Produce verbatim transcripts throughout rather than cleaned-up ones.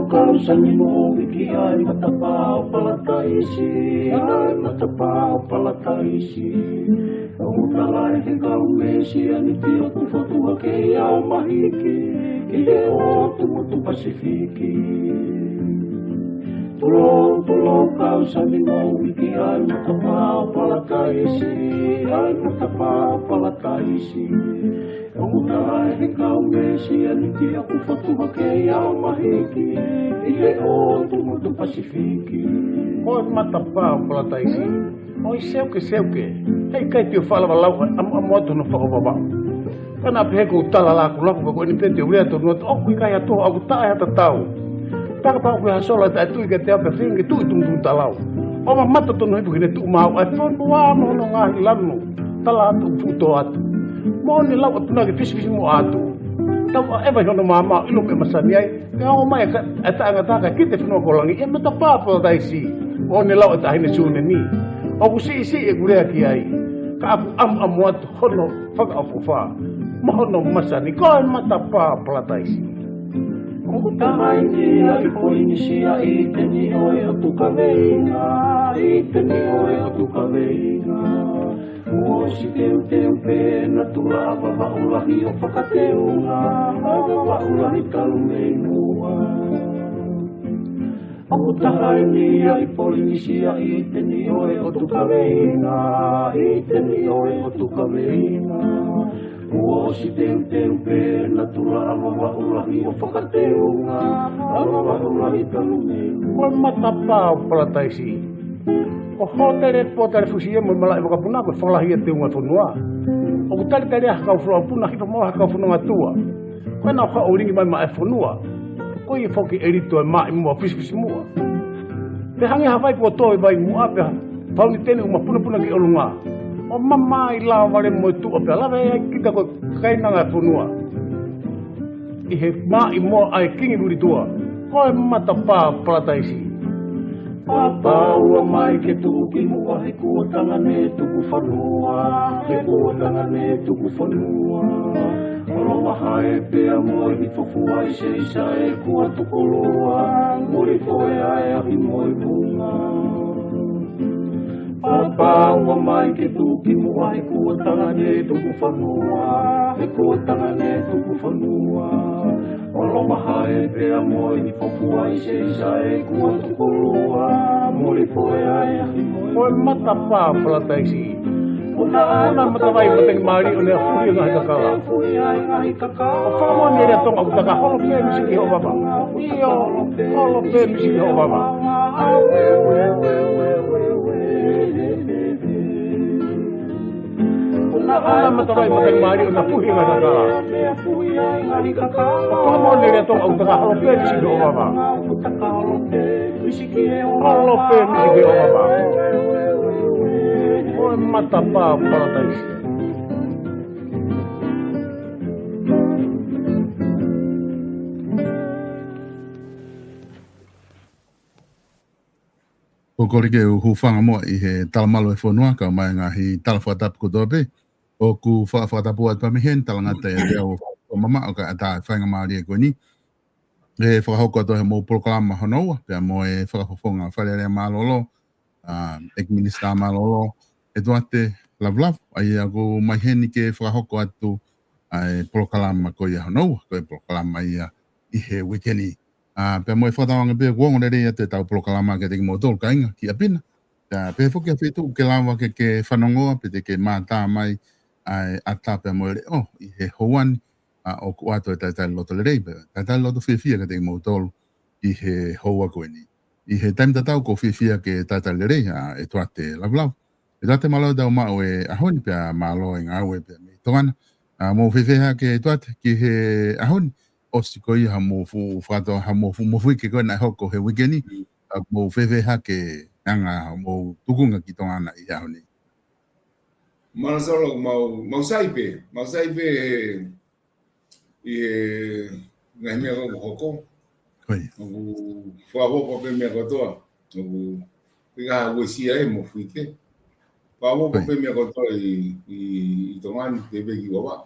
Kau sani mo viki ai matapā ʻo Palataisi, ai matapā ʻo Palataisi. ʻOku tala ʻe he kau Mesianiti ʻoku fotu hake ʻi ʻAomahiki, ʻi he ʻotu motu Pasifiki. Tulou, tulou kau sani mo viki ai matapā ʻo Palataisi, ai matapā ʻo Palataisi. ʻOku tala ʻe he kau Mesianiti ʻoku fotu hake ʻi ʻAomahiki, ʻi he ʻotu motu Pasifiki. Ko e matapā ʻo Palataisi, ʻoi seuke seuke, heʻikai te u faʻa lava lau ʻamuʻamu atu hono fakaʻofoʻofa. Ka naʻa pehē ʻoku ou tala lakulaku, ka ko eni pē te u lea tonu atu, ʻoku ʻikai ha toho ʻoku taʻe ha tatau. Pea kapau ʻoku ʻi ai ha sola taʻetui kiate au pea feinga ke tuʻu ʻi tuʻutuʻuni talau. ʻO mamata tonu hifo ki heʻene tuʻu maau ʻa e fonua mo hono ngaahi lanu. Tala atu ʻoku fuʻu tō atu. Moʻoni lau atu naʻa ke fisifisimuʻa atu. Tau ʻaʻeva ʻi hono maama, ʻilo meʻa masani ai. Pea ō mai e ka-, e taʻengata kae kite fonua ko langi, ʻi he matapā ʻo Palataisi. Moʻoni lau e taʻahine Sunemi. ʻOku siʻisiʻi ʻeku lea ki ai. Ka ʻoku ʻamuʻamu atu hono fakaʻofoʻofa. Mo hono masani, ko e matapā ʻo Palataisi. ʻOku taha eni ia ʻi Polinisia, ʻi ʻĪteni ʻo e ʻOtu Kaveinga, ʻi ʻĪteni ʻo e ʻOtu Kaveinga. Kuo ʻosi teuteu pē ʻena tula ʻa Vavaʻu Lahi ʻo fakateunga, ʻa Vavaʻu Lahi talu mei muʻa. ʻOku taha eni ia ʻi Polinisia, ʻi ʻĪteni ʻo e ʻOtu Kaveinga, ʻi ʻĪteni ʻo e ʻOtu Kaveinga. Kuo ʻosi teuteu pē ʻena tula ʻa Vavaʻu Lahi ʻo fakateunga, ʻa Vavaʻu Lahi talu mei muʻa. Ko e matapā ʻo Palataisi. Ko hōtele, pōtale fusi ia mo e malaʻe vakapuna, ko e fakalahi ia teunga fonua. ʻOku talitali ai ha kau foloupuna, hifo mo ha kau fononga tuʻa. Ko ena ʻoku haʻu ʻo lingi mai maʻa e fonua. Ko ia foki ʻelito e maʻimoa fisifisimuʻa. Pea hangē ha vai kuo tō ʻi vai muʻa pea fauniteni ʻoku mapunapuna ki ʻolunga. ʻO mamaʻo lava vale mo e tuʻa pea lave ai kita ko e kainanga e fonua. ʻI he maʻimoa ʻa e kingi Lulituʻa. Ko e matapā ʻo Palataisi. Pāpā ua mai ke tuʻu ki muʻa he kuo tangane tuku fanua, he kuo tangane tuku fanua. ʻOlo mahae pea mo e hifo fua ʻi Seisa e kuo tukulua, muli foʻea e ahi mo e vunga. Pāpā ua mai ke tuʻu ki muʻa he kuo tangane tuku fanua, he kuo tangane tuku fanua. ʻOlo mahae pea mo e hifo fua ʻi Seisa e kuo tukulua, muli foʻea e ahi mo e vunga. Ko e matapā ʻo Palataisi. Puna ʻa e matavai matangi mālie ʻo ne afuhi e ngaahi kakala. ʻO fakamoʻoni e lea Tonga ʻoku taka, holo pē misi ki hoʻo vava. ʻIo, holo pē misi ki hoʻo vava. Puna ʻa e matavai matangi mālie ʻo ne afuhi e ngaahi kakala. ʻO fakamoʻoni e lea Tonga ʻoku taka, holo pē misi ki hoʻo vava. Holo pē misi ki hoʻo vava. Ko e matapā ʻo Palataisi. ʻOku ou kole ke u hūfanga muʻa ʻi he talamalu e fonua, kae ʻumaʻā e ngaahi tala fakatapu kotoa pē. ʻOku fa-, fakatapu atu pē mei heni, talangata ʻiate au ʻo mamaʻo kae ʻatā e faingamālie ko eni. ʻE fakahoko atu ʻe he mou polokalama hono ua, pea mo e Fakafofonga Fale Alea mālōlō, ʻa, ʻEiki Minisitā mālōlō, ʻEtuate Lavulavu, ʻa ia ʻoku mai heni ke fakahoko atu ʻa e polokalama ko ia hono ua, ko e polokalama ia ʻi he uike ni. ʻA, pea mo e fakatauange pē ʻoku ongo lelei atu ʻetau polokalama kiate kimoutolu kāinga ki ʻapi na. Pea pehē foki ha feituʻu ke lava ke, ke fanongoa, pe te ke mātā mai ʻa e ʻata pea mo e leʻo ʻi he houa ni, ʻa, ʻoku ʻoatu e talitali loto lelei, pea talitali loto fiefia kiate kimoutolu ʻi he houa ko eni. ʻI he taimi tatau ʻoku ou fiefia ke talitali lelei ʻa ʻEtuate Lavulavu. ʻEtuate, mālō ʻetau maʻu e ʻaho ni, pea mālō e ngāue pea mei Tonga na. ʻA, mou fēfē hake ʻEtuate ki he ʻaho ni, ʻosi ko ia haʻamou fuʻu fakato-, haʻamou fuʻu mofuike ko ē naʻe hoko he uike ni, ʻa, mou fēfē hake anga hoʻomou tukunga ki Tonga na ʻi he ʻaho ni? Mālō Solo, mau, mau sai pē, mau sai pē he ʻi he ngaahi meʻa ʻoku hoko. ʻOku fakaʻofoʻofa pē meʻa kotoa. ʻOku ʻikai ha uesia ʻe mofuike. Fakaʻofoʻofa pē meʻa kotoa ʻi, ʻi, ʻi Tonga ni, tepe ki Vavaʻu.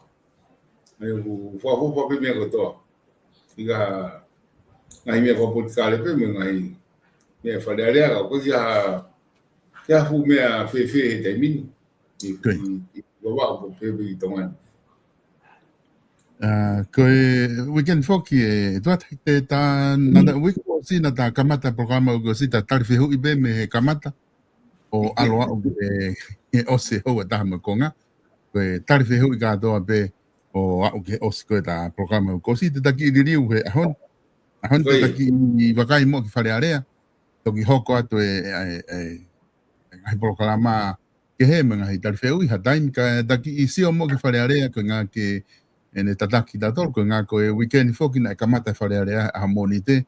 ʻOku fakaʻofoʻofa pē meʻa kotoa. ʻIkai ha ngaahi meʻa fakapolitikale pē mo e ngaahi meʻa Fale Alea, ka ʻoku ʻikai ke ʻi ai ha fuʻu meʻa fēfē he taimi ni. ʻI, ʻi, ʻi Vavaʻu pē pe ʻi Tonga ni. ʻA, ko e weekend foki ē, ʻe Tuʻa, te ta, naʻa ta, uike kuo ʻosi naʻa ta kamata polokalama, kuo ʻosi ta tali fehuʻi pē mei he kamata ʻo ʻalu aʻu ki he, he ʻosi e houa ʻe taha mo e konga. Ko e tali fehuʻi kātoa pē ʻo aʻu ki he ʻosi ko ē ʻeta polokalama. Kuo ʻosi te ta kiʻi liliu he ʻaho ni. ʻAho ni te ta kiʻi vakai muʻa ki Fale Alea. Toki hoko atu e, e, e, e ngaahi polokalama kehe mo e ngaahi tali fehuʻi ha taimi, ka ta kiʻi sio muʻa ki Fale Alea, ko e ʻuhinga ke ʻene tataki tautolu, ko e ʻuhinga ko e weekend foki naʻe kamata e Fale Alea ʻaho Mōnite,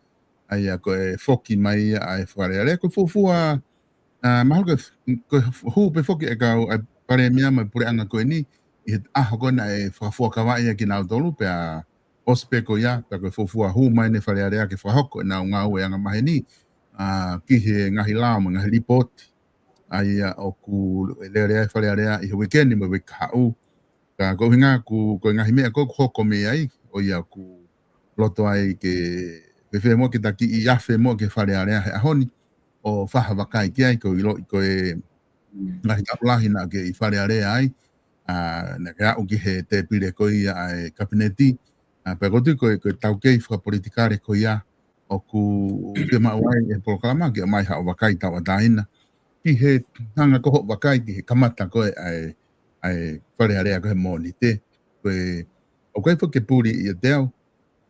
ʻa ia ko e foki mai ʻa e Fale Alea, ko e fuofua, ʻa, mahalo ko e, ko e hū pē foki e kau, ʻa e Palēmia mo e puleʻanga ko eni, ʻi he ʻaho ko ē naʻe fakafuakavaʻi ai kinautolu, pea ʻosi pē ko ia, pea ko e fuofua hū mai eni e Fale Alea ke fakahoko ʻenau ngāue angamaheni, ʻa, ki he ngaahi lao mo e ngaahi lipooti ʻa ia ʻoku lele ai e Fale Alea ʻi he weekend mo e uike kahaʻu. Ka ko e ʻuhinga ʻoku, ko e ngaahi meʻa ko ē ʻoku hoko mei ai, ʻo ia ʻoku loto ai ke fēfē muʻa ke ta kiʻi afe muʻa ki Fale Alea he ʻaho ni, ʻo fai ha vakai ki ai, ko e ʻiloʻi ko e ngaahi taʻu lahi naʻa ke ʻi Fale Alea ai, ʻa, naʻa ke aʻu ki he tēpile ko ia ʻa e Kapineti, ʻa, pea ʻoku ou tui ko e, ko e taukei fakapolitikale ko ia, ʻoku fiemaʻu ai e polokalama ke ʻomai haʻo vakai tauʻatāina ki he hanga ko ē hoʻo vakai ki he kamata ko ē ʻa e, ʻa e Fale Alea ko ē he Mōnite. Ko e, ʻoku ʻikai foki ke puli ʻiate au,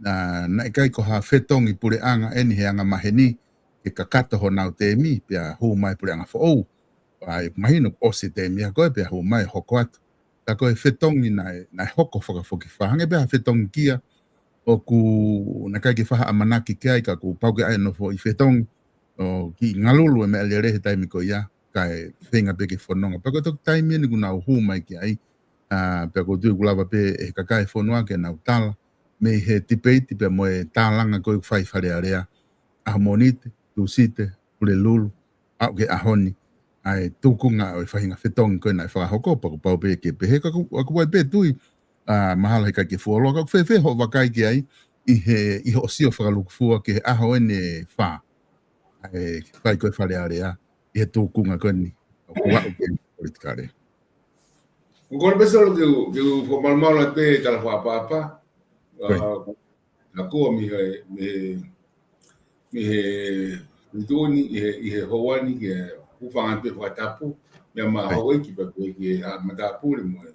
ʻa, naʻe ʻikai ko ha fetongi puleʻanga eni he angamaheni ke kakato honau tēmi, pea hū mai puleʻanga foʻou. ʻA, ʻoku mahino ʻosi e tēmi ia ko ē, pea hū mai hoko atu. Ka ko e fetongi naʻe, naʻe hoko fakafokifā. Hangē pē ha fetongi kia ʻoku naʻe ʻikai ke fai ha ʻamanaki ki ai, ka kuo pau ke ʻai ʻo nofo ʻi fetongi, ʻo kiʻi ngalulu e meʻalele he taimi ko ia, kae feinga pē ke fononga. Pea ko e toki taimi eni ʻoku nau hū mai ki ai, ʻa, pea ʻoku ou tui ʻoku lava pē ʻe he kakai e fonua ke nau tala, mei he tipeiti pea mo e tālanga ko ē ʻoku fai ʻi Fale Alea, ʻaho Mōnite, Tūsite, Pulelulu, aʻu ki he ʻaho ni, ʻa e tūkunga ʻo e faʻahinga fetongi ko ē naʻe fakahoko, pea kuo pau pē ke pehē, ka ʻoku, ʻoku ou pē tui, ʻa, mahalo he ʻikai ke fuoloa, ka ʻoku fēfē hoʻo vakai ki ai, ʻi he, ʻi hoʻo sio fakalūkufua ki he ʻaho eni ʻe fā, ʻa e fai ko ē Fale Alea, ʻi he tūkunga ko eni, ʻoku aʻu ki he politikale. ʻOku ou kole pē Solo ke u, ke u fakamalumalu atu pē tala fakaʻapaʻapa. ʻA, ʻa, ko e mei he, mei he, mei he, mei tuʻu ni, ʻi he, ʻi he houa ni, ke u fanga pē fakatapu, meʻa ma houʻeiki pē pē ki he haʻa matāpule mo e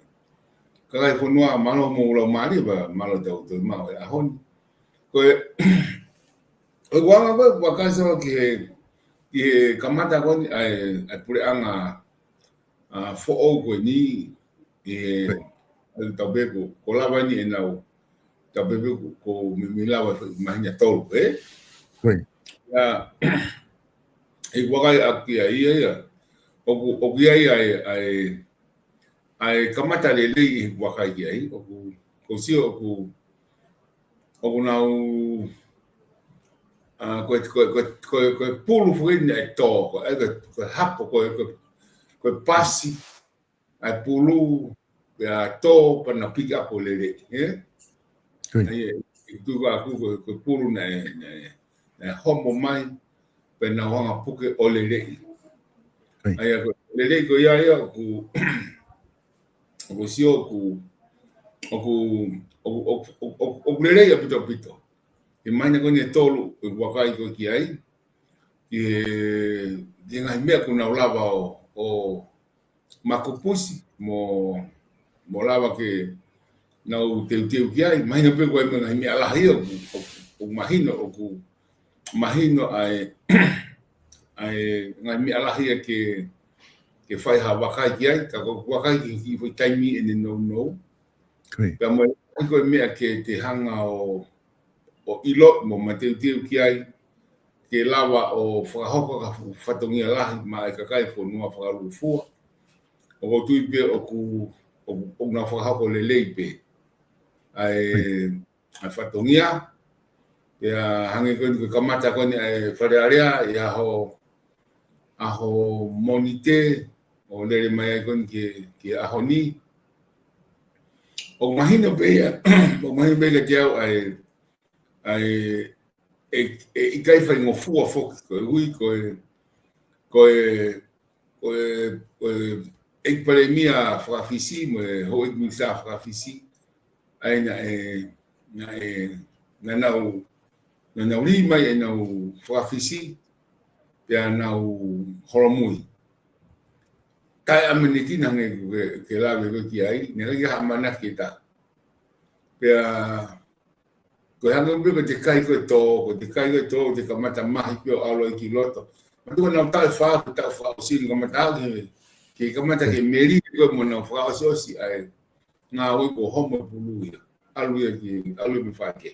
kakai e fonua, mālō hoʻomou laumālie, pea mālō ʻetau toe maʻu e ʻaho ni. Ko e, ko e anga ko ē, ʻoku ou vakai Solo ki he, ki he kamata ko eni ʻa e, ʻa e puleʻanga ʻa, foʻou ko eni, ʻi he, ʻa e tau pē ko, ko lava ni ʻenau, tau pē pē ko, ko meimei lava e māhina ʻe tolu, ē? ʻIa, ʻi he vakai ʻaki ia, ia. ʻOku, ʻoku ʻi ai ʻa e, ʻa e, ʻa e kamata lelei ʻi he vakai ki ai, ʻoku, ʻoku ou sio, ʻoku, ʻoku nau, ʻa, ko e, ko e, ko e, ko e, ko e pulu foki eni ʻe tō, ko e, ko e, ko e hapo, ko e, ko e, ko e pasi, ʻa e pulu, pea tō, pea nau pick up ʻo lele, ē? ʻA ia, ʻi tuʻa aku ko e, ko e pulu naʻe, naʻe, naʻe homo mai, pea nau hanga puke ʻo lele. ʻA ia, ko e lele ko ia ia, ʻoku, ʻoku ou sio ʻoku, ʻoku, ʻoku, ʻoku, ʻoku, ʻoku lelei ʻaupito ʻaupito. He māhina ko eni ʻe tolu ʻoku ou vakai ko ē ki ai, ki he, ki he ngaahi meʻa ʻoku nau lava ʻo, ʻo makupusi, mo, mo lava ke nau teuteu ki ai, mahino pē ko e ngaahi meʻa lahi ʻoku, ʻoku, ʻoku mahino, ʻoku mahino ʻa e, ʻa e ngaahi meʻa lahi ia ke, ke fai ha vakai ki ai, ka ko e vakai ki he kiʻi foʻi taimi ʻene nounou. Pea mo e, ko e meʻa ke, ke hanga ʻo, ʻo ʻilo mo mateuteu ki ai, ke lava ʻo fakahoko ha fuʻu fatongia lahi maʻa e kakai e fonua fakalūkufua. ʻOku ou tui pē ʻoku, ʻoku, ʻoku nau fakahoko lelei pē ʻa e, ʻa e fatongia. Pea hangē ko eni ko e kamata ko eni ʻa e Fale Alea, ʻi he ʻaho, ʻaho Mōnite, ʻo lele mai ai ko eni ki he, ki he ʻaho ni. ʻOku mahino pē ia, ʻoku mahino pē kiate au ʻa e, ʻa e, ʻe, ʻe ʻikai faingofua foki, koeʻuhi ko e, ko e, ko e, ko e ʻEiki Palēmia faka-Fisi, mo e houʻeiki minisitā faka-Fisi, ʻa ia naʻe, naʻe, naʻa nau, naʻa nau lī mai ʻenau faka-Fisi, pea nau holomui. Taʻeʻamanekina hangē ko e, ke lave ko ē ki ai, naʻe ʻikai ke ʻamanaki ke tā. Pea, ko e hangē pē ko e kai ko e tō, ko e kai ko e tō, te kamata mahi pē ʻo ʻalu ai ki loto. Mātuʻa nau taʻu ʻe fā, ko e taʻu fakaʻosi ni kamata au ke, ke kamata ke meli ko ē mo nau fakaʻosiʻosi ai. Ngāue ko homo pulu ia. ʻAlu ia ki, ʻalu ia mei fake.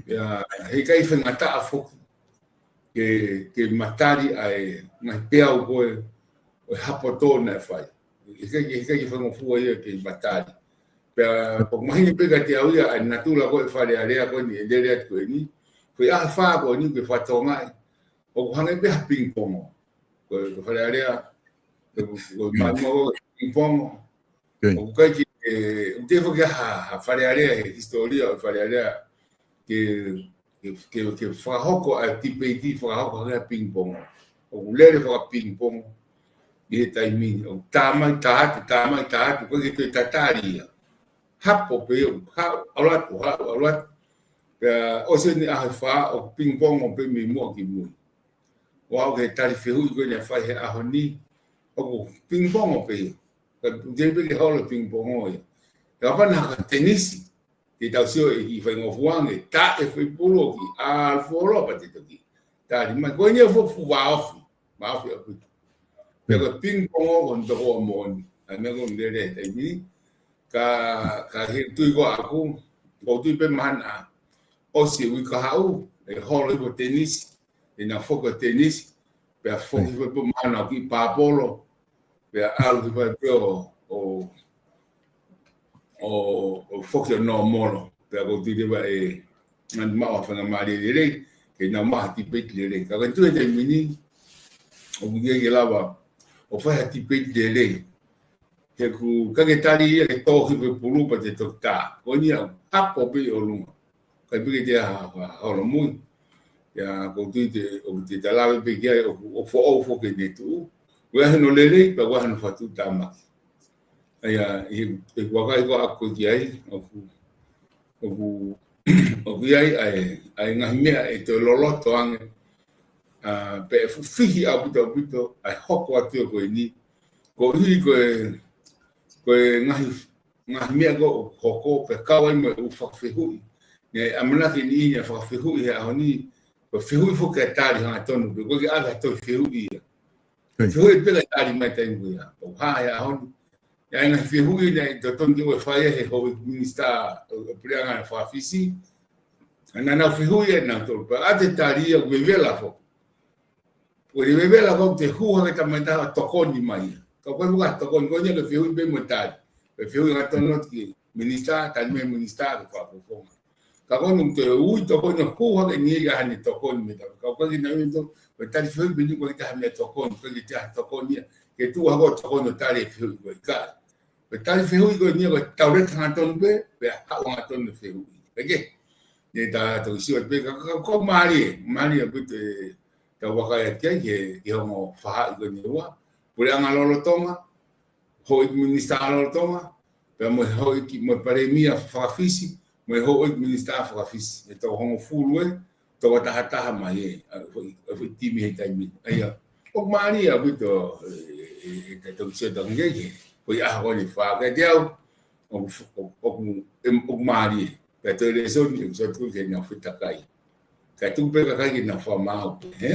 Ia, he ʻikai faingataʻa foki ke, ke matali ʻa e ngaahi peau ko ē ʻo e hapo tō naʻe fai. ʻIkai, ʻikai ke faingofua ia ke matali. Pea, ko e mahino pē kiate au ia, ʻa e natula ko ē Fale Alea ko eni, ʻe lele atu ko eni. Ko e ʻaho ʻe fā ko eni, ke fatongai. ʻOku hangē pē ha ping-pongo. Ko, ko Fale Alea, ko, ko, ko e maʻimoa ko e ping-pongo. ʻOku ʻikai ke, ʻe, ʻoku te foki ha, ha Fale Alea, he hisitōlia ʻo Fale Alea, ke, ke, ke, ke fakahoko ʻa e tipeiti, fakahoko hangē ha ping-pongo. ʻOku lele fakaping-pongo ʻi he taimi ni. ʻOku tā mai, tā atu, tā mai, tā atu, ʻoku ʻikai ke toe tatali ia. Hapo pē, ʻoku haʻu, ʻalu atu, haʻu, ʻalu atu. Pea ʻosi eni ʻaho ʻe fā, ʻoku ping-pongo pē mei muʻa ki mui. ʻO aʻu ki he tali fehuʻi ko ē naʻe fai he ʻaho ni, ʻoku ping-pongo pē ia. Ka ʻoku teʻeki pē ke holo ping-pongo ia. Ka hangē ha tenisi, te tau sio ʻe ʻikai faingofua ange, taʻe fai pulu ʻoku ʻalu fuoloa pea te toki tali mai. Ko eni ʻoku fuʻu vāofi, vāofi ʻaupito. Pea ko e ping-pongo ko hono tokoua moʻoni. ʻA e meʻa ko ē ʻoku lele he taimi ni, ka, ka he tui ko ʻaku, ʻoku ou tui pē mahalo ʻosi e uike kahaʻu, ʻe holo hifo tenisi, ʻe nau foki ʻo tenisi, pea foki hifo pē mahalo ki pāpolo, pea ʻalu hifo pē ʻo, ʻo, ʻo, ʻo foki ʻo nōmolo, pea ʻoku ou tui leva ʻe, ngani maʻu ha faingamālie lelei, ke nau maʻu ha tipeiti lelei. Ka ko e tui he taimi ni, ʻoku ʻikai ke lava ʻo fai ha tipeiti lelei. He ʻoku ʻikai ke tali ia ke tō hifo e pulu pea te toki tā. Ko eni ʻoku hapo pē ʻi ʻolunga. ʻIkai pē ke toe ha, ha, holomui. Ia, ʻoku ou tui te, ʻoku te ta lave pē ki ai, ʻoku, ʻoku foʻou foki ʻene tuʻu. ʻOku ʻi ai hono lelei, pea ʻoku ʻi ai hono fakatuʻutāmaki. ʻA ia, ʻi he, he vakai ko ē ʻaku ki ai, ʻoku, ʻoku, ʻoku ʻi ai, ʻa e, ʻa e ngaahi meʻa ʻe toe loloto ange, ʻa, pea ʻe fuʻu fihi ʻaupito ʻaupito, ʻa e hoko atu ia ko eni. Koeʻuhi ko e, ko e ngaahi, ngaahi meʻa ko ē ʻoku hoko, pea kau ai mo e ʻū fakafehuʻi. Naʻe ʻamanaki eni ʻe fakafehuʻi he ʻaho ni, ko e fehuʻi foki ʻe tali hangatonu, pea ʻoku ʻikai ke ʻi ai ha toe fehuʻi ia. Fehuʻi pē kae tali mai taimi ko ia. ʻOku hā he ʻaho ni. ʻI ai e ngaahi fehuʻi naʻe totonu ke ʻoua fai ia he houʻeiki minisitā ʻo, ʻo puleʻanga faka-Fisi. Naʻa nau fehuʻi ʻe nautolu. Pea ʻa e tali ia ʻoku vevela foki. ʻOku vevela ko ē te hū hake tamaitaha ʻo tokoni mai ia. Ka ko e muka tokoni ko eni ke fehuʻi pē mo tali. Pea fehuʻi hangatonu ki he minisitā, tali mai minisitā ke fakafofonga. Ka ko eni te ui tokoni ʻo hū hake ni ia ʻa haʻane tokoni mei tautolu. Ka ko e kiʻi naʻe ui tokoni, ko e tali fehuʻi pē eni ʻoku ʻikai ke toe ha tokoni, ʻoku ʻikai ke toe ha tokoni ia. Ke tuʻu hake ʻo tokoni ʻo tali e fehuʻi ko ē ʻikai. Ko e tali fehuʻi ko eni ia ko e tauleka hangatonu pē, pea haʻu hangatonu e fehuʻi. Pea ke, ne ta toki sio pē, ka, ka, ka, ko e mālie, mālie ʻaupito e, tau vakai atu ki ai, ki he, ki he ongo faʻahi ko eni ʻe ua. Puleʻanga lolotonga, houʻeiki minisitā lolotonga, pea mo e houʻeiki, mo e palēmia faka-Fisi, mo e houʻeiki minisitā faka-Fisi. ʻE toko hongofulu ē, toko tahataha mai ē, ʻa, foʻi, ʻa, foʻi timi he taimi. ʻA ia, ʻoku mālie ʻaupito, ʻe, ʻe, ʻe, ʻe, tau sio atu ki ai, foʻi ʻaho ko eni ʻe fā kiate au, ʻoku, ʻoku, ʻoku, ʻe, ʻoku mālie. Pea toe lēsoni, ʻoku sio atu ki heʻenau fetakai. Kae tuku pē kakai ke nau fakamaau pē, hē?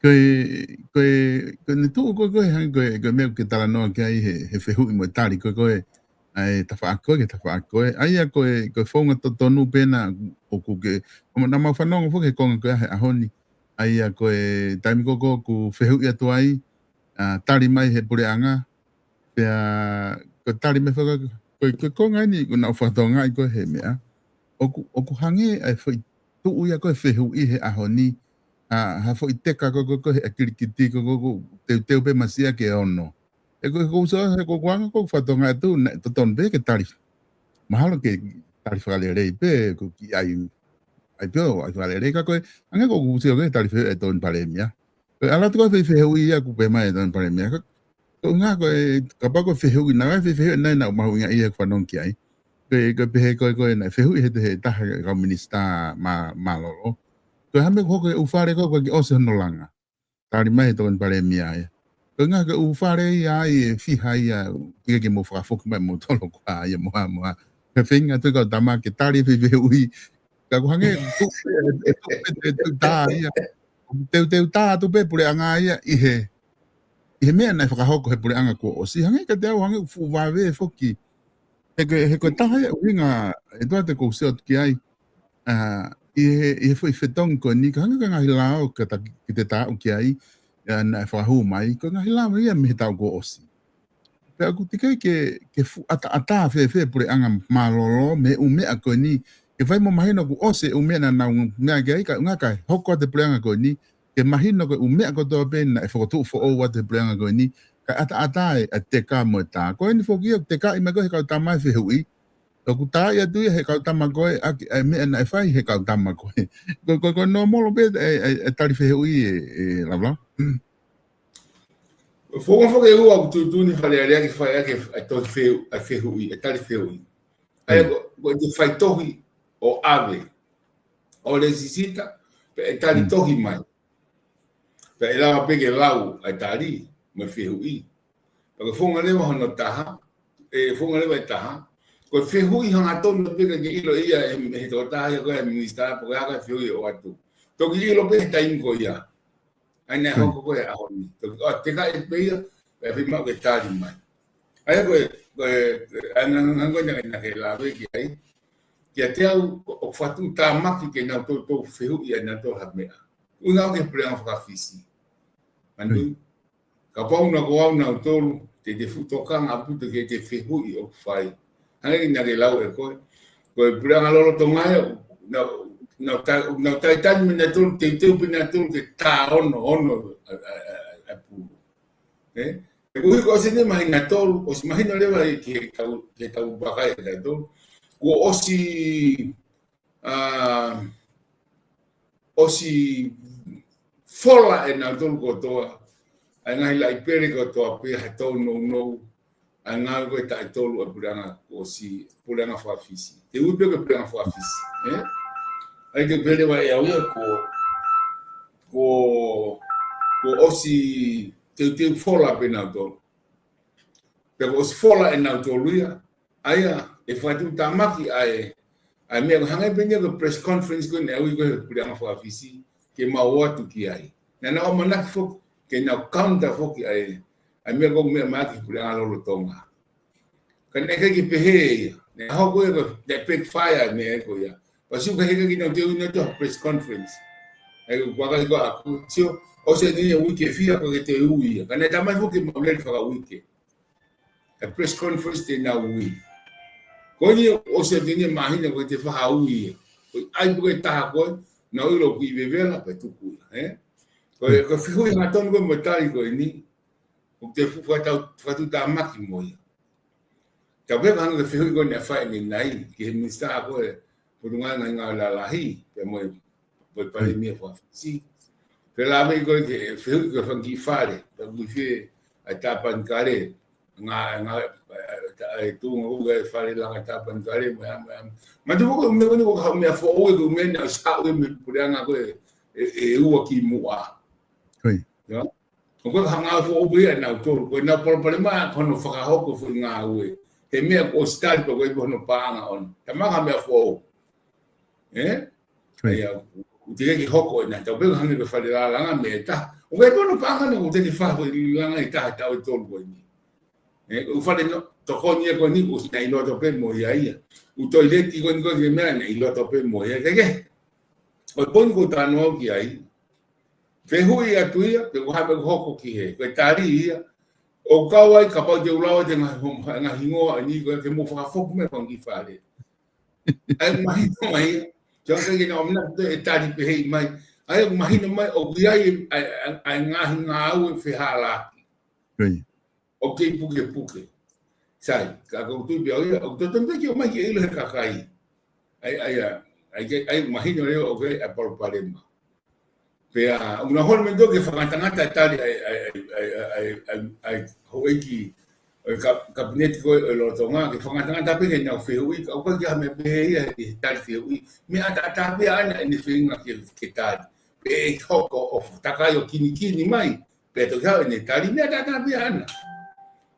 Ko e, ko e, ko ʻene tuʻu ko ē, ko e hangē ko e, ko e meʻa ʻoku ke talanoa ki ai he, he fehuʻi mo e tali ko ē, ko e, ʻa e tafaʻaki ko ē ki he tafaʻaki ko ē. ʻA ia ko e, ko e founga totonu pē ena ʻoku ke, ʻo naʻa mau fanongo foki he konga ko ē he ʻaho ni. ʻA ia ko e taimi ko ē ʻoku fehuʻi atu ai, ʻa, tali mai he puleʻanga, pea, ko e tali mai foki, ko e, ko e konga eni, ko ʻenau fakatokangaʻi ko ē he meʻa. ʻOku, ʻoku hangē ʻa e foʻi tuʻu ia ko ē fehuʻi he ʻaho ni, ʻa, ha foʻi teka ko ē, ko ē, ko ē he ʻakilitiki ko ē, ko ē, ko ē, teuteu pē masia ke ono. ʻE ko e, ko e uso, he ko e kuanga ko e fakatokangaʻi atu, naʻe totonu pē ke tali. Mahalo ke tali fakalelei pē, ko e kiʻi ʻai ʻAi pē ʻo ʻai fakalelei ka ko e, hangē ko ʻeku sio ko e tali fehuʻi ʻa e Tokoni Palēmia. Ko e ʻalu atu ko e foʻi fehuʻi ia ʻoku pehē mai ʻe he Tokoni Palēmia. Ko, ko e ʻuhinga ko e, kapau ko e fehuʻi, naʻe ʻi ai e foʻi fehuʻi ʻanai naʻá ku mahuʻingaʻia heʻeku fanongo ki ai. Ko e, ko e pehē ko e, ko e naʻe fehuʻi he, he taha e kau minisitā mā-, mālōlō. Ko e hā e meʻa ʻoku hoko he ʻū fale ko ē kuo ʻosi hono langa. Tali mai he Tokoni Palēmia ia. Ko e ʻuhinga ko e ʻū fale ia ʻe fiha ia, ʻikai ke mou fakafoki mai moutolu ko ā ia mo ha mo ha. Ka feinga atu e kau tama ke tali e foʻi fehuʻi. Ka ʻoku hangē, tu-, e, e, tu-, e, e, tu-, tā ia. Teuteu tā atu pē puleʻanga ia ʻi he, ʻi he meʻa naʻe fakahoko he puleʻanga kuo ʻosi. Hangē kiate au hangē ʻoku fuʻu vave foki. He ko e, he ko e taha ia ʻuhinga ʻe taha te u sio atu ki ai. ʻA, ʻi he, ʻi he foʻi fetongi ko eni, ka hangē ko e ngaahi lao ka ta-, ke te tāʻu ki ai, ʻa, naʻe fakahū mai, ko e ngaahi lao ia mei he taʻu kuo ʻosi. Pea ʻoku teʻeki ke, ke fuʻu ʻataʻatā fēfē puleʻanga mālōlō, mei he ʻū meʻa ko eni, ke fai mo mahino kuo ʻosi e ʻū meʻa naʻa nau meʻa ki ai, ka ʻuhinga kae hoko atu e puleʻanga ko eni, ke mahino ko e ʻū meʻa kotoa pē naʻe fokotuʻu foʻou atu he puleʻanga ko eni, kae ʻataʻatā e, ʻa e teka mo e tā. Ko eni foki ia, tekaʻi mai ko ē he kau tama e fehuʻi, ʻoku taaʻi atu ia he kau tama ko ē, ʻaki, ʻa e meʻa naʻe fai he kau tama ko ē. Ko, ko, ko e nōmolo pē e, e, e tali fehuʻi ē, ē, Lavalava. Founga foki ʻe ua ʻoku tuʻutuʻuni Fale Alea ke fai ʻaki e, e tali fehu-, e fehuʻi, e tali fehuʻi. ʻA ia ko, ko e faitohi ʻo ʻave, ʻo lēsisita, pea ʻe tali tohi mai. Pea ʻe lava pē ke lau ʻa e tali mo e fehuʻi. Pea ko e founga leva hono taha, e founga leva ʻe taha, ko e fehuʻi hangatonu pē ka ke ʻilo ia he, he tokotaha ia ko e minisitā, pe ko e hā e fehuʻi ʻoku ʻoatu. Toki ʻilo pē he taimi ko ia. ʻA ia naʻe hoko ko ē he ʻaho ni. Toki, ʻo, tekaʻi pē ia, pea fiemaʻu ke tali mai. ʻA ia ko e, ko e, ʻa e ngaahi, ngaahi ko ē naʻa ke, naʻa ke lave ki ai. Kiate au, ʻoku fakatuʻutāmaki ke nau toutou fehuʻi ʻa e nau tō ha meʻa. ʻUhinga ʻoku ke puleʻanga fakafisi. Manui. Kapau naʻa ko au nautolu, te te fuʻu tokanga ʻaupito ki he fehuʻi ʻoku fai. Hangē naʻa ke lau ʻe koe. Ko e puleʻanga lolotonga ia, naʻa, naʻa ta-, naʻa talitali mai nautolu, teuteu pē nautolu ke tā ono, ono, ʻa, ʻa, ʻa, ʻa pulu. ʻE? ʻE ʻuhi ko ʻosi eni mahina tolu, ʻosi mahina leva ki he tau, ki he tau vakai ʻe tautolu. Kuo ʻosi, ʻa, ʻosi fola ʻe nautolu kotoa, ʻa e ngaahi laʻi pele kotoa pē ha tau nounou, ʻa e ngāue ko ē taʻetolu ʻa e puleʻanga kuo ʻosi, puleʻanga fakafisi. Te u ui pē ko e puleʻanga fakafisi, ē? ʻA ia te u pehē leva ʻe au ia ko, ko, ko ʻosi teuteu fola pē nautolu. Pea kuo ʻosi fola ʻe nautolu ia, ʻa ia, ʻe fakatuʻutāmaki ʻa e, ʻa e meʻa ko e hangē pē eni ia ko e press conference ko ē naʻe ui ko ē he puleʻanga fakafisi, ke mau ō atu ki ai. Naʻa nau ʻamanaki foki, ke nau counter foki ʻa e, ʻa e meʻa ko ē meʻa mai ki he puleʻanga lolotonga. Ka naʻe ʻikai ke pehē ia, naʻe hoko ia ko e, naʻe backfire ʻa e meʻa ko ia. Pea sio ka heʻikai ke nau toe ui nautolu ha press conference. ʻA ia ko e vakai ko ē ʻaku, sio, ʻosi eni ia uike fiha ko e toe ui ia. Ka naʻe tā mai foki ke mau lele fakauike. ʻA e press conference te nau ui. Ko eni ʻosi atu eni e māhina ko e toe fakaui ia. Ko e ʻai pē e taha ko ē, nau ʻilo ʻoku ʻi vevela, pea tuku ia, ē? Ko e, ko e fehuʻi hangatonu ko ē mo e tali ko eni, ʻoku te fuʻu fakatau-, fakatuʻutāmaki mo ia. Tau pehē ko e hangē ko e fehuʻi ko ē naʻe fai ʻanenai, ki he minisitā ko ē, Potungāue Ngaahi Ngāue Lalahi, pea mo e, mo e palēmia fakafisi. Pea lave ko ē ki he fehuʻi ko e fanga kiʻi fale, pea ʻoku ʻi fē ʻa e Tāpanekale, ngā, ngā, ʻa e tuʻunga ko ē fale langa Tāpanekale, mo e, mo e, mo e. Manatuʻi ko e meʻa ko eni ko e meʻa foʻou ē, ko e meʻa naʻe ʻosi haʻu ē mei he puleʻanga ko ē ʻe, ʻe ua kimuʻa. ʻIo. ʻOku ʻikai ko ha ngāue foʻou ia ʻa nautolu, ko ʻenau palopalema ko hono fakahoko e foʻi ngāue. He meʻa kuo ʻosi tali pē ko e ʻi ai pē hono paʻanga ʻona. Tā mai ha meʻa foʻou. Ē? ʻIo. ʻA ia, ʻoku teʻeki ke hoko ʻena, tau pehē hangē ko e fale langa mei he taha. ʻOku ʻi ai pē hono paʻanga ʻona, ʻoku teʻeki fai ha foʻi langa ʻi taha taʻu ʻe tolu ko eni. Ē, ʻū fale no, tokoni ia ko eni, ʻosi naʻe ʻi loto pē mo ia ia. ʻŪ toileti ko eni ko e meʻa naʻe ʻi loto pē mo ia. Ke ke. ʻO e poini ʻoku ou talanoa ki ai. Fehuʻi atu ia, pe ko e hā e meʻa ʻoku hoko ki hē. Ko e tali ia. ʻOku kau ai kapau te u lau ʻa e ngaahi hom-, ngaahi hingoa ʻa eni ko ē ke mou fakafoki mai e fanga kiʻi fale. ʻA ia ʻoku mahino mai ia. Te u ʻai ke na ʻomna te e tali pehē mai. ʻA ia ʻoku mahino mai, ʻoku ʻi ai ʻa e, ʻa e, ʻa e ngaahi ngāue fehālaaki. ʻOku kei pukepuke. Sai, ka ʻoku ou tui pē au ia, ʻoku totonu pē ke ʻomai ke ʻilo ʻe he kakai. ʻA ia, ʻa ia, ʻAi, ʻai, ʻai, mahino leo ʻoku ʻi ai ʻa e palopalema. Pea, ʻoku na holi mei tō ke fakangatangata tali ʻa e, ʻa e, ʻa e, ʻa e, ʻa e, ʻa e, ʻa e, houʻeiki, ʻa e ka-, kapineti ko ē ʻo e lolotonga, ke fakangatangata pē ke nau fehuʻi, ka ʻoku ʻikai ke ʻi ai ha meʻa pehē ia he tali fehuʻi. Meʻa ʻataʻatā pē ʻana ʻene feinga ke, ke tali. Pea ʻe hoko ʻo takai ʻo kinikini mai, pea toki haʻu ʻene tali, meʻa ʻataʻatā pē ʻana.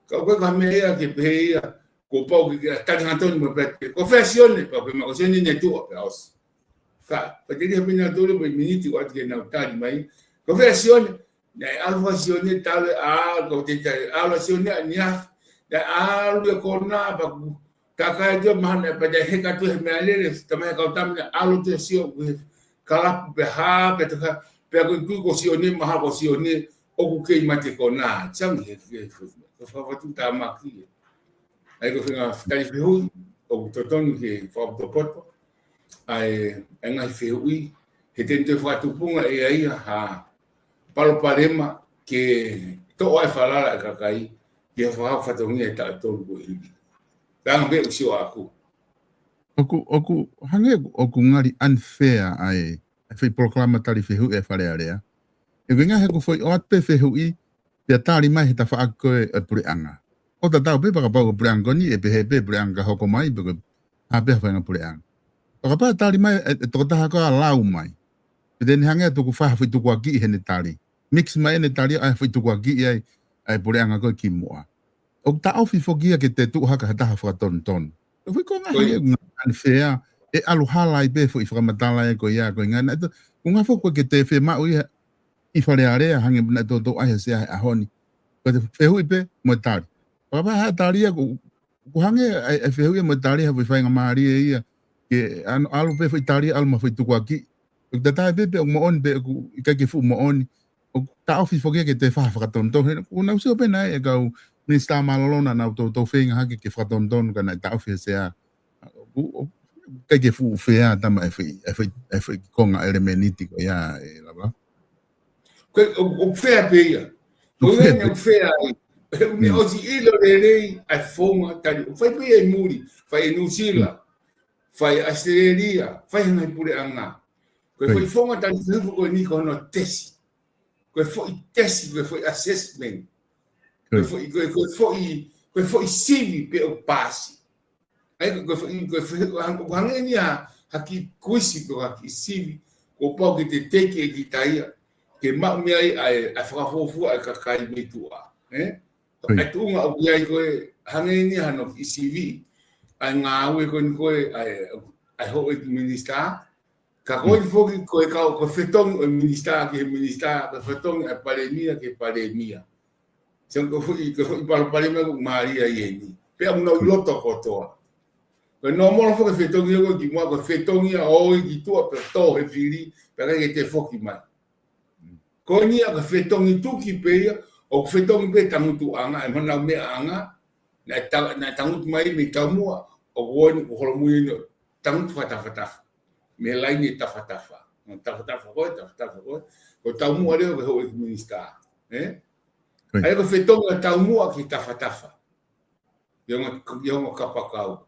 Ka ʻoku ʻikai ko ha meʻa ia ke pehē ia, kuo pau ke, ke tali hangatonu mo pē, ko fē ʻa Sione, pea pehē mai ko Sione ne tuʻa, pea ʻosi. Ka, pea te liha pē nautolu mo e miniti ʻoku ʻatu ke nau tali mai. Ko fē ʻa Sione, naʻe ʻalu ʻa Sione tali ʻa, ko te tali, ʻalu ʻa Sione ʻaneafi, naʻe ʻalu ia ko ena, pea kuo takai atu ia mahalo, pea te heka atu he meʻalele, tamai he kau tama naʻe ʻalu atu ʻa Sione, kuo he kalapu pē hā, pea te ka, pea ko e kui ko Sione, mahalo ko Sione, ʻoku kei mate ko ena, tangi he, he, he, he, he, he, he, he, he, he, he, he, ʻA ia ko e feinga tali fehuʻi, ʻoku totonu ke fakapotopoto ʻa e, ʻa e ngaahi fehuʻi, he te ne toe fakatupunga ʻe ia ha palopalema ke toʻo ai e falala ʻa e kakai, ke fakahoko fatongia ʻe taʻu tolu ko eni. Ka ʻoku ou sio ʻaʻaku. ʻOku, ʻoku, hangē ʻoku ngali unfair ʻa e, ʻa e foʻi polokalama tali fehuʻi ʻa e Fale Alea. He ko e ʻuhinga he ko e foʻi ʻoatu pē fehuʻi, pea tali mai he tafaʻaki ko ē ʻa e puleʻanga. ʻOku tatau pē pe kapau ko e puleʻanga ko eni, ʻe pehē pē puleʻanga ka hoko mai, pe ko e hā pē ha faʻahinga puleʻanga. Pe kapau tali mai, ʻe, ʻe tokotaha ko ē ʻa lau mai. Pea te ne hanga ʻo tuku fai ha foʻi tukuakiʻi heʻene tali. Mix mai ʻene tali ʻa e foʻi tukuakiʻi ʻa e, ʻa e puleʻanga ko ē kimuʻa. ʻOku taʻofi foki ia ke te tuʻu hake ha taha fakatonutonu. Ko e foʻi konga hangē ʻoku unfair, ʻe ʻalu hala ai pē foʻi fakamatala ē ko ia ko e ʻuhinga naʻe to-, ko e ʻuhinga foki ko ē ke te fiemaʻu ia ʻi Fale Alea hangē naʻe toutou ʻai ha sea he ʻaho ni. Ko e fehuʻi pē mo e tali. Pea kapau ha tali ia ʻoku, ʻoku hangē ʻa e, ʻa e fehuʻi mo e tali ha foʻi faingamālie ia. Ke ʻalu, ʻalu pē foʻi tali, ʻalu mo e foʻi tukuakiʻi. ʻOku tatau pē pe ʻoku moʻoni pe ʻoku ʻikai ke fuʻu moʻoni. ʻOku taʻofi foki ia ke te fai ha fakatonutonu. He ʻoku nau sio pē nai e kau minisitā mālōlō naʻa nau toutou feinga hake ke fakatonutonu ka naʻe taʻofi he sea. ʻOku, ʻoku ʻikai ke fuʻu fair tamai e foʻi, e foʻi, e foʻi konga ʻelemēniti ko ia ē lava. Ko e, ʻoku, ʻoku fair pē ia. Ko ia ʻoku fair pē. ʻOku fair ai. He ʻoku ne ʻosi ʻilo lelei ʻa e founga tali. ʻOku fai pē ia ʻi muli, fai ʻi Nuʻusila, fai ʻi ʻAositelēlia, fai he ngaahi puleʻanga. Ko e foʻi founga tali fehuʻi ko eni ko hono tesi. Ko e foʻi tesi, ko e foʻi assessment. Ko e foʻi, ko e, ko e foʻi, ko e foʻi sivi pe ʻoku paasi. ʻA ia ko e foʻi, ko e foʻi, ko e hang-, ko e hangē ni ha, ha kiʻi kuisi pe ha kiʻi sivi, kuo pau ke te teke ʻe kita ia, ke maʻu mei ai ʻa e, ʻa e fakafuofua ʻa e kakai mei tuʻa. Ē? ʻA e tuʻunga ʻoku ʻi ai ko e, hangē ni hano kiʻi sivi, ʻa e ngāue ko eni ko e, ʻa e, ʻa e houʻeiki minisitā, ka ko eni foki ko e kau, ko e fetongi ʻo e minisitā ki he minisitā, ko e fetongi ʻa e palēmia ki he palēmia. Sio ko e foʻi, ko e foʻi palopalema ʻoku mālie ai eni. Pea ʻoku nau ʻi loto kotoa. Ko e nōmolo foki e fetongi ʻoku kimuʻa ko e fetongi ʻa ʻoi ki tuʻa pea tō he fili, pea ʻikai ke te foki mai. Ko eni ia ko e fetongi tuki pē ia, ʻoku fetongi pē tangutuʻanga, ʻe manau meʻaʻanga, naʻe ta-, naʻe tangutu mai mei taumuʻa, ʻoku ʻi ai ʻoku holomui eni ʻo tangutu fakatafatafa. Mei he laine tafatafa. Tafatafa ko ē, tafatafa ko ē. Ko taumuʻa leva ko e houʻeiki minisitā. Ē? ʻA ia ko e fetongi ʻa taumuʻa ki tafatafa. ʻI he ongo, ʻi he ongo kapakau.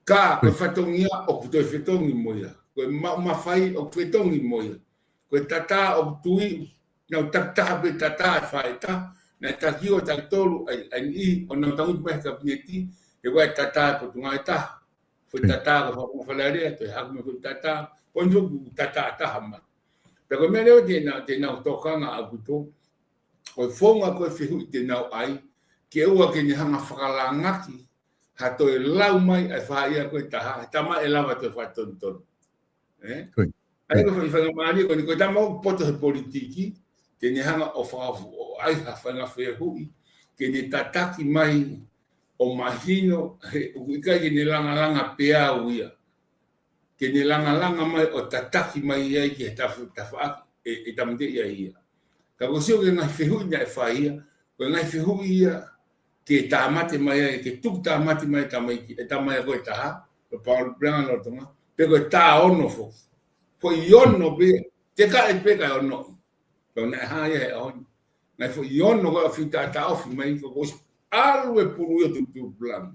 Ka, ko e fatongia ʻoku toe fetongi mo ia. Ko e ma-, mafai ʻoku fetongi mo ia. Ko e tatā ʻoku tui, nau takitaha pē tatā ʻe fā ʻe taha, naʻe taki ʻo taki tolu, ʻa e, ʻa e niʻihi, ʻo nau tangutu mai he kapineti, he ʻoku ʻi ai e tatā ʻe Potungāue Taha. Foʻi tatā ko e Fale Alea, toe hake mai foʻi tatā, ko eni foki tatā taha mai. Pea ko e meʻa leva te nau, te nau tokanga ʻaupito, ko e founga ko e fehuʻi te nau ʻai, ke ʻoua ke ne hanga fakalangaki, ha toe lau mai ʻa e faʻahi ko ē ʻe taha, he taimi ʻe lava toe fakatonutonu. Ē? ʻA ia ko e faingamālie ko eni ko e taimi ʻoku poto he politiki, ke ne hanga ʻo fakafu-, ʻo ʻai ha faʻahinga fehuʻi, ke ne tataki mai ʻo mahino, he ʻoku ʻikai ke ne langalanga pē au ia. Ke ne langalanga mai ʻo tataki mai ai ki he tafu-, tafaʻaki ʻe, ʻe tāmateʻi ai ia. Ka ʻoku ou sio ki he ngaahi fehuʻi naʻe fai ia, ko e ngaahi fehuʻi ia, ke tāmate mai ai, ke tuku tāmate mai tamaiki, ʻe tamaiki ko ē ʻe taha, ko e palopalema lolotonga, pe ko e tā ono foki. Foʻi ono pē, te ka e pē ka ono. Ko e naʻe hā ia he ʻaho ni. Ngaahi foʻi ono ko ē ʻoku fita taʻofi mai ko ē ʻosi ʻalu e pulu ia tuʻutuʻu pulami.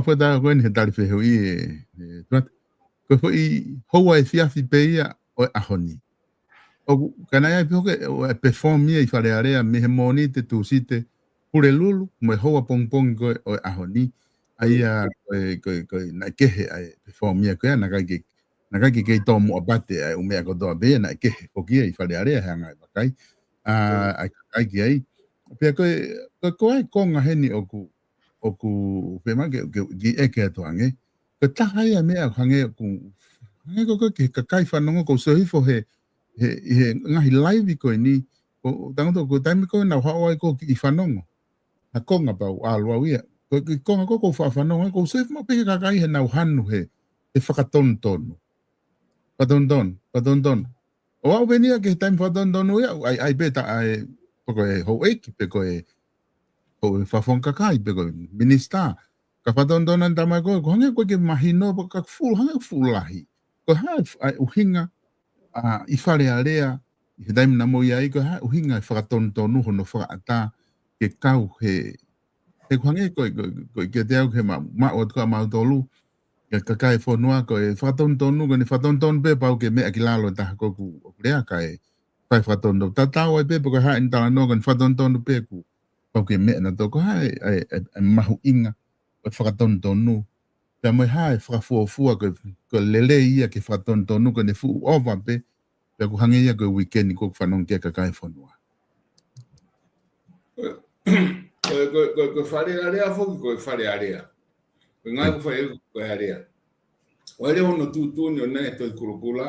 ʻoku fai atu ko eni he tali fehuʻi ē, ē, Tuata. Ko e foʻi houa efiafi pē ia ʻo e ʻaho ni. ʻOku, ka naʻe ʻi ai pē hoʻo, ʻo e perform ia ʻi Fale Alea mei he Mōnite, Tūsite, Pulelulu, mo e houa pongipongi ko ē ʻo e ʻaho ni. ʻA ia, ko e, ko e, ko e, naʻe kehe ʻa e perform ia ko ia, naʻe ʻikai ke, naʻe ʻikai ke kei tōmuʻa pē ʻa e ʻū meʻa kotoa pē ia, naʻe kehe foki ia ʻi Fale Alea he anga e vakai. ʻA, ʻa e kakai ki ai. Pea ko e, ko e, ko e konga heni ʻoku, ʻoku pē mai ke, ke, ke ʻeke atu ange. Ko e taha ia meʻa hangē ʻoku, hangē ko e, ko e ki he kakai fanongo ʻoku ou sio hifo he, he, he ngaahi live ko eni, ʻoku tangutu ko e taimi ko ē naʻa ku haʻu ai ko ē ki fanongo. Ha konga pau ʻalu au ia. Ko e, ko e konga ko ē ʻoku ou faʻa fanongo, ʻoku ou sio hifo maʻu pē ki he kakai he naʻa nau hanu he, he fakatonutonu. Fakatonutonu, fakatonutonu. ʻO aʻu pē eni ia ki he taimi fakatonutonu ia, ʻai, ʻai pē ta ʻai, pe ko e houʻeiki, pe ko e, ko e fakafofonga kakai, pe ko e minisitā. Ka fakatonutonu ʻa e tama ko ē, ʻoku hangē ko ē ke mahino, pe ka fuʻu, hangē fuʻu lahi. Ko e hā ʻa e ʻuhinga, ʻa, ʻi Fale Alea, ʻi he taimi naʻa mou ʻi ai, ko e hā ʻa e ʻuhinga e fakatonutonu hono fakaʻatā, ke kau he, he ʻoku hangē ko e, ko e, ko e kiate au ke ma-, maʻu atu kia mautolu, ki he kakai e fonua, ko e fakatonutonu, ko ʻene fakatonutonu pē pau ke meʻa ki lalo ʻe taha ko ē ʻoku, ʻoku lea kae fai fakatonutonu. Tatau ai pē, pe ko e hā ʻene talanoa, ko ʻene fakatonutonu pē ʻoku pau ke meʻa naʻa toko hā e, e, e, e mahuʻinga ʻo e fakatonutonu. Pea mo e hā e fakafuofua ko e, ko e lelei ia ke fakatonutonu, ko ʻene fuʻu ʻova pē, pea ʻoku hangē ia ko e weekend ʻoku fanongo ki ai e kakai e fonua. Ko e, ko e, ko e, ko e Fale Alea foki, ko e Fale Alea. Ko e ngaahi ʻoku fai ko e Alea. ʻO e lea hono tuʻutuʻuni ʻo e Tohi Kulokula,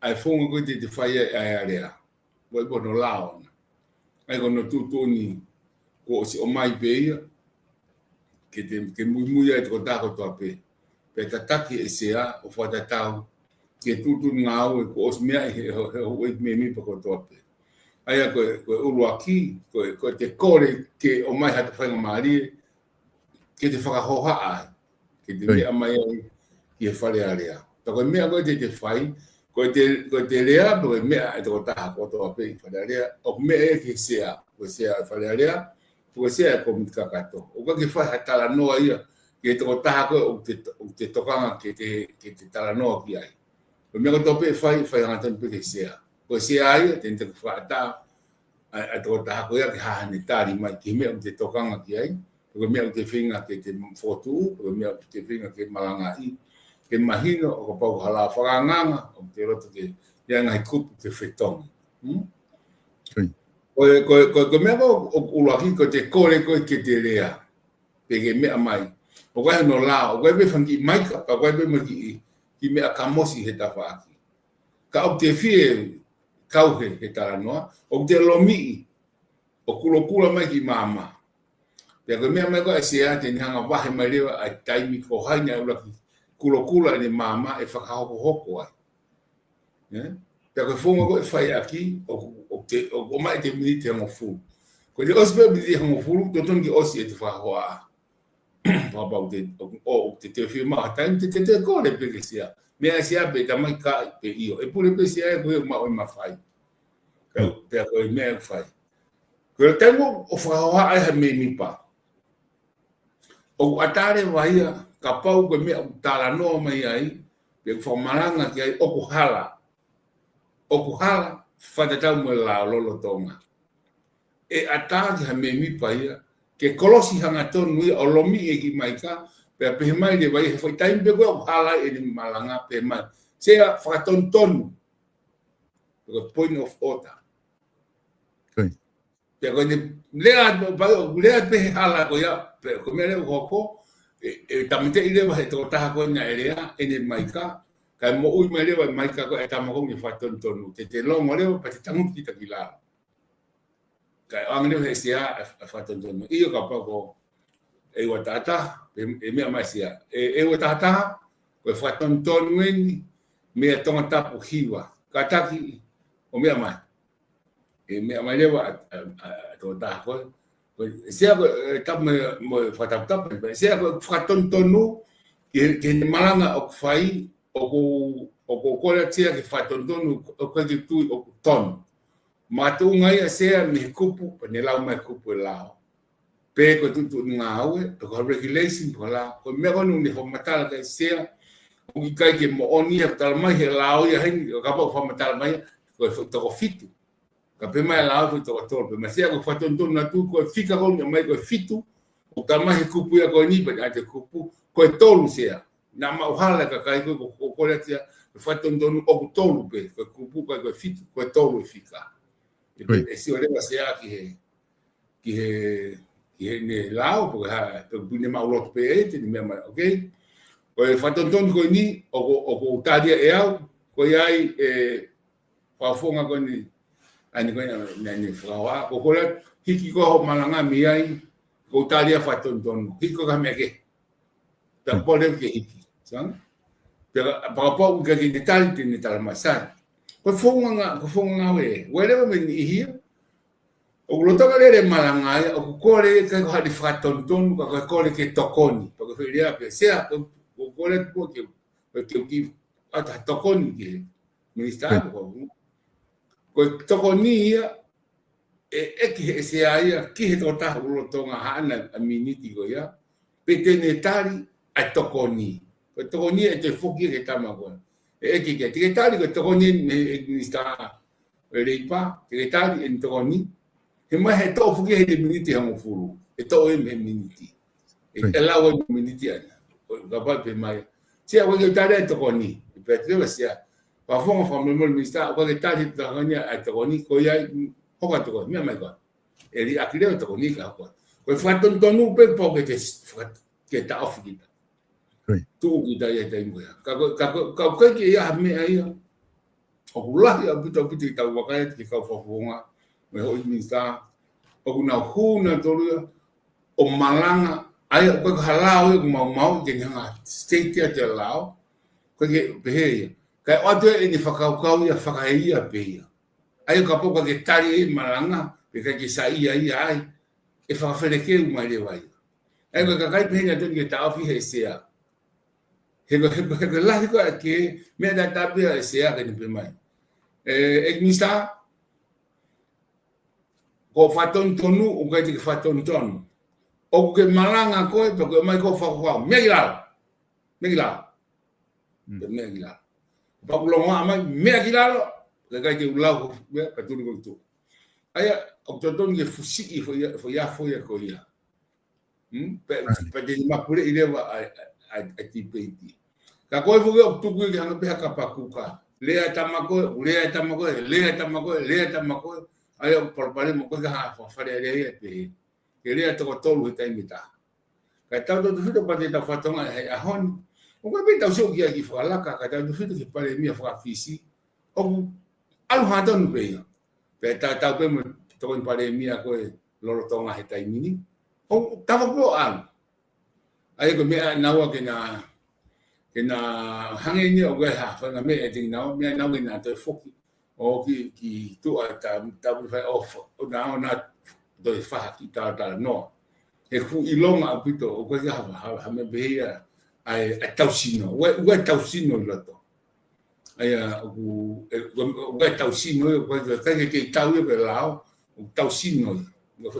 ʻa e founga ko ē te te fai ai ʻa e Alea. ʻOku ʻi ai pē hono lao ʻona. ʻA ia ko hono tuʻutuʻuni kuo ʻosi ʻomai pē ia, ke te, ke muimui ai e tokotaha kotoa pē. Pea tataki ʻe he sea ʻo fakatatau ki he tuʻutuʻuni ngāue kuo ʻosi meaʻi he, he, he, he mēmipa kotoa pē. ʻA ia ko e, ko e ʻuluaki, ko e, ko e te kole ke ʻomai hato faingamālie, ke te fakahohaʻa ai, ke te meʻa mai ai ki he Fale Alea. Pea ko e meʻa ko ē te te fai, ko e te, ko e te lea, ko e meʻa ʻa e tokotaha kotoa pē ʻi Fale Alea, ʻoku meʻa ia ki he sea, ko e sea ʻo e Fale Alea, ko e sea ʻo e kōmiti kakato. ʻOku ʻikai ke fai ha talanoa ia, ki he tokotaha ko ē ʻoku te, ʻoku te tokanga ke te, ke te talanoa ki ai. Ko e meʻa kotoa pē ʻe fai, fai hangatonu pē ki he sea. Ko e sea ia, te ne te fakaʻatā, ʻa, ʻa e tokotaha ko ia ke hā haʻane tali mai ki he meʻa ʻoku te tokanga ki ai, pe ko e meʻa ʻoku te feinga ke te fokotuʻu, pe ko e meʻa ʻoku te feinga ke malangaʻi, ke mahino, ʻo kapau ko ha lao fakaangaanga, ʻoku te loto ke, ia ngaahi kupu ke fetongi. Hmm? Ko e, ko e, ko e, ko e meʻa ko ē ʻoku ʻuluaki ko e te kole ko ē ke te lea, pe ke meʻa mai. ʻOku ʻi ai hono lao, ʻoku ʻi ai pē fanga kiʻi maika, ka ʻoku ʻi ai pē mo e kiʻi, kiʻi meʻa kamosi he tafaʻaki. Ka ʻoku te fie kau he, he talanoa, ʻoku te lomiʻi, ʻo kulokula mai ki māmā. Pea ko e meʻa mai ko ē ʻa e sea te ne hanga ʻo vahe mai leva ʻa e taimi ko hai naʻe ʻuluaki kulokula ʻene māmā ʻe fakahokohoko ai. Ē? Pea ko e founga ko ē ʻe fai ʻaki, ʻoku, ʻoku te, ʻoku ʻomai ʻete miniti ʻe hongofulu. Ko ʻete ʻosi pē miniti ʻe hongofulu, totonu ke ʻosi ʻete fakahohaʻa. Kapau te, ʻo, ʻo, te te fiemaʻu ha taimi te, te, te kole pē ki he sea. Meʻa ʻa e sea pē, tamai, ʻikai, pe ʻio. ʻE pule pē sea ʻe koe ʻo maʻu e mafai. Pea, pea ko e meʻa ʻe fai. Ko e taimi ʻoku fakahohaʻa ai ha mēmipa, ʻoku ʻatā leva ia, kapau ko e meʻa ʻoku talanoa mai ai, pe ʻoku fakamalanga ki ai, ʻoku hala. ʻOku hala, fakatatau mo e lao lolotonga. ʻE ʻatā ki ha mēmipa ia, ke kolosi hangatonu ia, ʻo lomiʻi e kiʻi maika, Pea pehē mai leva ia he foʻi taimi pē ko ē ʻoku hala ai ʻene malanga, pehē mai, Sea, fakatonutonu. Ko e point of order. Ko ia. Pea ko ʻene lea, pea ʻoku lea pē he hala ko ia, pea ko e meʻa leva ʻoku hoko, ʻe, ʻe tāmateʻi leva he tokotaha ko ē naʻe lea, ʻene maika, kae moʻui mai leva e maika ko ē ʻa e tama ko ē naʻe fakatonutonu, te te longo leva, pea te tangutu kita ki lalo. Kae ʻoange leva he Sea ʻa e, ʻa e fakatonutonu. ʻIo kapau ko e ua taha taha, ʻe, ʻe meʻa mai Sea. ʻE, ʻe ua taha taha, ko e fakatonutonu eni, meia Tongatapu hiva. Kātaki ʻo meʻa mai. ʻE meʻa mai leva ʻa, ʻa, ʻa, ʻa e tokotaha ko ē. Ko e Sea ko e, ʻe, tapu mo e, mo e fakataputapu, Sea ko e fakatonutonu, ki he, ki heʻene malanga ʻoku fai, ʻoku, ʻoku kole atu Sea ke fakatonutonu, ʻoku ʻikai ke tui ʻoku tonu. Makatuʻunga ia Sea mei he kupu, pea ne lau mai kupu e lao. Pe ko e tuʻutuʻuni ngāue, pe ko e regulation, pe ko e lao. Ko e meʻa ko eni naʻe fakamatala ki ai Sea, ʻoku ʻikai ke moʻoni ia, tala mai he lao ia heni, kapau fakamatala mai, ko e foʻi toko fitu. Ka pehē mai e lao foʻi toko tolu, pehē mai Sea ko e fakatonutonu atu, ko e fika ko eni mai ko e fitu, ʻoku tala mai he kupu ia ko eni, pea ʻai atu e kupu, ko e tolu Sea. Naʻa mau hala e kakai ko ē, ʻoku kole atu ia, ko e fakatonutonu ʻoku tolu pē, ko e kupu ko ē ko e fitu, ko e tolu e fika. ʻE, ʻe sio leva Sea ki he, ki he, ki heʻene lao, pe ko e hā, pe ʻoku ne maʻuloto pē ʻe te ne meʻa mai, okay? Ko e fakatonutonu ko eni, ʻoku, ʻoku ou tali ia ʻe au, ko ia ai, ʻe, fakafofonga ko eni, ʻa eni ko eni, naʻa ne fakahoa, ʻoku kole atu, hiki ko ē hoʻo malanga mei ai, ʻoku ou tali ia fakatonutonu, hiki ko ē ka meʻa kehe. Pea pole ke hiki, sang? Pea kapau ʻoku ʻikai ke ne tali, te ne tala mai Sea. Ko e founga ngā, ko e founga ngāue, ʻoku leva mei he niʻihi ia, ʻoku lolotonga lele e malanga ia, ʻoku kole ʻikai ko haʻane fakatonutonu, ka ko e kole ke tokoni. Pea ko e foʻi lea pē, Sea, ʻoku, ʻoku kole atu ke, ke, ke ʻoatu ha tokoni ki he minisitā, ko, ko e tokoni ia, ʻe, ʻe ʻeke he Sea ia, ki he tokotaha ʻoku lolotonga haʻana ʻa e miniti ko ia, pe te ne tali ʻa e tokoni. Ko e tokoni ʻe toe foki ki he tama ko ē. ʻE ʻeke ki ai, te ke tali ko e tokoni mei he minisitā ʻo e Leipa, te ke tali ʻene tokoni. He mai he toʻo foki he miniti hongofulu. ʻE toʻo ia mei he miniti. ʻE, ʻe lau e miniti ʻana. ʻO kapau pehē mai, Sea, ʻoku ʻikai ke tali e tokoni. ʻE pehē atu leva Sea, fakafofonga fakamolemole minisitā, ʻoku ʻikai ke tali e tokoni, ʻa e tokoni, ko ia ai, hoko atu ko ē, meʻa mai ko ē. ʻE liʻaki leva e tokoni ka hoko atu. Ko e fakatonutonu pē pau ke te, faka-, ke taʻofi kita. Tuʻu kita ia he taimi ko ia. Ka ko, ka ko, ka ʻoku ʻikai ke ʻi ai ha meʻa ia. ʻOku lahi ʻaupito, ʻaupito ʻetau vakai atu ki he kau fakafofonga, mo e houʻeiki minisitā. ʻOku nau hū nautolu ia, ʻo malanga, ʻa ia ʻoku ʻikai ko ha lao ia ʻoku maumau, ke ne hanga ʻo state ʻa e lao, ʻoku ʻikai ke pehē ia. Kae ʻoatu ʻene fakakaukau ia, fakaeia pē ia. ʻA ia kapau ʻoku ʻikai ke tali e malanga, pe ʻikai ke saiʻia ai, ʻe fakafelekeu mai leva ia. ʻA ia ko e kakai pehē naʻa totonu ke taʻofi he Sea. He ko, he ko, he ko e lahi ko ē ʻa e meʻa tatau pē ʻa e Sea ke ne pehē mai, ʻE, ʻEiki Minisitā, ko e fakatonutonu, ʻoku ʻikai te ke fakatonutonu. ʻOku ke malanga koe, pea ko e ʻomai ko e fakakaukau. Meʻa ki lalo. Meʻa ki lalo. Pea meʻa ki lalo. Pea ʻoku longoaʻa mai, meʻa ki lalo. Pea ʻikai te u lau, meʻa, pea tuli koe ki tuʻa. ʻA ia, ʻoku totonu ke fusiʻi e foʻi, foʻi afo ia ko ia. Hmm? Pe, pe te ne mapuleʻi leva ʻa e, ʻa e, ʻa e tipeiti. Ka ko e foʻi ʻoku tuku ia ke hanga pē ha kapa kuka. Lea e tama ko ē, lea e tama ko ē, lea e tama ko ē, lea e tama ko ē. ʻA ia ʻoku palopalema ko ē ka ha, ha Fale Alea ia ʻe pehē. Ke lea toko tolu he taimi ʻe taha. Kae tautautefito pea te tau fatongia he ʻaho ni. ʻOku ʻikai pē ke tau sio ki ai ki fakalaka, kae tautautefito ki he Palēmia faka-Fisi. ʻOku ʻalu hangatonu pē ia. Pea tatau pē mo e Tokoni Palēmia ko ē lolotonga he taimi ni. ʻOku tava pē ʻo ʻalu. ʻA ia ko e meʻa naua ke na, ke na hangē ni ʻoku ʻi ai ha faʻahinga meʻa ʻe tiki naua, meʻa naua ke na toe foki ʻo ki, ki tuʻa ta, ta fai ʻo fa-, ʻo na, ʻo na toe fai ha kiʻi talatalanoa. He ʻoku ʻilonga ʻaupito, ʻoku ʻikai ha, ha, ha meʻa pehē ia, ʻa e, ʻa e tausino. ʻOku ʻi ai, ʻoku ʻi ai tausino ʻi loto. ʻA ia, ʻoku, ʻe, ʻoku, ʻoku ʻi ai tausino ia, ʻoku ʻikai, ʻikai ke kei tau ia ko e lao, ʻoku tausino ia.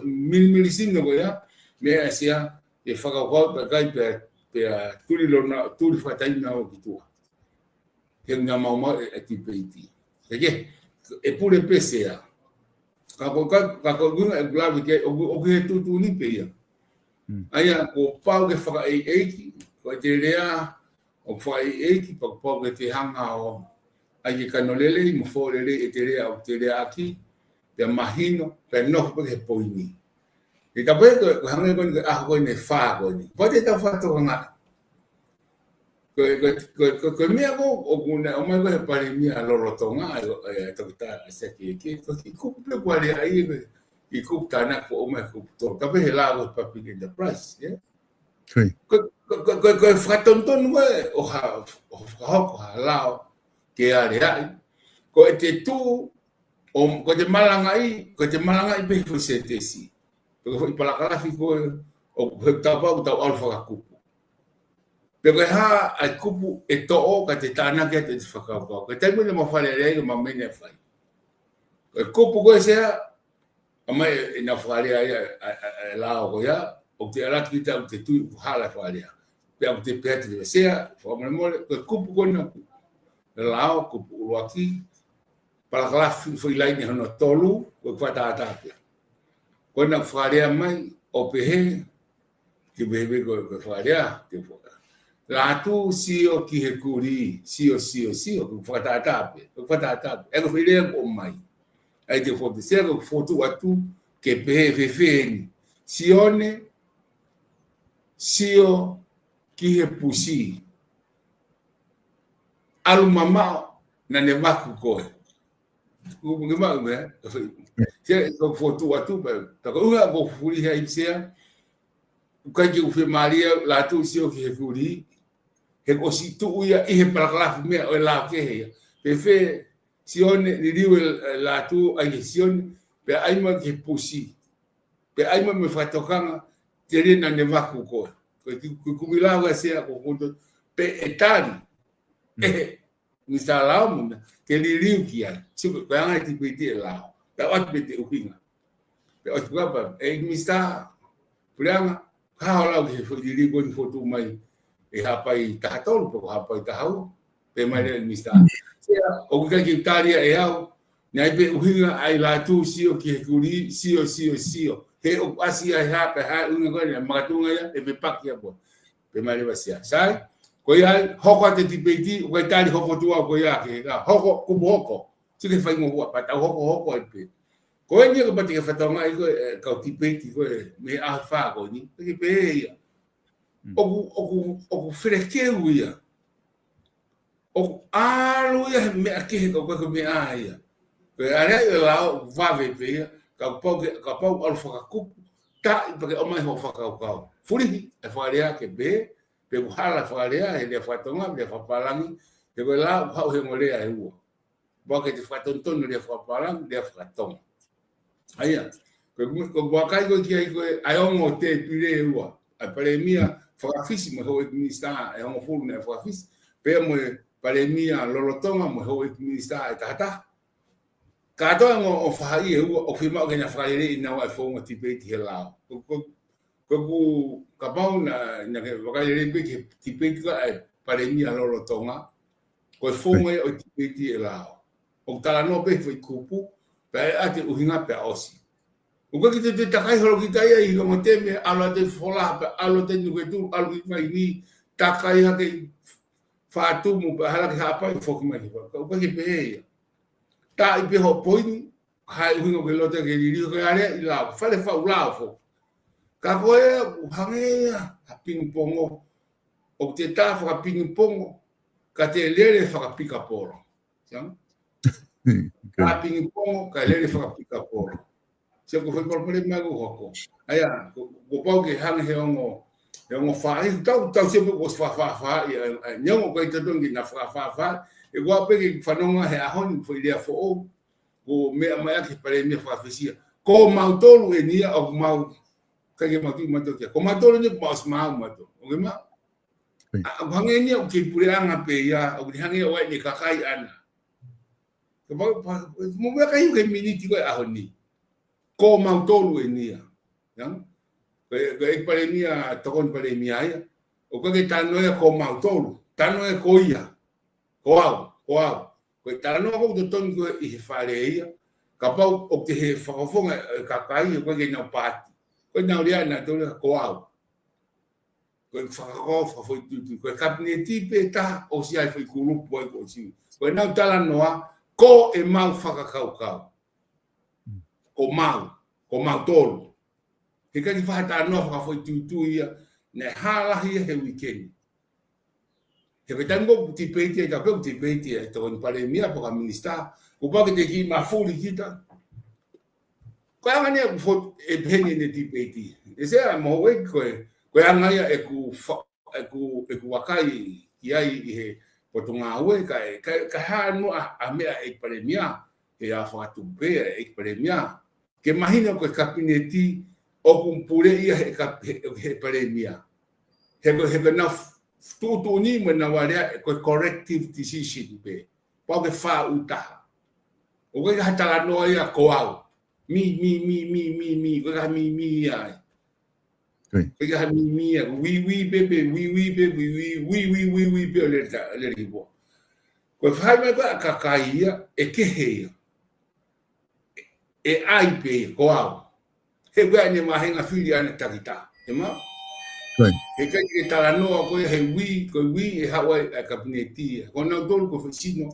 Milimili sino ko ia, meʻa ʻa e Sea, ʻe fakakaukau pē ʻikai pea, pea tuli lona, tuli fakataimi ʻo ki tuʻa. He ʻoku na maumau e, e tipeiti. Ke ke, ʻe pule pē Sea. Ka ko, ka, ka ko e ʻuhinga ʻeku lave ki ai, ʻoku, ʻoku ʻi he tuʻutuʻuni pē ia. Hmm. ʻA ia, kuo pau ke fakaʻeiʻeiki, ʻo ʻete lea, ʻoku fai ʻeiki, pea kuo pau ke te hanga ʻo ʻai ke kano lelei mo fō lelei ʻete lea ʻoku te leaʻaki, pea mahino, pea nofo pē he poini. Ke ka pē ko, ko e hangē ko eni ko e ʻaho ko eni ʻe fā ko eni. Pea te tau fakatokangaʻi. Ko, ko, ko, ko, ko e meʻa ko, ʻoku ne ʻomai ko e palēmia lolotonga, ʻa e, ʻa e, ʻa e toketā ʻa e seki ʻe ke, ko e kiʻi kupu pē kuo lea ai, ko e kiʻi kupu tānaki ko e ʻomai kupu tō. Ka pehē he lao ko e public enterprise, ē? Ko ia. Ko, ko, ko, ko, ko e fakatonutonu ko ē, ʻo ha, ʻo fakahoko ha lao, ke aleaʻi. Ko ʻete tuʻu, ʻo, ko ʻete malangaʻi, ko ʻete malangaʻi pē he foʻi sētesi. Pe ko e foʻi palakalafi ko ē, ʻoku tau pau, tau ʻalu fakakupu. Pe ko e hā ʻa e kupu ʻe toʻo, ka te tānaki atu ʻete fakakaukau. Ko e taimi ʻe mau fakalea ai, ko e meʻa ʻe fai. Ko e kupu ko ē Sea, ʻa mai ʻe, ʻenau fakalea ia, ʻa, ʻa, ʻa e lao ko ia, ʻoku te ʻalu atu kita ʻoku te tui ʻoku hala e fakalea. Pea ʻoku te pehē atu Sea, fakamolemole, ko e kupu ko ena kuo. Lao, kupu ʻuluaki, palakalafi foʻi laine hono tolu, ko e fakatātā pē. Ko ena fakalea mai, ʻo pehē, ke pehē pē ko, ko e fakalea, ke faka-. Lātū sio ki he kulī, sio, sio, sio, ko e fakatātā pē, ko e fakatātā pē. ʻE ko e foʻi lea ʻoku ʻomai. ʻAi te fotu, Sea ko e fotu atu, ke pehē fēfē eni. Sione, sio ki he pusi. ʻAlu mamaʻo, naʻa ne vaku koe. Kupu ke maʻu meʻa, Sea ko e fotu atu, pea, pea ko e ʻuhinga ko e fuli hei Sea, ʻoku ʻikai ke u fiemālie, lātū sio ki he kulī, he kuo ʻosi tuʻu ia ʻi he palakalafi meʻa ʻo e lao kehe ia. Fēfē, Sione, liliu e, e lātū, ʻai ki he Sione, pea ʻai mai ki he pusi. Pea ʻai mai mo e fakatokanga, telia naʻa ne vaku koe. Ko e ki-, ki-, kumi lao ʻa Sea ko koto, pe ʻe tali. Mm. ʻE, Minisitā Lao mo e meʻa, ke liliu ki ai. Sio ko e anga e tipeiti ʻe lao. Pea ʻoatu pē ʻete ʻuhinga. Pea ʻoatu pē kapau, ʻe Minisitā Puleʻanga, ka hao lau ki he foʻi liliu ko eni fotu mai, ʻe Haʻapai taha tolu, pe ko Haʻapai taha ua, pehē mai leva ʻe Minisitā. Sea, ʻoku ʻikai ke u tali ia ʻe au, naʻe ʻi ai pē ʻuhinga ʻa e lātū sio ki he kulī, sio, sio, sio. He ʻoku ʻasi ia he hā, pea hā e ʻuhinga ko eni, makatuʻunga ia, ʻe fepaki ia pē. Pehē mai leva Sea. Sai, ko ia ai, hoko atu e tipeiti, ʻoku ʻikai tali hoko atu au ko ia ke, ka hoko, kupu hoko. Sio ki he faingofua, pea tau hokohoko ai pē. Ko eni ia kapau te ke fakatokangaʻi ko e, e, kau tipeiti ko ē, mei he ʻaho ʻe fā ko eni, te ke pehē ia. Mm. ʻOku, ʻoku, ʻoku felekeu ia. ʻOku ʻalu ia he meʻa kehe ka ʻoku ʻikai ko e meʻa ia. Ko e aleaʻi e lao ʻoku vave pē ia, kapau ke, kapau ʻalu fakakupu, taʻi pea ke ʻomai hoʻo fakakaukau. Fulihi, e fakalea ke pehē, pe ʻoku hala e fakalea, he lea fakatonga, lea fakapālangi, he ko e lao ʻoku haʻu he ongo lea ʻe ua. Pau ke te fakatonutonu lea fakapālangi, lea fakatonga. ʻA ia, ko, ko e vakai ko ē ki ai ko e, ʻa e ongo tēpile ʻe ua. ʻA e palēmia fakafisi mo e houʻeiki minisitā ʻe hongofulu naʻe fakafisi. Pea mo e palēmia lolotonga mo e houʻeiki minisitā ʻe tahataha. Kātoa e ongo faʻahi ʻe ua, ʻoku fiemaʻu ke na fakaleleiʻi naua e founga tipeiti he lao. Ko, ko, ko ʻeku kapau naʻa, naʻa ke vakai lelei pē ki he tipeiti ko ē ʻa e palēmia lolotonga. Ko e founga ia ʻo e tipeiti ʻe lao. ʻOku talanoa pē he foʻi kupu, pea ʻe ʻoatu e ʻuhinga pea ʻosi. ʻOku ʻikai ke te, te takai holo kita ia ʻi he ongo tēpile, ʻalu atu e fola, pea ʻalu atu e nuku e tulu, ʻalu ki Vainī, takai hake ʻi Fatumu, pea hala ki Haʻapai, foki mai ki Fatumu. ʻOku ʻikai ke pehē ia. Taʻi pē hoʻo poini, hā e ʻuhinga ʻoku ke loto ke liliu, ko e aleaʻi lao, fale faʻu lao foki. Ka ko e, ʻoku hangē ia ha pingipongo, ʻoku te tā fakapingipongo, ka te lele fakapikapolo. Siang? Ka pingipongo, ka lele fakapikapolo. Sio ko e foʻi palopalema ʻoku hoko. ʻA ia, kuo, kuo pau ke hanga he ongo, he ongo faʻahi, tau, tau sio pē kuo ʻosi fakafaʻafaʻahi, ʻa, ʻa, neongo ʻoku ʻikai totonu ke na fakafaʻafaʻahi, ʻe ʻoua pē ke fanongo he ʻaho ni, foʻi lea foʻou, ko e meʻa mai ʻaki e palēmia fakafisi ia. Ko mautolu eni ia, ʻoku mau, ʻikai ke mau tui mautolu ia. Ko mautolu eni, ʻoku mau ʻosi maʻu mautolu. ʻOku mau ʻA, ʻoku hangē eni ia ʻoku kei puleʻanga pē ia, ʻoku ne hangē ia ʻoku ʻi ai ʻene kakai ʻana. Ka pau, pau, mo meʻa kai ʻoku kei miniti ko e ʻaho ni. Ko mautolu eni ia. Ia? Ko e, ko e palēmia, tokoni palēmia ia. ʻOku ʻikai ke talanoa ia ko mautolu. Talanoa ia ko ia. Ko au, ko au. Ko e talanoa ʻoku totonu ko ē ʻi he fale ia. Kapau ʻoku te he fakafofonga e kakai, ʻoku ʻikai ke nau paati. Ko e nau lea nautolu ia ko au. Ko ko e fakakaukau fakafoʻituitui. Ko e kapineti pē taha ʻosi ʻi ai e foʻi kulupu ai ko ʻosi. Ko ʻenau talanoa, ko ʻemau fakakaukau. Ko mau, ko mautolu. He ʻikai ke fai ha talanoa fakafoʻituitui ia, naʻe hā lahi ia he uike ni. He ko e taimi ko ē ʻoku tipeiti ai, ka pē ʻoku tipeiti ai, tokoni palēmia pe ko ha minisitā, kuo pau ke te kiʻi mafuli kita. Ko e anga ia ʻoku fo-, ʻe pehē ni ʻene tipeiti. ʻE sea mo e ko e, ko e anga ia ʻeku fa-, ʻeku, ʻeku vakai ki ai ʻi he potungāue, ka, ka, ka hā noa ʻa, ʻa e meʻa ʻEiki Palēmia, he ʻa fakatupu pē ʻEiki Palēmia. Ke mahino ko e kapineti ʻoku pule ia he ka-, he, he palēmia. He ko, he ko ʻenau tuʻutuʻuni mo ʻenau alea, ko e corrective decision pē. Pau ke faʻu taha. ʻOku ʻikai ha talanoa ia ko au. Mi, mi, mi, mi, mi, mi, ko e ka mi, mi ia ai. Ko e ka mi, mi ia, wi, wi, pē, pē, wi, wi, pē, wi, wi, wi, wi, wi, wi, pē, ʻo lele ta, lele ki pō. Ko e fai mai ko e kakai ia, ʻe kehe ia. ʻE ʻai pē ia, ko au. He ʻoku ʻi ai ʻene mahenga fili ʻana takitaha. He ma? He ʻikai ke talanoa ko e he wi, ko e wi, ʻe haʻu ai ʻa e kapineti ia. Ko nautolu ko e foʻi sino,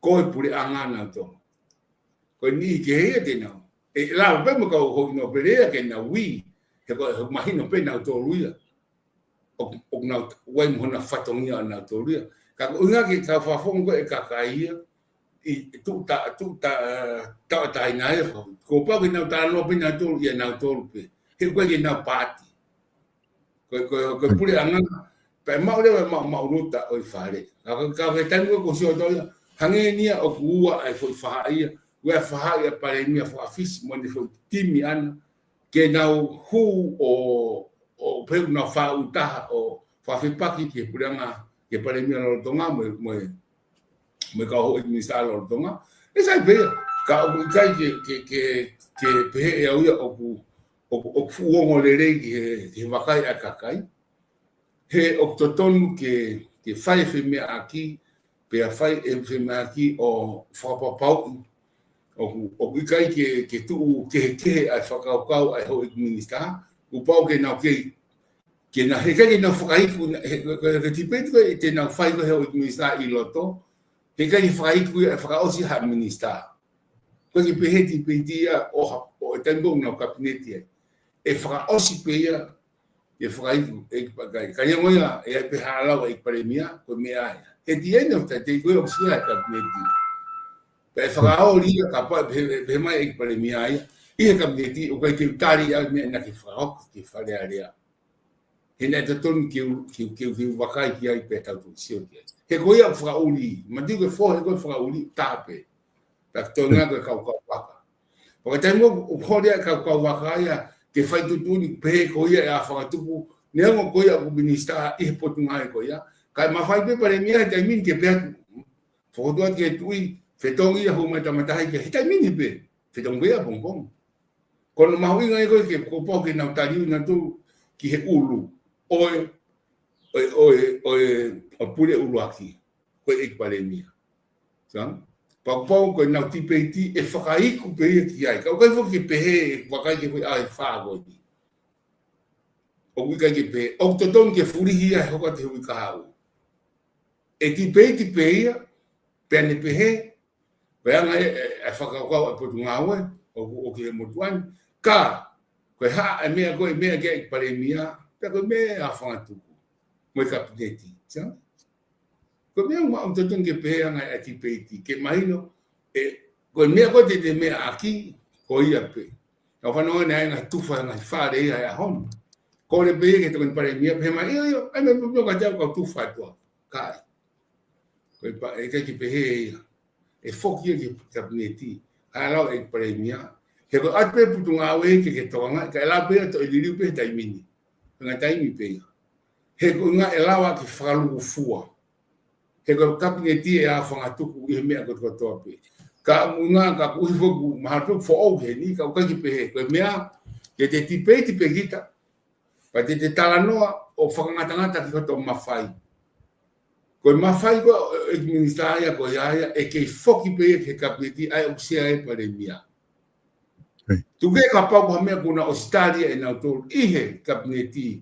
ko e puleʻanga nautolu. Ko e niʻihi kehe ia te nau. ʻE lava pē mo e kau houʻeiki nōpele ia ke nau ui. He ko e, he mahino pē nautolu ia. ʻO, ʻo nau, ʻoku ʻi ai mo hona fatongia ʻo nautolu ia. Ka ko e ʻuhinga ke kau fakafofonga ko e kakai ia. ʻI tuʻu ta, tuʻu ta, tauʻatāina ia. Kuo pau ke nau talanoa pē nautolu ia nautolu pē. He ʻoku ʻikai ke nau paati. Ko e, ko e, ko e puleʻanga, pea maʻu leva, maʻu, maʻu luta ʻo e fale. Ka, ka, ka, ka taimi ko ē ko sio tau ia, hangē ni ia ʻoku ua ʻa e foʻi fahaʻi ia, ua ʻa e fahaʻi ʻa e palēmia fakafisi mo ʻene foʻi timi ʻana, ke nau hū ʻo, ʻo pehē ʻoku nau faʻu taha ʻo fakafepaki ki he puleʻanga, ki he palēmia lolotonga mo, mo, mo e kau houʻeiki minisitā lolotonga. ʻE sai pē ia, ka ʻoku ʻikai ke, ke, ke, ke pehē ʻe au ia ʻoku, ʻoku, ʻoku fuʻu ongo lelei ki he, ki he vakai ʻa e kakai. He ʻoku totonu ke, ke fai e femeaʻaki, pea fai e femeaʻaki ʻo fakapapauʻi. ʻOku, ʻoku ʻikai ke, ke tuʻu kehekehe ʻa e fakakaukau ʻa e houʻeiki minisitā, kuo pau ke nau kei, ke na, he ʻikai ke nau fakaiku, he, he, he tipeiti ko ē te nau fai ko ē he houʻeiki minisitā ʻi loto, he ʻikai ke fakaiku ia ʻe fakaʻosi ha minisitā. Ko e kiʻi pehē tipeiti ia ʻo ha, ʻo e taimi ko ē ʻoku nau kapineti ai. ʻE fakaʻosi pē ia, ʻe fakaiku, ʻe pakai. Ka ia mo ia, ʻe ʻai pē ha lau ʻEiki Palēmia, ko e meʻa ia. He tiene o tai te ko e ʻosi ia he kapineti. Pea ʻe fakaoli ia kapau, pehē, pehē mai ʻEiki Palēmia ia. ʻI he kapineti, ʻoku ʻikai ke u tali ʻa e meʻa naʻa ke fakahoko ki Fale Alea. He naʻe totonu ke u, ke u, ke u, ke u vakai ki ai pea tau toki sio ki ai. He ko ia ʻoku fakaʻuli, ma tiku ke fo, he ko e fakaʻuli, tā pē. Pea ko e toenga ko e kaukau vaka. Pea ko e taimi ʻoku holi ai e kaukau vaka ia, ke fai tuʻutuʻuni pehē ko ia ʻe ʻa fakatupu, neongo ko ia ʻoku minisitā ʻi he potungāue ko ia. Kae mafai pē palēmia he taimi ni ke pehē atu, fokotuʻu atu ki he tuʻi, fetongi ia hū mai tamataha ki he taimi ni pē, fetongi ia pongipongi. Ko hono mahuʻinga ia ko ē ke kuo pau ke nau tali ʻo nau tuʻu ki he ʻulu ʻo e, ʻo e, ʻo e, ʻo e, ʻo e pule ʻuluaki, ko e ʻEiki Palēmia. Sa? Pea kuo pau ko ʻenau tipeiti ʻe fakaiku pē ia ki ai. Ka ʻoku ʻikai foki ke pehē, ʻe vakai ke foʻi ʻaho ʻe fā ko eni. ʻOku ʻikai ke pehē, ʻoku totonu ke fulihi ia he hoko atu he uike kahaʻu. ʻE tipeiti pē ia, pea ne pehē, ko e anga e, e, e fakakaukau ʻa e potungāue, ʻoku, ʻoku ʻi he motuʻa ni. Ka, ko e hā e meʻa ko e meʻa ki ai ʻEiki Palēmia, pea ko e meʻa ʻa fakatupu. Mo e kapineti, sa? Ko e meʻa ʻoku maʻu totonu ke pehē anga e tipeiti, ke mahino, ʻe, ko e meʻa ko ē te te meʻa ʻaki, ko ia pē. Ka fanongo naʻe ngaahi tufa, ngaahi fale ia he ʻaho ni. Kole pē ia ki he tokoni palēmia, pehē mai, ʻio, ʻio, ʻai mai pē ka te au kau tufa atu au. Kai. Ko e pa, ʻe ʻikai ke pehē ia. ʻE foki ia ki he kapineti. ʻAi lau ʻEiki Palēmia. He ko e ʻoatu pē potungāue ke, ke tokanga, kae lau pē ia toe liliu pē he taimi ni. Ngaahi taimi pē ia. He ko e ʻuhinga ʻe lava ke fakalūkufua. He ko e kapineti ʻe ʻa fakatupu ʻi he meʻa kotokotoa pē. Ka ʻuhinga ka kuo hifo ku mahalo foʻou heni, ka ʻoku ʻikai ke pehē. Ko e meʻa, ke te tipeiti pē kita. Pea te te talanoa ʻo fakangatangata ki hoto mafai. Ko e mafai ko ē ʻo e minisitā ia ko ia ia, ʻe kei foki pē ia ki he kapineti ʻa ē ʻoku sea ai e palēmia. Tuku kehe kapau ko ha meʻa kuo nau ʻosi tali ʻe nautolu ʻi he kapineti,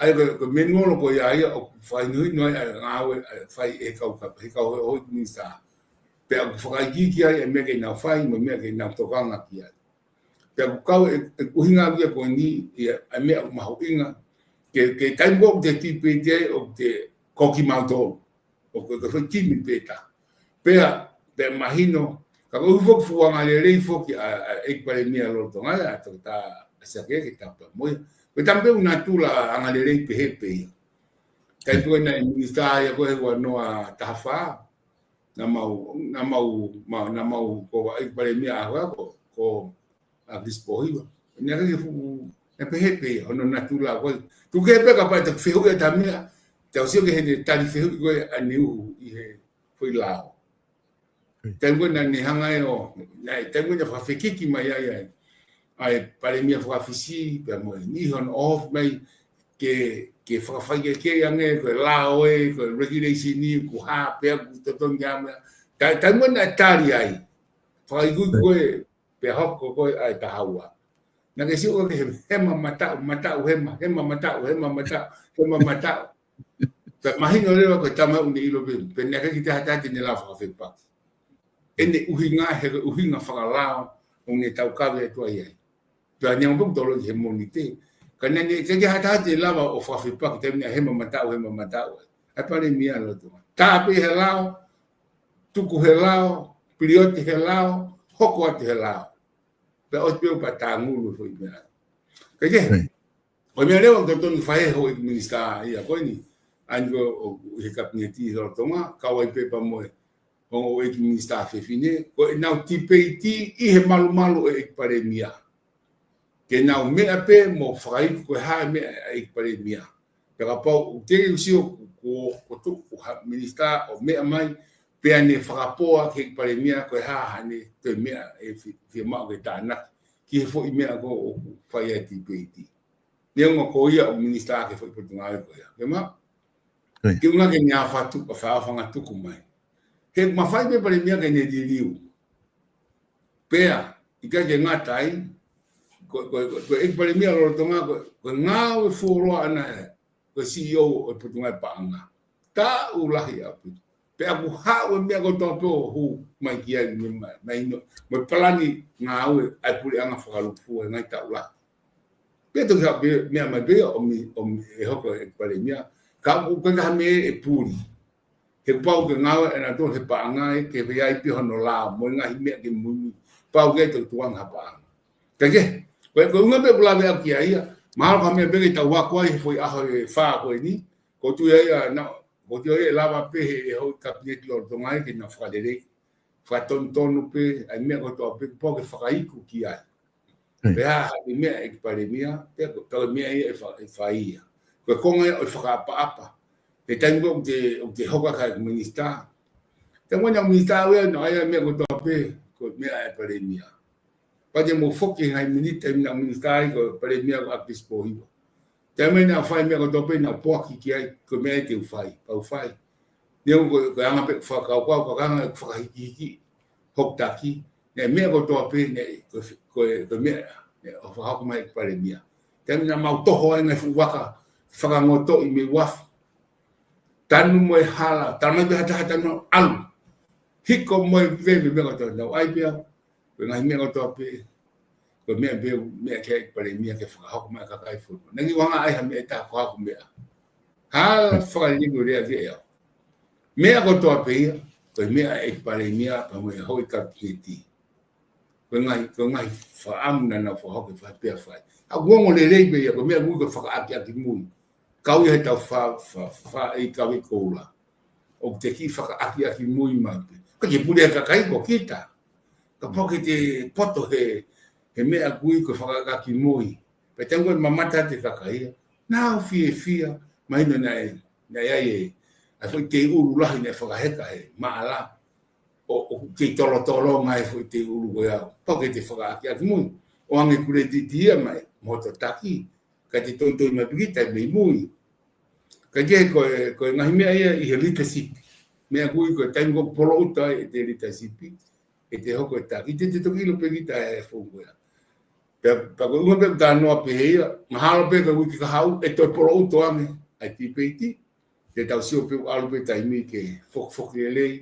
ʻA ia ko, ko e manual ko ia ia ʻoku fakahinohino ai ʻa e ngāue ʻa e fai ʻe he kau ka, he kau he ʻEiki Minisitā. Pea ʻoku fakaikiiki ai ʻa e meʻa ke nau fai, mo e meʻa ke nau tokanga ki ai. Pea ʻoku kau e, e ʻuhinga ia ko eni, ia, ʻa e meʻa ʻoku mahuʻinga, ke, ke taimi ko ē ʻoku te tipeiti ai, ʻoku te ko kimautolu. ʻOku, ko e foʻi timi pē taha. Pea, pea mahino, ka ko e ʻuhi foki fuʻu angalelei foki ʻa, ʻa e ʻEiki Palēmia lolotonga, ʻa Toketā ʻAisake ke tapa mo ia. Ko e taimi pē ʻoku natula angalelei pehē pē ia. Taimi pē naʻe minisitā ia ko ē ua noa taha fā, naʻa mau, naʻa mau, ma, naʻa mau ko e ʻEiki Palēmia ʻa ko, ko, ko ʻAkilisi Pōhiva. Naʻe ʻikai ke fuʻu, naʻe pehē pē ia, hono natula ko ē. Tuku kehe pē kapau te ke fehuʻi atu ha meʻa, te u sio ki heʻene tali fehuʻi ko ē ʻa Niuhu ʻi he foʻi lao. Taimi ko ē naʻa ne hanga ʻe ʻo, naʻe, taimi ko ē naʻe fakafekiki mai ai, ai, ʻa e Palēmia faka-Fisi, pea mo e niʻihi hono ʻohofi mai, ke, ke fakafaikehekehe ange, ko e lao ē, ko e regulation ē, ko e hā, pea ʻoku totonu ke ʻomai. Ta, taimi ko ē naʻe tali ai, fakaikuiku ko ē, pea hoko ko ē ʻa e taha ua. Naʻa ke sio ko ē he, hema mataʻu, mataʻu, hema, hema mataʻu, hema mataʻu, hema mataʻu. Pea mahino leva ko e tama ʻoku ne ʻilo pē, pea naʻe ʻikai ke te hata te ne lava fakafepaki. ʻEne ʻuhinga, he ʻuhinga fakalao, ʻoku ne taukaveʻi atu ai ai. Pea ne ʻomai pē tolo ki he Mōnite. Ka naʻe ʻikai ke hata te lava ʻo fakafepaki, taimi naʻe hema mataʻu, hema mataʻu ai. ʻA e Palēmia lolotonga. Tā pē he lao, tuku he lao, pilioti he lao, hoko atu he lao. Pea ʻosi pē ʻo pea tāngulu foʻi meʻa. Ka ke, ko e meʻa leva ʻoku totonu fai ʻe he ʻEiki Minisitā ia ko eni. ʻA eni ko ē ʻoku ʻi he Kapineti lolotonga, kau ai pē pea mo e ongo ʻEiki Minisitā Fefine, ko ʻenau tipeiti ʻi he malumalu ʻo e ʻEiki Palēmia. Ke nau meʻa pē mo fakaiku ko e hā e meʻa ʻa e ʻEiki Palēmia. Pea kapau ʻoku te sio ko, ko, ko tuku ha minisitā ʻo meʻa mai, pea ne fakapō ki he ʻEiki Palēmia ko e hā haʻane toe meʻa ʻe fi-, fiemaʻu ke tānaki ki he foʻi meʻa ko ē ʻoku fai ai e tipeiti. Neongo ko ia ʻoku minisitā ki he foʻi potungāue ko ia. Ke ma? Ke unga ke ne afatu, ʻa fafanga tuku mai. He mafai pē Palēmia ke ne liliu. Pea, ʻikai ke ngata ai, ko, ko, ko, ko e ʻEiki Palēmia lolotonga, ko, ko e ngāue fuoloa ʻana ē, ko e C E O ʻo e Potungāue Paʻanga. Taʻu lahi ʻaupito. Pea ʻoku haʻu e meʻa kotoa pē ʻo hū mai ki ai, mai, mai no, mo e palani ngāue ʻa e puleʻanga fakalūkufua he ngaahi taʻu lahi. Pea toki haʻu pē meʻa mai pē ʻo mi, ʻo mi, ʻe hoko e Palēmia. Ka ʻoku ʻikai ha meʻa ʻe puli. He kuo pau ke ngāue ʻa nautolu he paʻanga ē, ke fai ai pē hono lao, mo e ngaahi meʻa ke muimui. Pau ke toe tukuange ha paʻanga. Ka ke, ko e, ko e ʻuhinga pē ʻoku ou lave ʻaki ia. Mahalo ko ha meʻa pē ke tau ako ai he foʻi ʻaho ʻe fā ko eni. Ko e tuʻu ia, na, ko e tuʻu ia ʻe lava pē he, he ʻEiki Kapineti lolotonga ē ke na fakalelei. Fakatonutonu pē, ʻa e meʻa kotoa pē, kuo pau ke fakaiku ki ai. Pea ha meʻa ʻEiki Palēmia, pea ko e meʻa ia ʻe fa-, ʻe fai ia. Ko e konga ia ʻo e fakaʻapaʻapa. He taimi ko ē ʻoku te, ʻoku te hoko ko e minisitā. Taimi ko ē naʻa minisitā ʻoku ʻi ai, naʻe ʻi ai e meʻa kotoa pē, ko e meʻa ʻa e Palēmia. Pea te mou foki he ngaahi miniti, taimi naʻa minisitā ai ko e Palēmia ko ʻAkilisi Pōhiva. Taimi naʻa fai e meʻa kotoa pē naʻa poaki ki ai, ko e meʻa ia te u fai, pea u fai. Neongo ko e, ko e anga pē fakakaukau, ko e anga fakahikihiki, hoku taki, naʻe meʻa kotoa pē, naʻe, ko, ko, ko e meʻa, naʻe ʻo fakahoko mai ʻe he Palēmia. Taimi naʻa mau toho ai ngaahi fuʻu vaka, fakangotoʻi mei uafu. Tanu mo e hala, tanu mai pē ha taha tanu ʻalu. Hiko mo e veve meʻa kotoa, naʻa ku ʻai pē au. Ko e ngaahi meʻa kotoa pē, ko e meʻa pē, meʻa ki ai ʻEiki Palēmia ke fakahoko mai kakai fonua. Naʻe ʻikai ke u hanga ʻai ha meʻa ʻe taha ko haku meʻa. Hala fakaliliu lea ki ai au. Meʻa kotoa pē ia, ko e meʻa ʻa e ʻEiki Palēmia, pea mo e houʻeiki Kapineti. Ko e ngaahi, ko e ngaahi fakaʻamu naʻa nau fakahoko ʻe fai pea fai. ʻOku ongo lelei pē ia, ko e meʻa ʻoku ui ko e fakaʻakiʻakimui. Kau ia he tau fa, fa, fa, ʻEiki Kavei Koula. ʻOku te kiʻi fakaʻakiʻakimui mai pē. Ka ke pule e kakai ko kita. Kapau ke te poto he, he meʻa ʻoku ui ko e fakaʻakiʻakimui. Pea taimi ko ē mamata atu e kakai ia. Naʻa nau fiefia, mahino naʻe, naʻe ʻi ai e, ʻa e foʻi tēulu lahi naʻe fakaheka he maʻala. ʻO, ʻoku kei tolotolo mai e foʻi tēulu ko ia. Pau ke te fakaʻakiʻakimui. ʻOange kuletiti ia mai, mo hoto taki. Ka te toitoi mai pē kita mei mui. Ka ke ko e, ko e ngaahi meʻa ia ʻi he leadership. Meʻa ʻoku ui ko e taimi ko ē ʻoku poloʻuta ai ʻete leadership. ʻEte hoko e taki. Te te toki ʻilo pē kita e foʻi ko ia. Pea, pea ko e ʻuhinga pē ʻoku talanoa pē ia, mahalo pē ko e uike kahaʻu, ʻe toe poloʻuto ange ʻa e tipeiti, ke tau sio pē ʻalu pē taimi ke fokifoki lelei,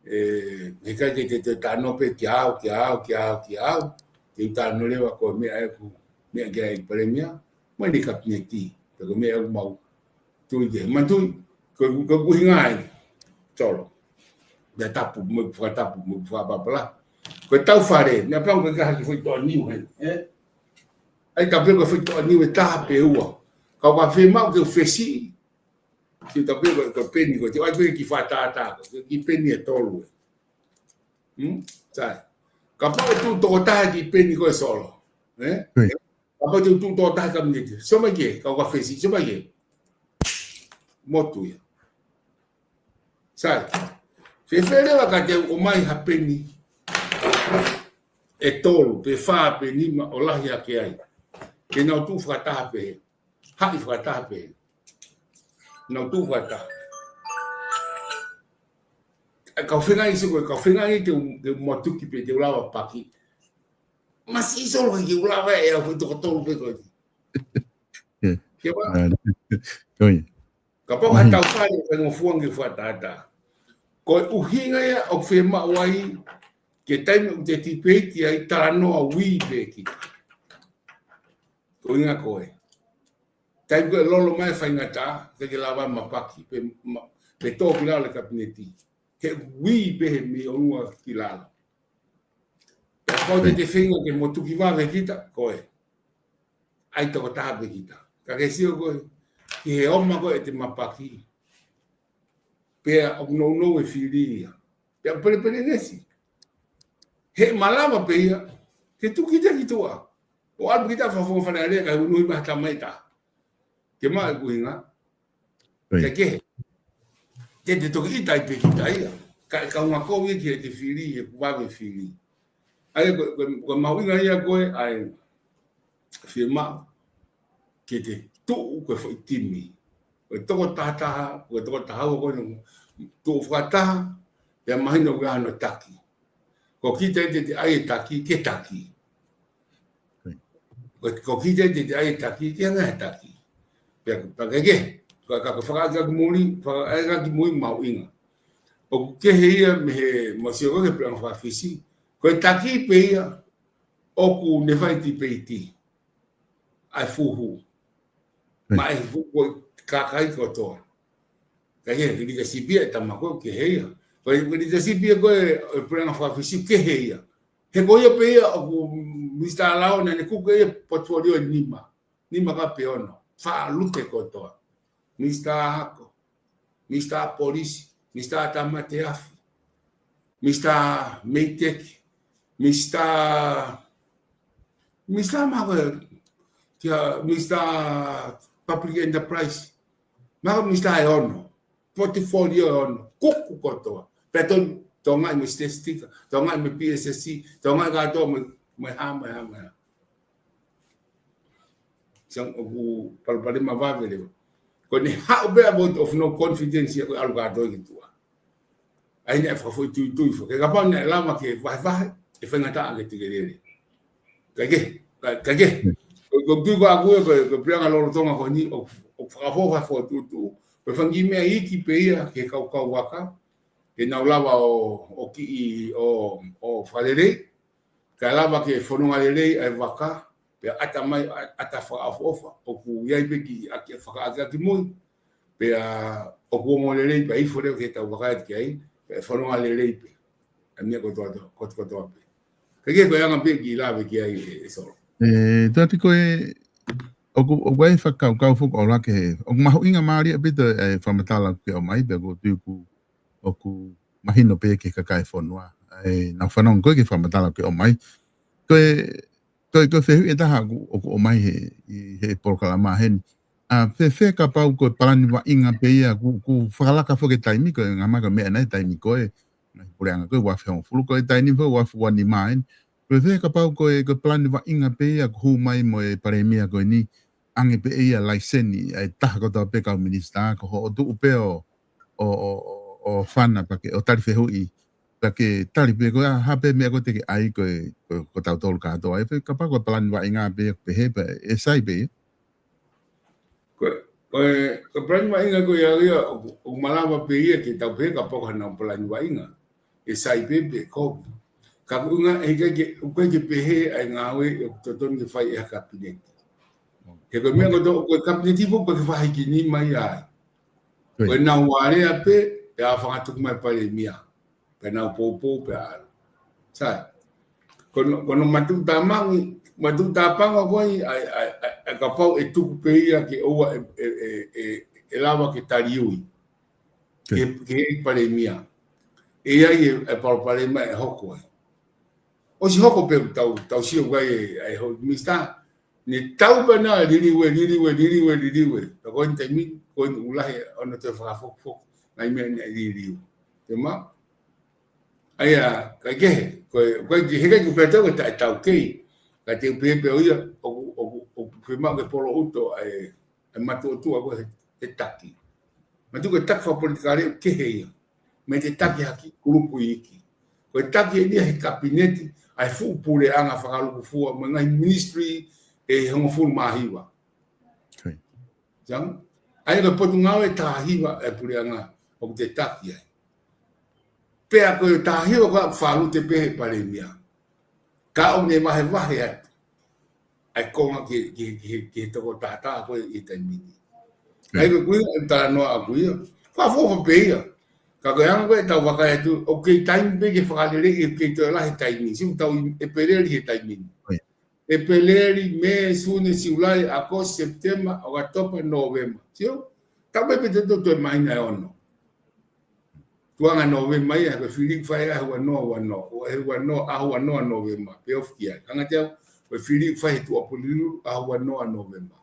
ē, heʻikai ke te, te talanoa pē kia au, kia au, kia au, kia au, te u talanoa leva ko e meʻa ʻeku, meʻa ki ai Palēmia, mo ʻene Kapineti, pea ko e meʻa ʻoku mau tui ki ai. Manatuʻi, ko, ko e ʻuhinga ia, Solo. Meʻa tapu, mo e fakatapu, mo e fakapapala. Ko e tau fale, meʻa pau ko e kaha ki foʻi toʻa niu heni, ē? ʻAi ka pē ko e foʻi toʻa niu ʻe taha pe ua. Ka ʻoku fiemaʻu ke u fesiʻi. Ki ta pē ko e, ko e peni ko e, te u ʻai pē ki fakatātā ko e, ki peni ʻe tolu ē. Hmm? Sai. Kapau ʻe tuʻu tokotaha ki peni ko e Solo. Ē? Ui. Kapau te u tuʻu tokotaha Kapineti. Sio mai ki ai, ka ʻoku fesiʻi, sio mai ki ai. Motu ia. Sai. Fēfē leva ka te u ʻomai ha peni ʻe tolu, pe fā, pe nima, ʻo lahi hake ai. Ke nau tuʻu fakataha pē. Haʻi fakataha pē. Nau tuʻu fakataha. ʻE, kau feinga ʻi siko, kau feinga ʻi te u, te u motuki pē, te u lava paki. Masiʻi Solo ke u lava ʻe au foʻi toko tolu pē ko ē. Ē. Kia wā? Ā, ko ia. Kapau ha tau fale, kae ngofua ange fakatātā. Ko e ʻuhinga ia ʻoku fiemaʻu ai, ke taimi ʻoku te tipeiti ai talanoa ui pē kita. Ko e ʻuhinga ko ē. Taimi ko ē lolo mai faingataʻa, ke ke lava mapaki, pe, ma, pe tō ki lalo Kapineti. He ui pē he mei ʻolunga ki lalo. Pea kapau te te feinga ke motuki vave kita, ko ē. ʻAi tokotaha pē kita. Ka ke sio ko ē, ki he ʻoma ko ē ʻete mapaki. Pea ʻoku nounou e fili ia. Pea pelepele ngesi. He malava pē ia, ke tuki te ki tuʻa. ʻO ʻalu kita fakafonga fale alea, ka unuhi mai ha tama ʻe taha. Ke maʻu e ʻuhinga. Ui. Ke kehe. Te te toki ʻita ai pē kita ia. Ka, ka unga kou ia ki he te fili, he kuave fili. ʻAi, ko, ko, ko e mahuʻinga ia ko ē, ʻai, fiemaʻu ke te tuʻu ko e foʻi timi. Ko e tokotaha taha, ko e tokotaha ua ko ē, tuʻu fakataha, pea mahino ʻoku ʻi ai hano taki. Ko kita ʻi te, te ʻai e taki, ke taki. Ko, ko kita ʻi te, te ʻai e taki, ke anga e taki. Pea, pea ke, ke, ka, ka, ka fakaʻaki ki muli, fakaʻaki ki muli mahuʻinga. ʻOku kehe ia mei he, mo sio ko ē ki he puleʻanga fakafisi. Ko e taki pē ia, ʻoku ne fai tipeiti. ʻAi fuhu. Ui. Maʻa e fuhu ko e kakai kotoa. Ka ia, ke lika sipia e tama ko ē kehe ia. Ko e, ke lika sipia ko ē, e puleʻanga fakafisi kehe ia. He ko ia pē ia ʻoku Minisitā Lao naʻa ne kuku ia portfolio ʻe nima. Nima ka pe ono. Faʻa lute kotoa. Minisitā Ako. Minisitā Polisi. Minisitā Tāmate Afi. Minisitā Meiteki. Minisitā, Minisitā mako, kia Minisitā Public Enterprise. Mako Minisitā ʻe ono. Portfolio ʻe ono. Kuku kotoa. Pea tonu, tokangaʻi mo e statistika, tokangaʻi mo e P S S C, tokangaʻi kātoa mo e, mo e hā, mo e hā, mo e hā. Sai, ʻoku palopalema vave leva. Ko ʻene haʻu pē ʻa e vote of no confidence ia ko e ʻalu kātoa ki tuʻa. ʻAi naʻe fakafoʻituitui foki. Kapau naʻe lava ke vahevahe, ʻe faingataʻa ke tiki lele. Kae kehe, kae, kae kehe. Ko, ko e tui ko ʻaku ia, ko, ko e puleʻanga lolotonga ko eni, ʻo, ʻo fakafofa fokotuʻutuʻu. Ko e fanga kiʻi meʻa iiki pē ia, ke kaukau vaka. Ke nau lava ʻo, ʻo kiʻi, ʻo, ʻo fakalelei. Kae lava ke fononga lelei ʻa e vaka, pea ʻata mai, ʻa-, ʻata fakaʻofoʻofa, ʻoku ʻi ai pē ki, ʻaki, fakaʻakiʻakimui, pea ʻoku ongo lelei pē, ʻi he foʻi lea ke tau vakai ki ai, pea fononga lelei pē. ʻA e meʻa kotoa, kotoa, kotoa pē. Ka ke ko e anga pē ke lave ki ai ē, ē Solo. Ē, tati ko e, ʻoku, ʻoku ʻi ai e fakakaukau foki ʻoku lava ke, ʻoku mahuʻinga mālie ʻaupito e fakamatala ke ʻomai, pea ʻoku ou tui ʻoku ʻoku mahino pē ki he kakai e fonua. ʻE, naʻa ku fanongo ko ē ki he fakamatala ke ʻomai. Ko e, ko e, ko e fehuʻi ʻe taha ʻoku, ʻoku ʻomai he, ʻi he polokalama heni. ʻA, fēfē kapau ko e palani vaʻinga pē ia, ʻoku, ʻoku fakalaka foki e taimi, ko e ngaahi meʻa naʻe taimi ko ē, ngaahi puleʻanga ko ē, ua afe hongofulu, ko e taimi foki, ua afe ua nima heni. Fēfē kapau ko e, ko e palani vaʻinga pē ia, ʻoku hū mai mo e palēmia ko eni, ʻange pē ia laiseni, ʻa e taha kotoa pē kau minisitā, ko hoʻo tuʻu pē ʻo, ʻo, ʻo, ʻo, ʻo fana pea ke, ʻo tali fehuʻi, Ka ke tali pē ko e hā pē meʻa ko ē te ke ʻai ko e, ko, ko tautolu kātoa. ʻE pē kapau ko e palani vaʻinga pē, pehē pē, ʻe sai pē ia. Ko, ko e, ko e palani vaʻinga ko ia ia, ʻoku, ʻoku malava pē ia ke tau pehē kapau ko hanau palani vaʻinga. ʻE sai pē pe ko. Ka ko e ʻuhinga, ʻe ʻikai ke, ʻoku ʻikai ke pehē ʻa e ngāue ʻoku totonu ke fai ʻe ha kapineti. He ko e meʻa ko e tō, ko e kapineti foki ʻoku ʻikai ke fai ki nima ia ai. Ko e nau alea pē, ʻe ʻā fangatuku mai palēmia. Pea nau poupou pea ʻalu. Sai. Ko hono, ko hono matuʻu tāmangi, matuʻu tāpango ko ē, ʻa e, ʻa e, ʻa e, ʻa e kapau ʻe tuku pē ia ke ʻoua ʻe, ʻe, ʻe, ʻe, ʻe lava ke taliui. Ke, ke he palēmia. ʻE ʻi ai e, e palopalema ʻe hoko ai. ʻOsi hoko pē tau, tau sio ai e, e houʻeiki minisitā. Ne tau pē ʻena liliu ē, liliu ē, liliu ē, liliu ē. Pea ko eni taimi, ko eni ʻoku lahi ʻo ne toe fakafokifoki. Ngaahi meʻa ne liliu. Te ma? ʻA ia, kae kehe, ko e, ko e, he ʻikai ke u pehē atu ko e ta-, taukei. Ka te u pehē pē ʻo ia, ʻoku, ʻoku, ʻoku fiemaʻu ke poloʻuto ʻa e, ʻa e matuʻotuʻa ko ē he, he taki. Matuʻu ko e taki fakapolitikale ʻoku kehe ia. Mei he taki ha kiʻi kulupu iiki. Ko e taki eni ia he kapineti, ʻa e fuʻu puleʻanga fakalukufua, mo e ngaahi ministry ʻe hongofulu mā hiva. Sai. ʻA ia ko e potungāue ʻe taha hiva ʻa e puleʻanga ʻoku te taki ai. Pea ko e taha hiva ko ē ʻoku fakalute pē he palēmia. Ka ʻoku ne vahevahe atu ʻa e konga ki, ki, ki, ki he tokotaha ko ē ʻi he taimi ni. ʻA ia ko e ʻuhinga e talanoa ʻaku ia. Fakafoʻou pē ia. Ka ko e anga ko ē ʻetau vakai atu, ʻoku kei taimi pē ke fakaleleiʻi, ʻoku kei toe lahi e taimi. Siʻi tau ʻi ʻEpeleli he taimi ni. ʻEpeleli, Mē, Sune, Siulai, ʻAokosi, Sepitema, ʻOkatopa, Nōvema. Sio? Tau pē pē te tau toe māhina ʻe ono. Tuʻunga Nōvema ia, ko e fili fai ʻaho ua noa ua noa, ʻo ʻaho ua noa, ʻaho ua noa Nōvema, pea ofi ki ai. Hanga te au, ko e fili fai he tuʻa Pulelulu, ʻaho ua noa Nōvema.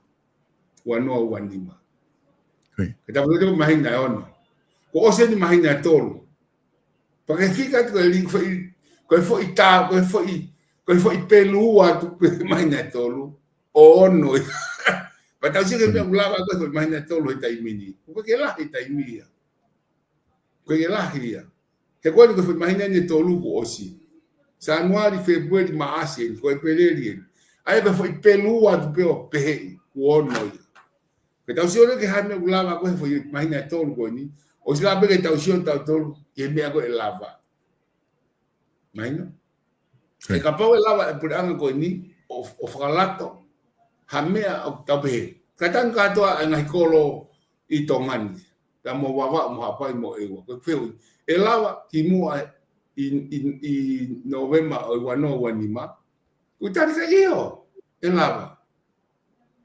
Ua noa ua nima. Ka tau pē te māhina ʻe ono. Kuo ʻosi eni māhina ʻe tolu. Pea ke fika atu ko e liliu foʻi, ko e foʻi tā, ko e foʻi, ko e foʻi pelu atu pē māhina ʻe tolu. ʻO ono. Pea tau sio ki he meʻa ʻoku lava ko e foʻi māhina ʻe tolu he taimi ni. ʻOku ʻikai ke lahi e taimi ia. ʻOku ʻikai ke lahi ia. He ko eni ko e foʻi māhina eni ʻe tolu kuo ʻosi. Sānuali, Fēpueli, Maʻasi eni, ko ʻEpeleli eni. ʻA ia ko e foʻi pelu atu pē ʻo peheʻi, kuo ono ia. Ke tau sio leva ki he meʻa ʻoku lava ko ē he foʻi māhina ʻe tolu ko eni, ʻosi lava pē ke tau sio tautolu ki he meʻa ko ē ʻe lava. Mahino? He kapau ʻe lava e puleʻanga ko eni ʻo, ʻo fakalato ha meʻa ʻoku tau pehē. Ka tangi kātoa e ngaahi kolo ʻi Tonga ni. Pea mo Vavaʻu mo Haʻapai mo ʻEua. Ko e fehuʻi. ʻE lava kimuʻa ʻi, ʻi, ʻi Nōvema ʻo e ua noa ua nima. ʻOku tali fekio. ʻE lava.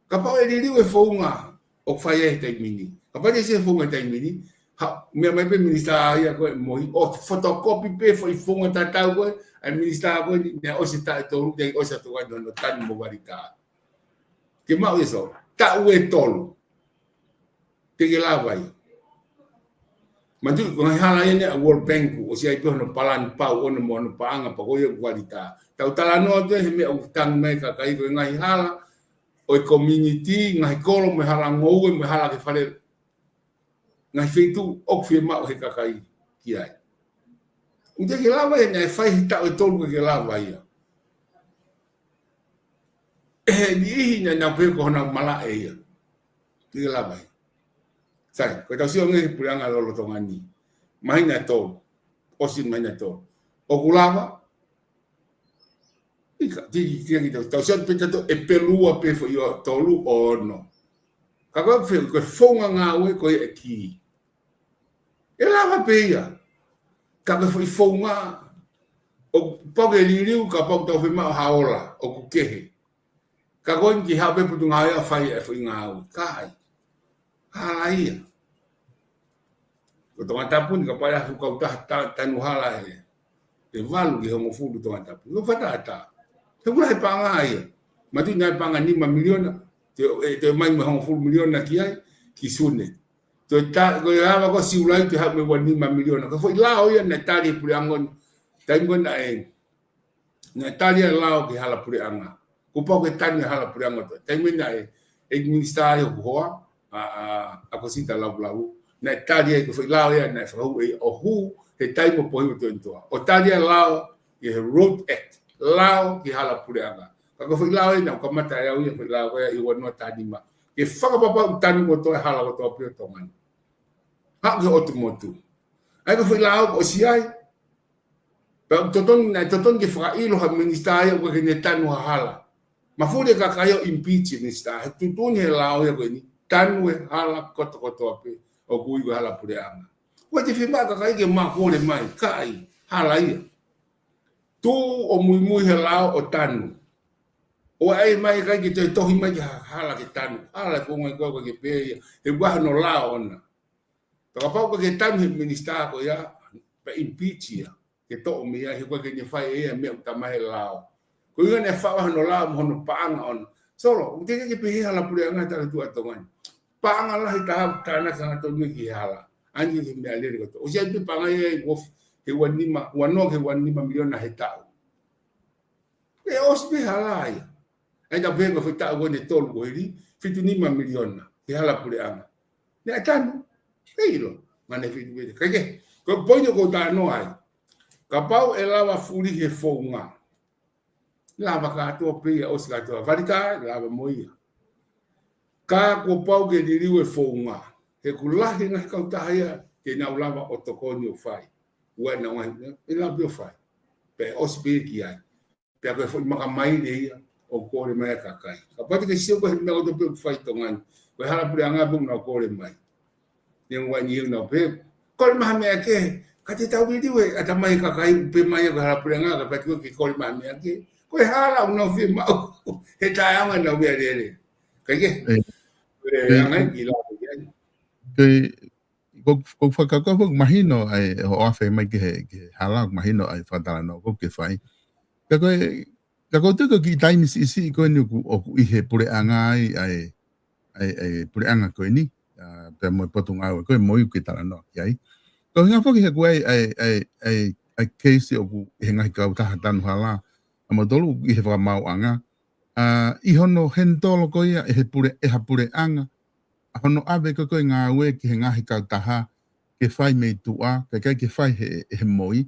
Kapau ʻe liliu e founga ʻoku fai ai he taimi ni. Kapau ʻe liliu e founga he taimi ni, ha, meʻa mai pē minisitā ia ko ē mo ʻi ʻo fotokopi pē foʻi founga tatau ko ē, ʻa e minisitā ko ē ni, naʻe ʻosi taʻu ʻe tolu, te ʻosi atu ai hono tani mo valita. Ke maʻu e sō, taʻu ʻe tolu. Te ke lava ai. Manatuʻi, ko e ngaahi hala ia ʻa e World Bank, ʻoku ʻosi ʻi ai pē hono palani pau ʻoʻona mo hono paʻanga pea ko ia ʻoku valita. Tau talanoa atu he meʻa ʻoku tangi mai e kakai ko e ngaahi hala ʻo e community, ngaahi kolo mo e hala ngoue, mo e hala ki he fale, ngaahi feituʻu ʻoku fiemaʻu he kakai ki ai. ʻOku te ke lava ia naʻe fai he taʻu ʻe tolu ke ke lava ia. ʻE he niʻihi naʻa nau pehē ko honau malaʻe ia. Te ke lava ia. Sai, ko e tau sio ange he puleʻanga lolotonga ni. Māhina ʻe tolu. ʻOsi māhina ʻe tolu. ʻOku lava. ʻIkai, ti, ti, ti, tau, tau sio pē tautolu ʻe pelu ua pē foʻi ʻo tolu ʻo ono. Ka ko e fe-, ko e founga ngāue ko ia ʻe kī. ʻE lava pē ia. Ka ko e foʻi founga ʻoku pau ke liliu, kapau tau fiemaʻu ha ola, ʻoku kehe. Ka ko eni ke haʻu pē Potungāue ʻo fai e foʻi ngāue. Ka ai. Hala ia. Ko Tongatapu ni kapau ʻe fuʻu kautaha ta-, tanu hala ʻe, ʻe valu ki he hongofulu Tongatapu. Ko e fakatātā. He ʻoku lahi e paʻanga ia. Manatuʻi naʻe paʻanga nima miliona. Te, ʻe, te mai mo e hongofulu miliona ki ai, ki Sune. Toe ta-, ko e ʻalu ko Siulai te haʻu mei ua nima miliona. Ko e foʻi lao ia naʻe tali e puleʻanga ni. Taimi ko ē naʻe, naʻe tali e lao ki he hala puleʻanga. Kuo pau ke tali e hala puleʻanga. Taimi naʻe, ʻe minisitā ia ʻoku hoa, ʻa, ʻa, ʻa ʻAkosita Laulaua. Naʻe tali ai ko e foʻi lao ia naʻe fakahū ʻe ia ʻo hū he taimi ʻo e pohiu ʻo e twenty-two. ʻO tali ʻa e lao, ʻi he Road Act, lao ki he hala puleʻanga. Ka ko e foʻi lao ʻeni, ʻoku kamata ʻe au ia, foʻi lao ko ia ʻi he ua noa taha nima. Ke fakapapauʻi ʻoku tanu kotoa e hala kotoa pē ʻo Tonga ni. Haʻu ki he ʻotu motu. ʻA ia ko e foʻi lao ʻoku ʻosi ai. Pea ʻoku totonu, naʻe totonu ke fakaʻilo ha minisitā ia ʻoku ʻikai ke ne tanu ha hala. Mafuli e kakai ʻo impeach e minisitā, he tuʻutuʻuni he lao ia ko eni, tanu e hala kotokotoa pē ʻoku ui ko e hala puleʻanga. ʻOku ʻikai te fiemaʻu e kakai ke ma kole mai, kae hala ia. Tuʻu ʻo muimui he lao ʻo tanu. ʻOua ʻe ʻai mai e kakai ke toe tohi mai ki ha hala ke tanu. Hala ko e ngaahi kau ke pē ia, he ʻoku ʻi ai hono lao ʻona. Pea kapau ʻoku ʻikai ke tanu he minisitā ko ia, pea impeach ia, ke toʻo mei ai, he ʻoku ʻikai ke ne fai ʻe ia e meʻa ʻoku talamai he lao. Ko e ʻuhinga naʻe faʻu hono lao mo hono paʻanga ʻona. Solo, ʻoku teʻeki ke pehē hala puleʻanga he talatukua ʻa Tonga ni. Paʻanga lahi taha ʻoku tānaki hangatonu ki he hala. ʻAi ke meʻalele kotoa. ʻOsi ai pē paʻanga ia ʻi he ua nima, ua noa ki he ua nima miliona he taʻu. ʻE ʻosi pē hala ia. ʻAi ta pē ko e foʻi taʻu ko eni ʻe tolu ko eni, fitu nima miliona ki he hala puleʻanga. Naʻe tanu, ʻe ʻilo, mane fitu pē. Kae kehe, ko e poini ʻoku ou talanoa ai. Kapau ʻe lava fuli he founga. Lava kātoa pē ia, ʻosi kātoa. Valita, lava mo ia. Ka kuo pau ke liliu e founga. He ʻoku lahi e ngaahi kautaha ia, te nau lava ʻo tokoni ʻo fai. ʻOua naʻa ngaahi, ʻe lava pē ʻo fai. Pea ʻosi pē ki ai. Pea ko e foʻi makamaile ia ʻoku kole mai ʻa e kakai. Kapau te ke sio ko e meʻa kotoa pē ʻoku fai ʻi Tonga ni. Ko e hala puleʻanga pē ʻoku nau kole mai. Neongo ʻeni ʻoku nau pehē, kole mai ha meʻa kehe, ka te tau liliu e ʻatamai e kakai ʻoku pehē mai ko e hala puleʻanga, kapau te ke kole mai ha meʻa kehe. Ko e hala ʻoku nau fiemaʻu, he taʻeʻaonga ʻenau meʻalele. Kae kehe, ʻe, ʻe, ʻe, ʻangai ki lalo ia. Ko e, ko, ko e fakakaukau foki mahino ai, ʻo ʻofa mai ki he, ki he hala, mahino ai fakatalanoa ʻoku ke fai. Ka ko e, ka ko e tuku ki he taimi siʻisiʻi ko eni ʻoku, ʻoku ʻi he puleʻanga ai, ai, ai, ai puleʻanga ko eni, ʻa, pea mo e potungāue ko e MOI ʻoku ke talanoa ki ai. Ko e ʻuhinga foki he ʻoku ʻi ai, ai, ai, ai, ai keisi ʻoku ʻi he ngaahi kautaha tanu hala, ʻa mautolu ʻi he fakamaauʻanga, ʻa, ʻi hono henitolo ko ia ʻe he pule, ʻe ha puleʻanga, ʻa hono ʻave ko ē ko e ngāue ki he ngaahi kautaha, ke fai mei tuʻa, kae ʻikai ke fai he, he MOI.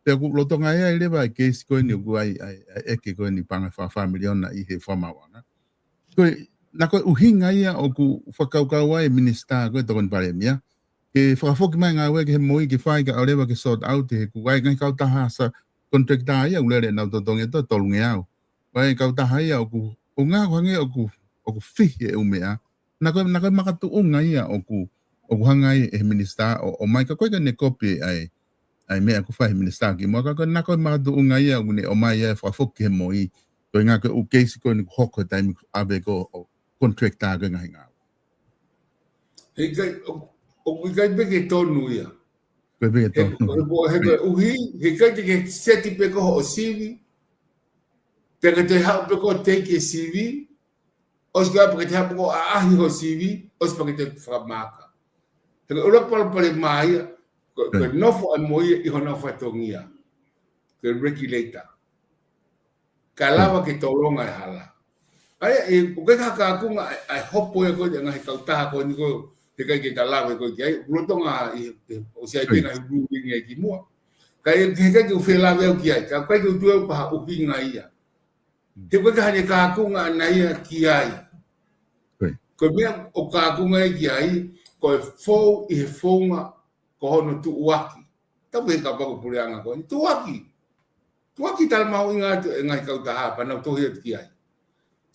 Pea ʻoku lolotonga ʻi ai leva e keisi ko eni ʻoku ʻi ai, ai, ai ʻeke ko eni paʻanga ʻe fā, fā miliona ʻi he fakamaauʻanga. Ko e, naʻa ko e ʻuhinga ia ʻoku fakakaukau ai e minisitā ko e tokoni palēmia. Ke fakafoki mai ngāue ki he MOI ke fai kae ʻoua leva ke sort out he ʻoku ʻi ai ngaahi kautaha sa contractor ia ʻoku lele ʻenau totongi ʻe toko tolungeau. ʻI ai e kautaha ia ʻoku, ʻoku ngā ko hangē ʻoku, ʻoku fihi e ʻū meʻa. Naʻa ko e, naʻa ko e makatuʻunga ia ʻoku, ʻoku hanga ai e minisitā ʻo, ʻo mai ka ko e ka ne kopi ai, ai meʻa ʻoku fai he minisitā kimuʻa ka ko e naʻa ko e makatuʻunga ia ʻoku ne ʻomai ai fakafoki he MOI. Ko e ngā ko e ʻū keisi ko eni ʻoku hoko he taimi ʻave ko ē ʻo contractor ko e ngaahi ngāue. He ʻikai, ʻo, ʻoku ʻikai pē ke tonu ia. Ko e pē ke He, tonu. he, he, he ʻuhi, he ʻikai te ke seti pē ko hoʻo sivi, pea ke te haʻu pē ko ʻo teiki e sivi, ʻosi ka pea ke te haʻu pē ko ʻo ʻaʻahi hoʻo sivi, ʻosi pea ke te fakamaaka. He ko e ʻuluaki palopalema ia, ko, ko e Right. nofo ʻa e MOI ʻi hono fatongia. Ko e regulator. Ka lava ke tolonga e hala. ʻA ia, ʻe, ʻoku ʻikai ke kakāʻaku ʻa e, ʻa e hopo ia ko e ngaahi kautaha ko eni ko, he ʻikai ke ta lave ko ē ki ai, ʻoku lolotonga ʻi, ʻi, ʻosi ʻi ai pē Right. ngaahi ruling ia kimuʻa. Ka ʻe, he ʻikai ke u fie lave au ki ai, ka ʻoku ʻikai ke u tui au pe ko e hā e ʻuhinga ia. Mm. He ʻoku ʻikai ke hane kakāʻaku ʻana ia ki ai. Right. Ko e meʻa ʻoku kakāʻaku ai ki ai, ko e fou ʻi he founga ko hono tuʻuaki. Tau pehē kapau ko e puleʻanga ko eni. Tuʻuaki. Tuʻuaki tala mahuʻinga atu e ngaahi kautaha pea nau tohi atu ki ai.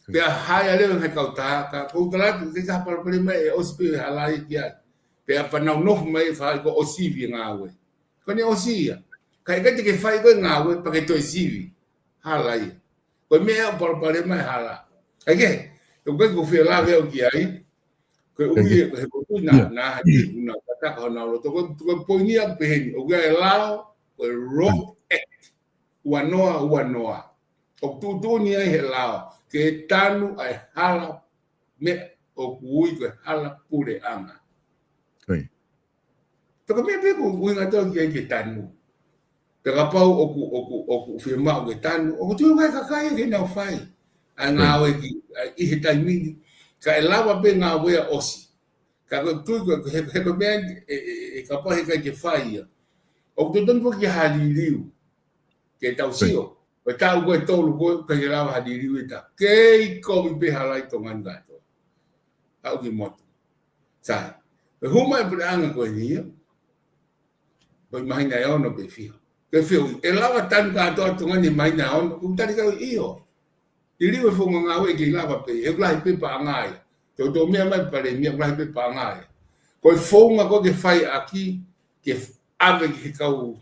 Pea haʻu leva e ngaahi kautaha, ka ko u tala atu, ke ka palopalema ʻe ʻosi pē hala ia ki ai. Pea pea nau nofo mai ʻo fai ko ʻo sivi e ngāue. Ko ʻene ʻosi ia. Ka ʻe ʻikai te ke fai ko e ngāue, pea ke toe sivi. Hala ia. Ko e meʻa ʻoku palopalema e hala. ʻIkai ke, ʻoku ʻikai ke u fie lave au ki ai. Ko e ʻuhi, Eke. he ko e ʻuhi na, Ia. na, he ʻuhi na, ka taka hona loto. Ko, ko e poini ia pehē ni, ʻoku ʻi ai e lao, ko e Road Act, ua noa, ua noa. ʻOku tuʻutuʻuni ai he lao, ke tanu ʻa e hala, meʻa ʻoku ui ko e hala puleʻanga. Ko ia. Pea ko e meʻa pē ʻoku ʻuhinga atu ki ai ke tanu. Pea kapau ʻoku, ʻoku, ʻoku fiemaʻu ke tanu, ʻoku tuʻu mai e kakai ke nau fai. ʻA e Right. ngāue ki, ʻa, ʻi he taimi ni. Ka ʻe lava pē ngāue ʻo ʻosi. Ka ko e tui ko e, he, he ko e meʻa, ʻe, ʻe, ʻe, kapau he ʻikai ke fai ia. ʻOku totonu foki ke ha liliu ke tau sio. Ko e taʻu ko ē ʻe tolu ko ē, ʻikai ke lava ha liliu ʻe taha. Kei kovi pē ha lahi Tonga ni kātoa. Aʻu ki motu. Sai. Ko e hū mai e puleʻanga ko eni ia, ko e māhina ʻe ono pe fiha. Ke fehuʻi, ʻe lava tanu kātoa Tonga ni māhina ʻe ono? ʻOku tali kau ʻio. Liliu e founga ngāue ke lava pē, he ʻoku lahi pē paʻanga ia. Toutou meʻa mai Palēmia, ʻoku lahi pē paʻanga ia. Ko e founga ko ē ke fai ʻaki, ke ʻave ki he kau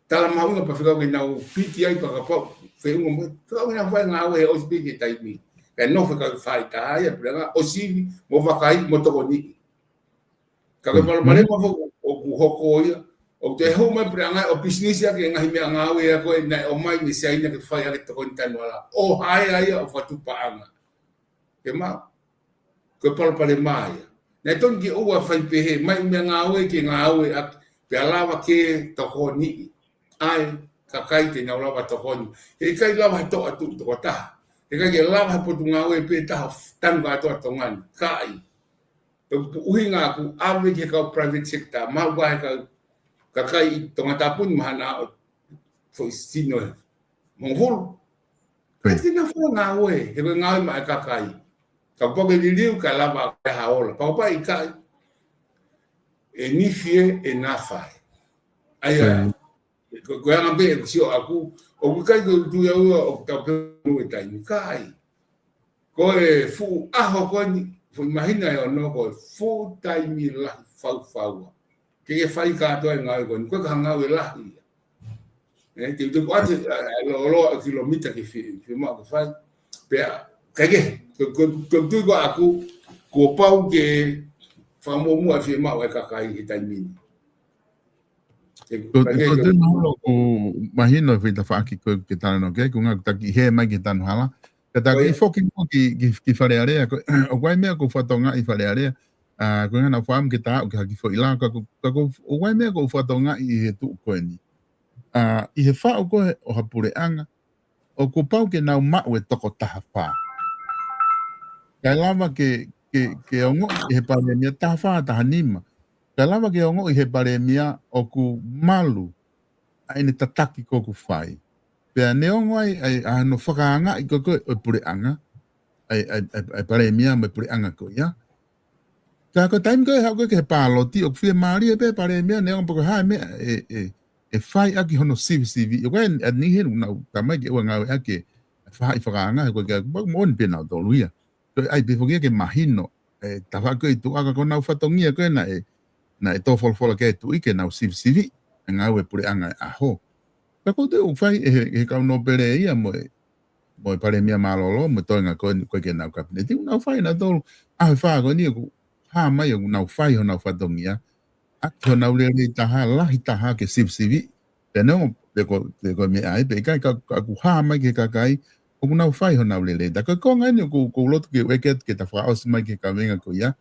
tala mahuʻinga pea fekau ke nau piki ai pea kapau feʻunga mo e fekau ke nau fai ngāue he ʻosi pē ki he taimi. Kae nofo e kau faʻahitaha ia, puleʻanga, ʻo sivi, mo vakai, mo tokoniʻi. Ka ko e palopalema foki ʻoku hoko ia, ʻoku toe hū mai e puleʻanga ʻo pisinisi ʻaki e ngaahi meʻangāue ia ko ē naʻe ʻomai mei Siaina ke fai ʻaki e tokoni tanu hala. ʻO hae ai ia ʻo fakatupu paʻanga. Ke maʻu. Ko e palopalema ia. Naʻe tonu ke ʻoua fai pehē, mai meʻangāue ke ngāue ʻaki, pea lava ke tokoniʻi ai e kakai te nau lava tokoni. He ʻikai lava he toʻa tuʻu tokotaha. He ʻikai ke lava he potungāue pē taha tanu kātoa Tonga ni. ʻIkai. Pea ko e ʻuhinga ʻoku ʻave ki he kau private sector, maʻu ʻe he kau kakai ʻi Tongatapu ni mahalo ʻe foʻi sino ʻe hongofulu. Ko ia. Kae te nau fai ngāue, he ko e ngāue maʻa e kakai. Kapau ʻe liliu kae lava ʻe ha ola. Kapau ʻikai, ʻe nifi ē, ʻe nafa ē. ʻA ia, ko ia. Ko, ko e anga pē ʻeku sio ʻaku, ʻoku ʻikai ko e tui au ia ʻoku tau pehē ʻe taimi, ʻikai. Ko e fuʻu ʻaho ko eni, fuʻu māhina ʻe ono ko e fuʻu taimi lahi faufaua ke ke fai kātoa e ngāue ko eni, ko e ka ngāue lahi ia. ʻE, te u tuku atu, ʻa, ʻa, lo, lo, ʻa kilomita ke fi-, fiemaʻu ke fai. Pea, kae kehe, ko, ko, ko e tui ko ē ʻaku, kuo pau ke fakamuʻomuʻa e fiemaʻu ʻa e kakai he taimi ni. Ko, ko, ko e tui mahalo ʻoku mahino e fita faʻaki ko ē ke talanoa ki ai, ko e ʻuhinga ʻoku taki hē mai ki he tanu hala. Ka taki foki mo ki, ki, ki Fale Alea, ko, ʻoku ʻi ai e meʻa ʻoku ou fakatokangaʻi ʻi Fale Alea, ʻa, ko e ʻuhinga naʻa ku fakaʻamu ke ta aʻu ki ha kiʻi foʻi lao, ka ko, ka ko, ʻoku ʻi ai e meʻa ʻoku ou fakatokangaʻi ʻi he tuʻu ko eni. ʻA, ʻi he faʻu ko ē ʻo ha puleʻanga, ʻoku pau ke nau maʻu e toko taha fā. Kae lava ke, ke, ke ongoʻi ʻe he Palēmia taha fā, taha nima. Kae lava ke ongoʻi ʻe he Palēmia ʻoku malu ʻa ʻene tataki ko ē ʻoku fai. Pea neongo ai, ʻa e, ʻa hono fakaangaʻi ko ē ʻo e puleʻanga, ʻa e, ʻa e, ʻa e, ʻa e Palēmia mo e puleʻanga ko ia. Ka ko e taimi ko ē ʻe haʻu ko ē ki he pāloti, ʻoku fiemālie pē Palēmia neongo pe ko e hā e meʻa ʻe, ʻe, ʻe fai ʻaki hono sivisiviʻi. ʻOku ʻi ai e niʻihi ʻoku nau talamai ke ʻoua ngāueʻaki e faʻahi fakaanga, he ko e ke moʻoni pē nautolu ia. Ko e ʻai pē foki ia ke mahino, ʻe, tafaʻaki ko ē ʻi tuʻa ka ko honau fatongia ko ē naʻe, naʻe tō folofola ki ai e Tuʻi ke nau sivisiviʻi e ngāue puleʻanga ʻo e ʻaho. Ka ko e toe ʻoku fai ʻe he, he kau nōpele ia mo e, mo e Palēmia mālōlō, mo e toenga ko eni ko ē ki heʻenau kapineti, ʻoku nau fai nautolu, ʻaho ʻe fā ko eni ʻoku hā mai ʻoku nau fai honau fatongia, ʻaki honau lelei taha, lahi taha ke sivisiviʻi. Pea neongo pe ko, pe ko e meʻa ia, pe ʻikai ka, ka ʻoku hā mai ki he kakai, ʻoku nau fai honau lelei taha. Ko e konga eni ʻoku, ʻoku ou loto ke u ʻeke atu ke ta fakaʻosi mai ki he kaveinga ko ia.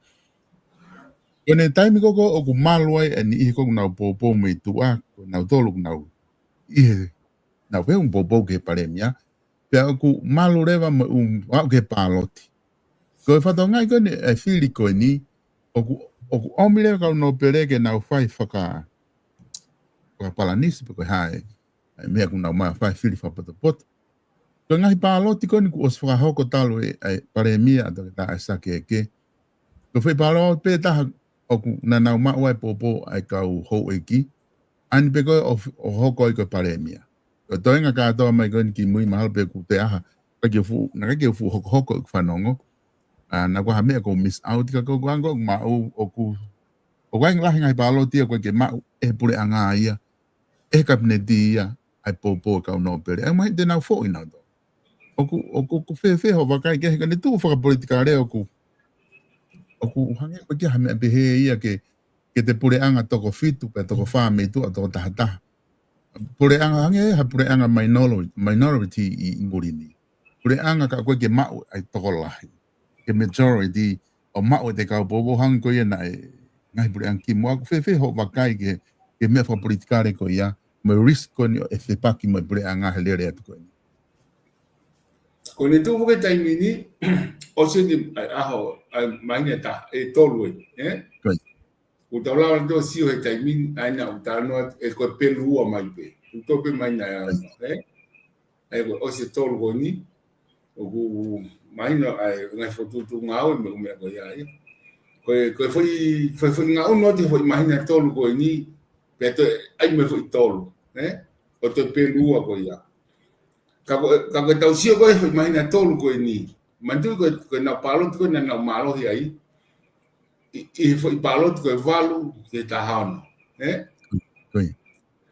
Ko e taimi ko ē ʻoku malu ai e niʻihi ko ē ʻoku nau poupou mei tuʻa, ko nautolu ʻoku nau ʻi he, nau pehē ʻoku poupou ki he Palēmia. Pea ʻoku malu leva mo ʻoku aʻu ki he pāloti. Ko e fatongia ko eni e fili ko eni, ʻoku, ʻoku ʻomi leva e kau nōpele ke nau fai faka-, fakapalanisi pe ko e hā e, e meʻa ʻoku nau maʻu fai fili fakapotopoto. Ko e ngaahi pāloti ko eni kuo ʻosi fakahoko talu ʻe, ʻe he Palēmia ʻa Toketā ʻAisake Eke. Ko e foʻi pāloti pē taha ʻoku nau maʻu ai e poupou ʻa e kau houʻeiki. ʻAni pē ko ē ʻo, ʻo hoko ai ko e Palēmia. Ko e toenga kātoa mai ko eni kimui mahalo pē ʻoku te aha, ʻikai ke fuʻu, naʻe ʻikai ke fuʻu hokohoko ʻeku fanongo. ʻA, naʻa ku ʻi ai ha meʻa ʻoku ou miss out ka ko ʻeku anga ʻoku maʻu, ʻoku, ʻoku ʻi ai e lahi e ngaahi pāloti ia ʻoku ʻikai ke maʻu ʻe he puleʻanga ia, ʻe he kapineti ia, ʻa e poupou ʻa e kau nōpele. ʻA ia mahalo te nau foʻi nautolu. ʻOku, ʻoku, ʻoku fēfē hoʻo vakai ki he, ko ʻene tuʻu fakapolitikale ʻoku, ʻoku hangē ʻoku ʻikai ha meʻa pehē ia ke, ke te puleʻanga toko fitu, pe toko fā mei tuʻa, toko taha taha. Puleʻanga hangē ha puleʻanga minori-, minority ʻi, ʻi muli ni. Puleʻanga ka ʻoku ʻikai ke maʻu ʻa e tokolahi. Ke majority ʻo maʻu ʻe he kau poupou hangē ko ia naʻe ngaahi puleʻanga kimuʻa. ʻOku fēfē hoʻo vakai ki he, ki he meʻa fakapolitikale ko ia, mo e risk ko eni ʻo e fepaki mo e puleʻanga he lele atu ko eni. Ko ʻene tuʻu foki he taimi ni, ʻosi eni ʻa e ʻaho, ʻa e māhina ʻe taha, ʻe tolu eni, ē? Ko ia. ʻOku tau lava ʻo sio he taimi ni, ʻa ia naʻa ku talanoa atu, ʻe ko e pelu ua mai pē. ʻOku tō pē mai naʻe ʻa ia, ē? ʻA ia ko e ʻosi e tolu ko eni, ʻoku mahino ʻa e ngaahi fokotuʻutuʻu ngāue mo e meʻa ko ia ia. Ko e, ko e foʻi, foʻi, foʻi ngaʻunu atu he foʻi māhina ʻe tolu ko eni, pea toe ʻai mo e foʻi tolu, ē? ʻO toe pelu ua ko ia. Ka ko e, ka ko e tau sio ko e foʻi māhina ʻe tolu ko eni, manatuʻi ko e, ko e nau pāloti ko e naʻa nau mālohi ai, ʻi, ʻi he foʻi pāloti ko e valu ki he taha ono, ē? Ko ia.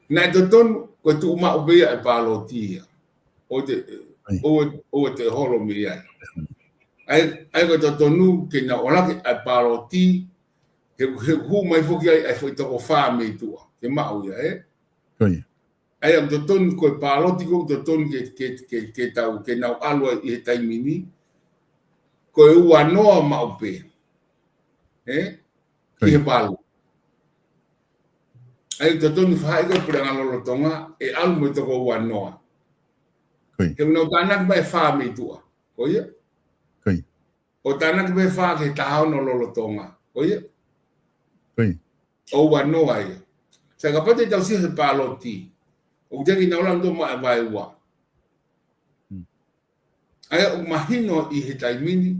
Naʻe totonu, ko e tuʻu maʻu pē ia e pāloti ia. ʻOua te, ʻOi. ʻoua, ʻoua te holo mei ai. ʻA ia, ʻa ia ko e totonu ke nau ʻohake ʻa e pāloti, he, he hū mai foki ai ʻa e foʻi toko fā mei tuʻa. Ke maʻu ia, ē? Ko ia. ʻA ia ʻoku totonu ko e pāloti ko ē ʻoku totonu ke, ke, ke, ke tau, ke nau ʻalu ai ʻi he taimi ni. Ko e ua noa maʻu pē. Ē? Ko ia. Ki he valu. ʻA ia ʻoku totonu faʻahi ko e puleʻanga lolotonga, ʻe ʻalu mo e toko ua noa. Ko ia. He ʻoku nau tānaki mai e fā mei tuʻa. Ko ia. Ko ia. ʻO tānaki mai e fā ki he taha ono lolotonga. Ko ia. Ko ia. ʻO ua noa ia. Sai, kapau te tau sio he pāloti, ʻoku teʻeki ke nau lava ʻo maʻu e vaeua. Hmm. ʻA ia ʻoku mahino ʻi he taimi ni,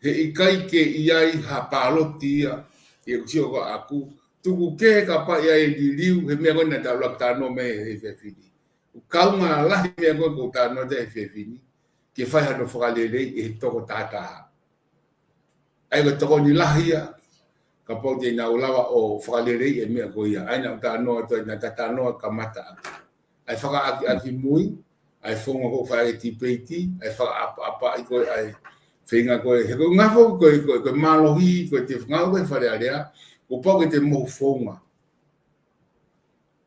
he ʻikai ke ʻi ai ha pāloti ia, ʻi heʻeku sio ko ʻaku, tuku kehe kapau ʻe ʻi ai e liliu, he meʻa ko ē naʻa tau ʻuluaki talanoa mei he efiafi ni. ʻOku kaunga lahi e meʻa ko ē ʻoku ou talanoa atu he efiafi ni, ke fai hano fakaleleiʻi ʻe he toko taha taha. ʻA ia ko e tokoni lahi ia, kapau te nau lava ʻo fakaleleiʻi e meʻa ko ia. ʻA ia naʻa ku talanoa atu, naʻa ta talanoa kamata ʻaki. ʻA e fakaʻakiʻakimui, ʻa e founga ko ē ʻoku fai ai e tipeiti, ʻa e fakaʻapaʻapaʻi ko ē, ʻa e feinga ko ē. He ko e ngaahi founga ko ē, ko e, ko e mālohi, ko e te ngāue ko ē Fale Alea, kuo pau ke te mohu founga.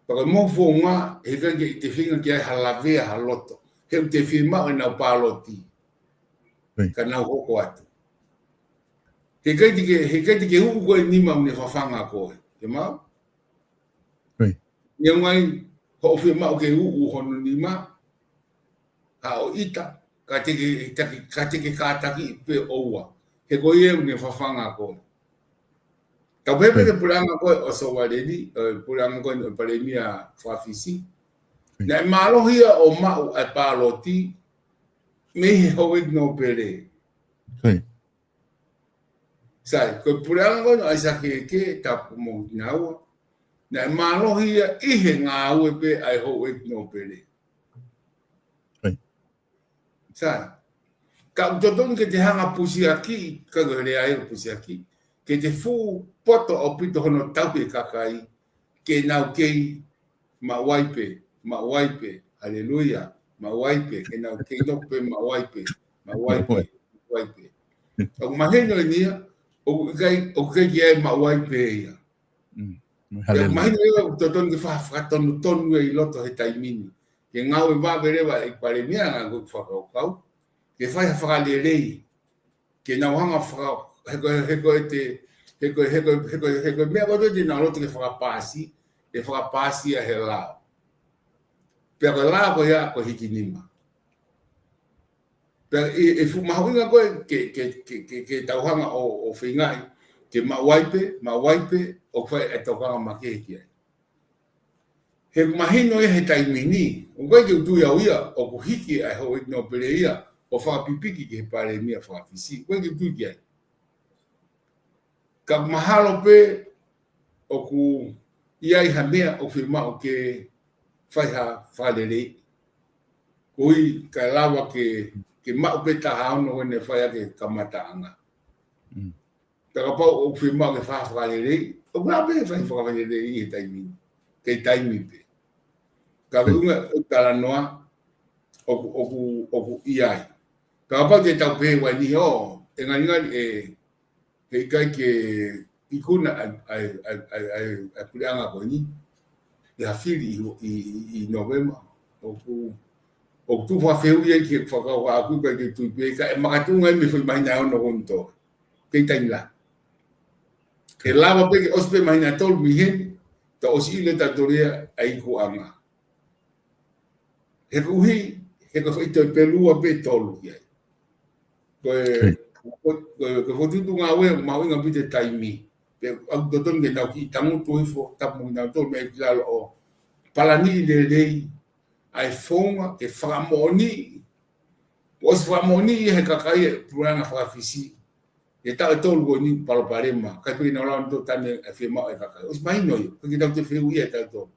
Pea ko e mohu founga, he ʻikai ke te feinga ke ʻai ha lavea ha loto. He ʻoku te fiemaʻu ʻenau pāloti. Right. Ka nau hoko atu. He ʻikai te ke, he ʻikai te ke uʻu koe e nima ʻoku ne fafanga koe. Ke maʻu? Right. Neongo ai, hoʻo fiemaʻu ke uʻu hono nima, ka ʻo ʻita, ka te ke, ka te ke, ka te ke kātaki pē ʻoua. He ko ia ʻoku ne fafanga koe. Ka pehē pē Right. ki he puleʻanga ko ē ʻo Sovaleni, ʻo e puleʻanga ko ē ʻo e palēmia faka-Fisi. Right. Naʻe mālohi ia ʻo maʻu ʻa e pāloti mei he houʻeiki nōpele. Right. Sai, ko e puleʻanga ko ē ʻo ʻAisake Eke, tapu mo kinaua. Naʻe mālohi ia ʻi he ngāue pē ʻa e houʻeiki nōpele. Right. Sai. Ka ʻoku totonu ke te hanga pusiaki, ka ko e lea ia pusiaki, ke te fuʻu poto ʻaupito hono tauhi e kakai, ke nau kei maʻu ai pē, maʻu ai pē, haleluia, maʻu ai pē, ke nau kei nofo pē, maʻu ai pē, maʻu ai pē, maʻu ai pē. ʻOku mahino eni ia, ʻoku ʻikai, ʻoku ʻikai ke ʻi ai e maʻu ai pē ia. Mm. Ia, Haleluia. Mahino ia, ʻoku totonu ke fa-, fakatonutonu ia ʻi loto he taimi ni. Ke ngāue vave leva e palēmia, ngaahi fakakaukau. Ke fai ha fakalelei. Ke nau hanga faka-, he ko, he ko e te, he ko, he ko, he ko, he ko e meʻa ko ē te nau loto ke fakapaasi, ʻe fakapaasi ia he lao. Pea ko e lao ko ia ko e hiki nima. Pea ʻe, ʻe fuʻu mahuʻinga ko ē ke, ke, ke, ke, ke tau hanga ʻo, ʻo feingaʻi, ke maʻu ai pē, maʻu ai pē, ʻo fai e tokanga makehe ki ai. He ʻoku mahino ia he taimi ni, ʻoku ʻikai ke u tui au ia, ʻoku hiki ʻa e houʻeiki nōpele ia, ʻo fakapipiki ki he palēmia faka-Fisi, ʻoku ʻikai ke u tui ki ai. Ka mahalo pē, ʻoku ʻi ai ha meʻa ʻoku fiemaʻu ke fai ha fakalelei. Koeʻuhi kae lava ke, ke maʻu pē taha ono ko ē naʻe fai ʻaki e kamataʻanga. Mm. Pea kapau ʻoku fiemaʻu ke fai ha fakalelei, ʻoku lava pē fai fakalelei ʻi he taimi ni. Kei taimi pē. Ka ko e ʻuhinga ʻo e talanoa, ʻoku, ʻoku, ʻoku ʻi ai. Ka kapau te tau pehē ʻe au ni ʻo, ʻe ngalingali ʻe, he ʻikai ke ikuna ʻa e, ʻa e, ʻa e, ʻa e, ʻa e, ʻa e puleʻanga ko eni. ʻI ha fili ʻi, ʻi, ʻi, ʻi Nōvema. ʻOku, ʻoku tuʻu fakafehuʻi ia ki he fakakaukau ʻaku ʻikai ke tui pē, ka ʻe makatuʻunga ia mei he foʻi māhina ʻe ono ko eni tō. Kei taimi lahi. ʻE lava pē ke ʻosi pē māhina ʻe tolu mei heni, ta ʻosi ʻilo ʻe tautolu ia ʻa e ikuʻanga. He koeʻuhi, he ko e foʻi toe pelu ua pe tolu ki ai. Ko e, Right. Ko, ko, ko e fokotuʻutuʻu ngāue mahuʻinga ʻaupito e taimi. Pea ʻoku totonu ke nau kiʻi tangutu hifo, tapu mo kinautolu mei he ʻi lalo ʻo palani lelei ʻa e founga ke fakamoʻoniʻi. ʻOsi fakamoʻoniʻi he kakai e puleʻanga fakafisi. ʻI he taʻu ʻe tolu ko eni palopalema. ʻIkai pē ke nau lava ʻo tane e fiemaʻu e kakai. ʻOsi mahino ia. ʻIkai ke tau toe fehuʻia ʻe tautolu.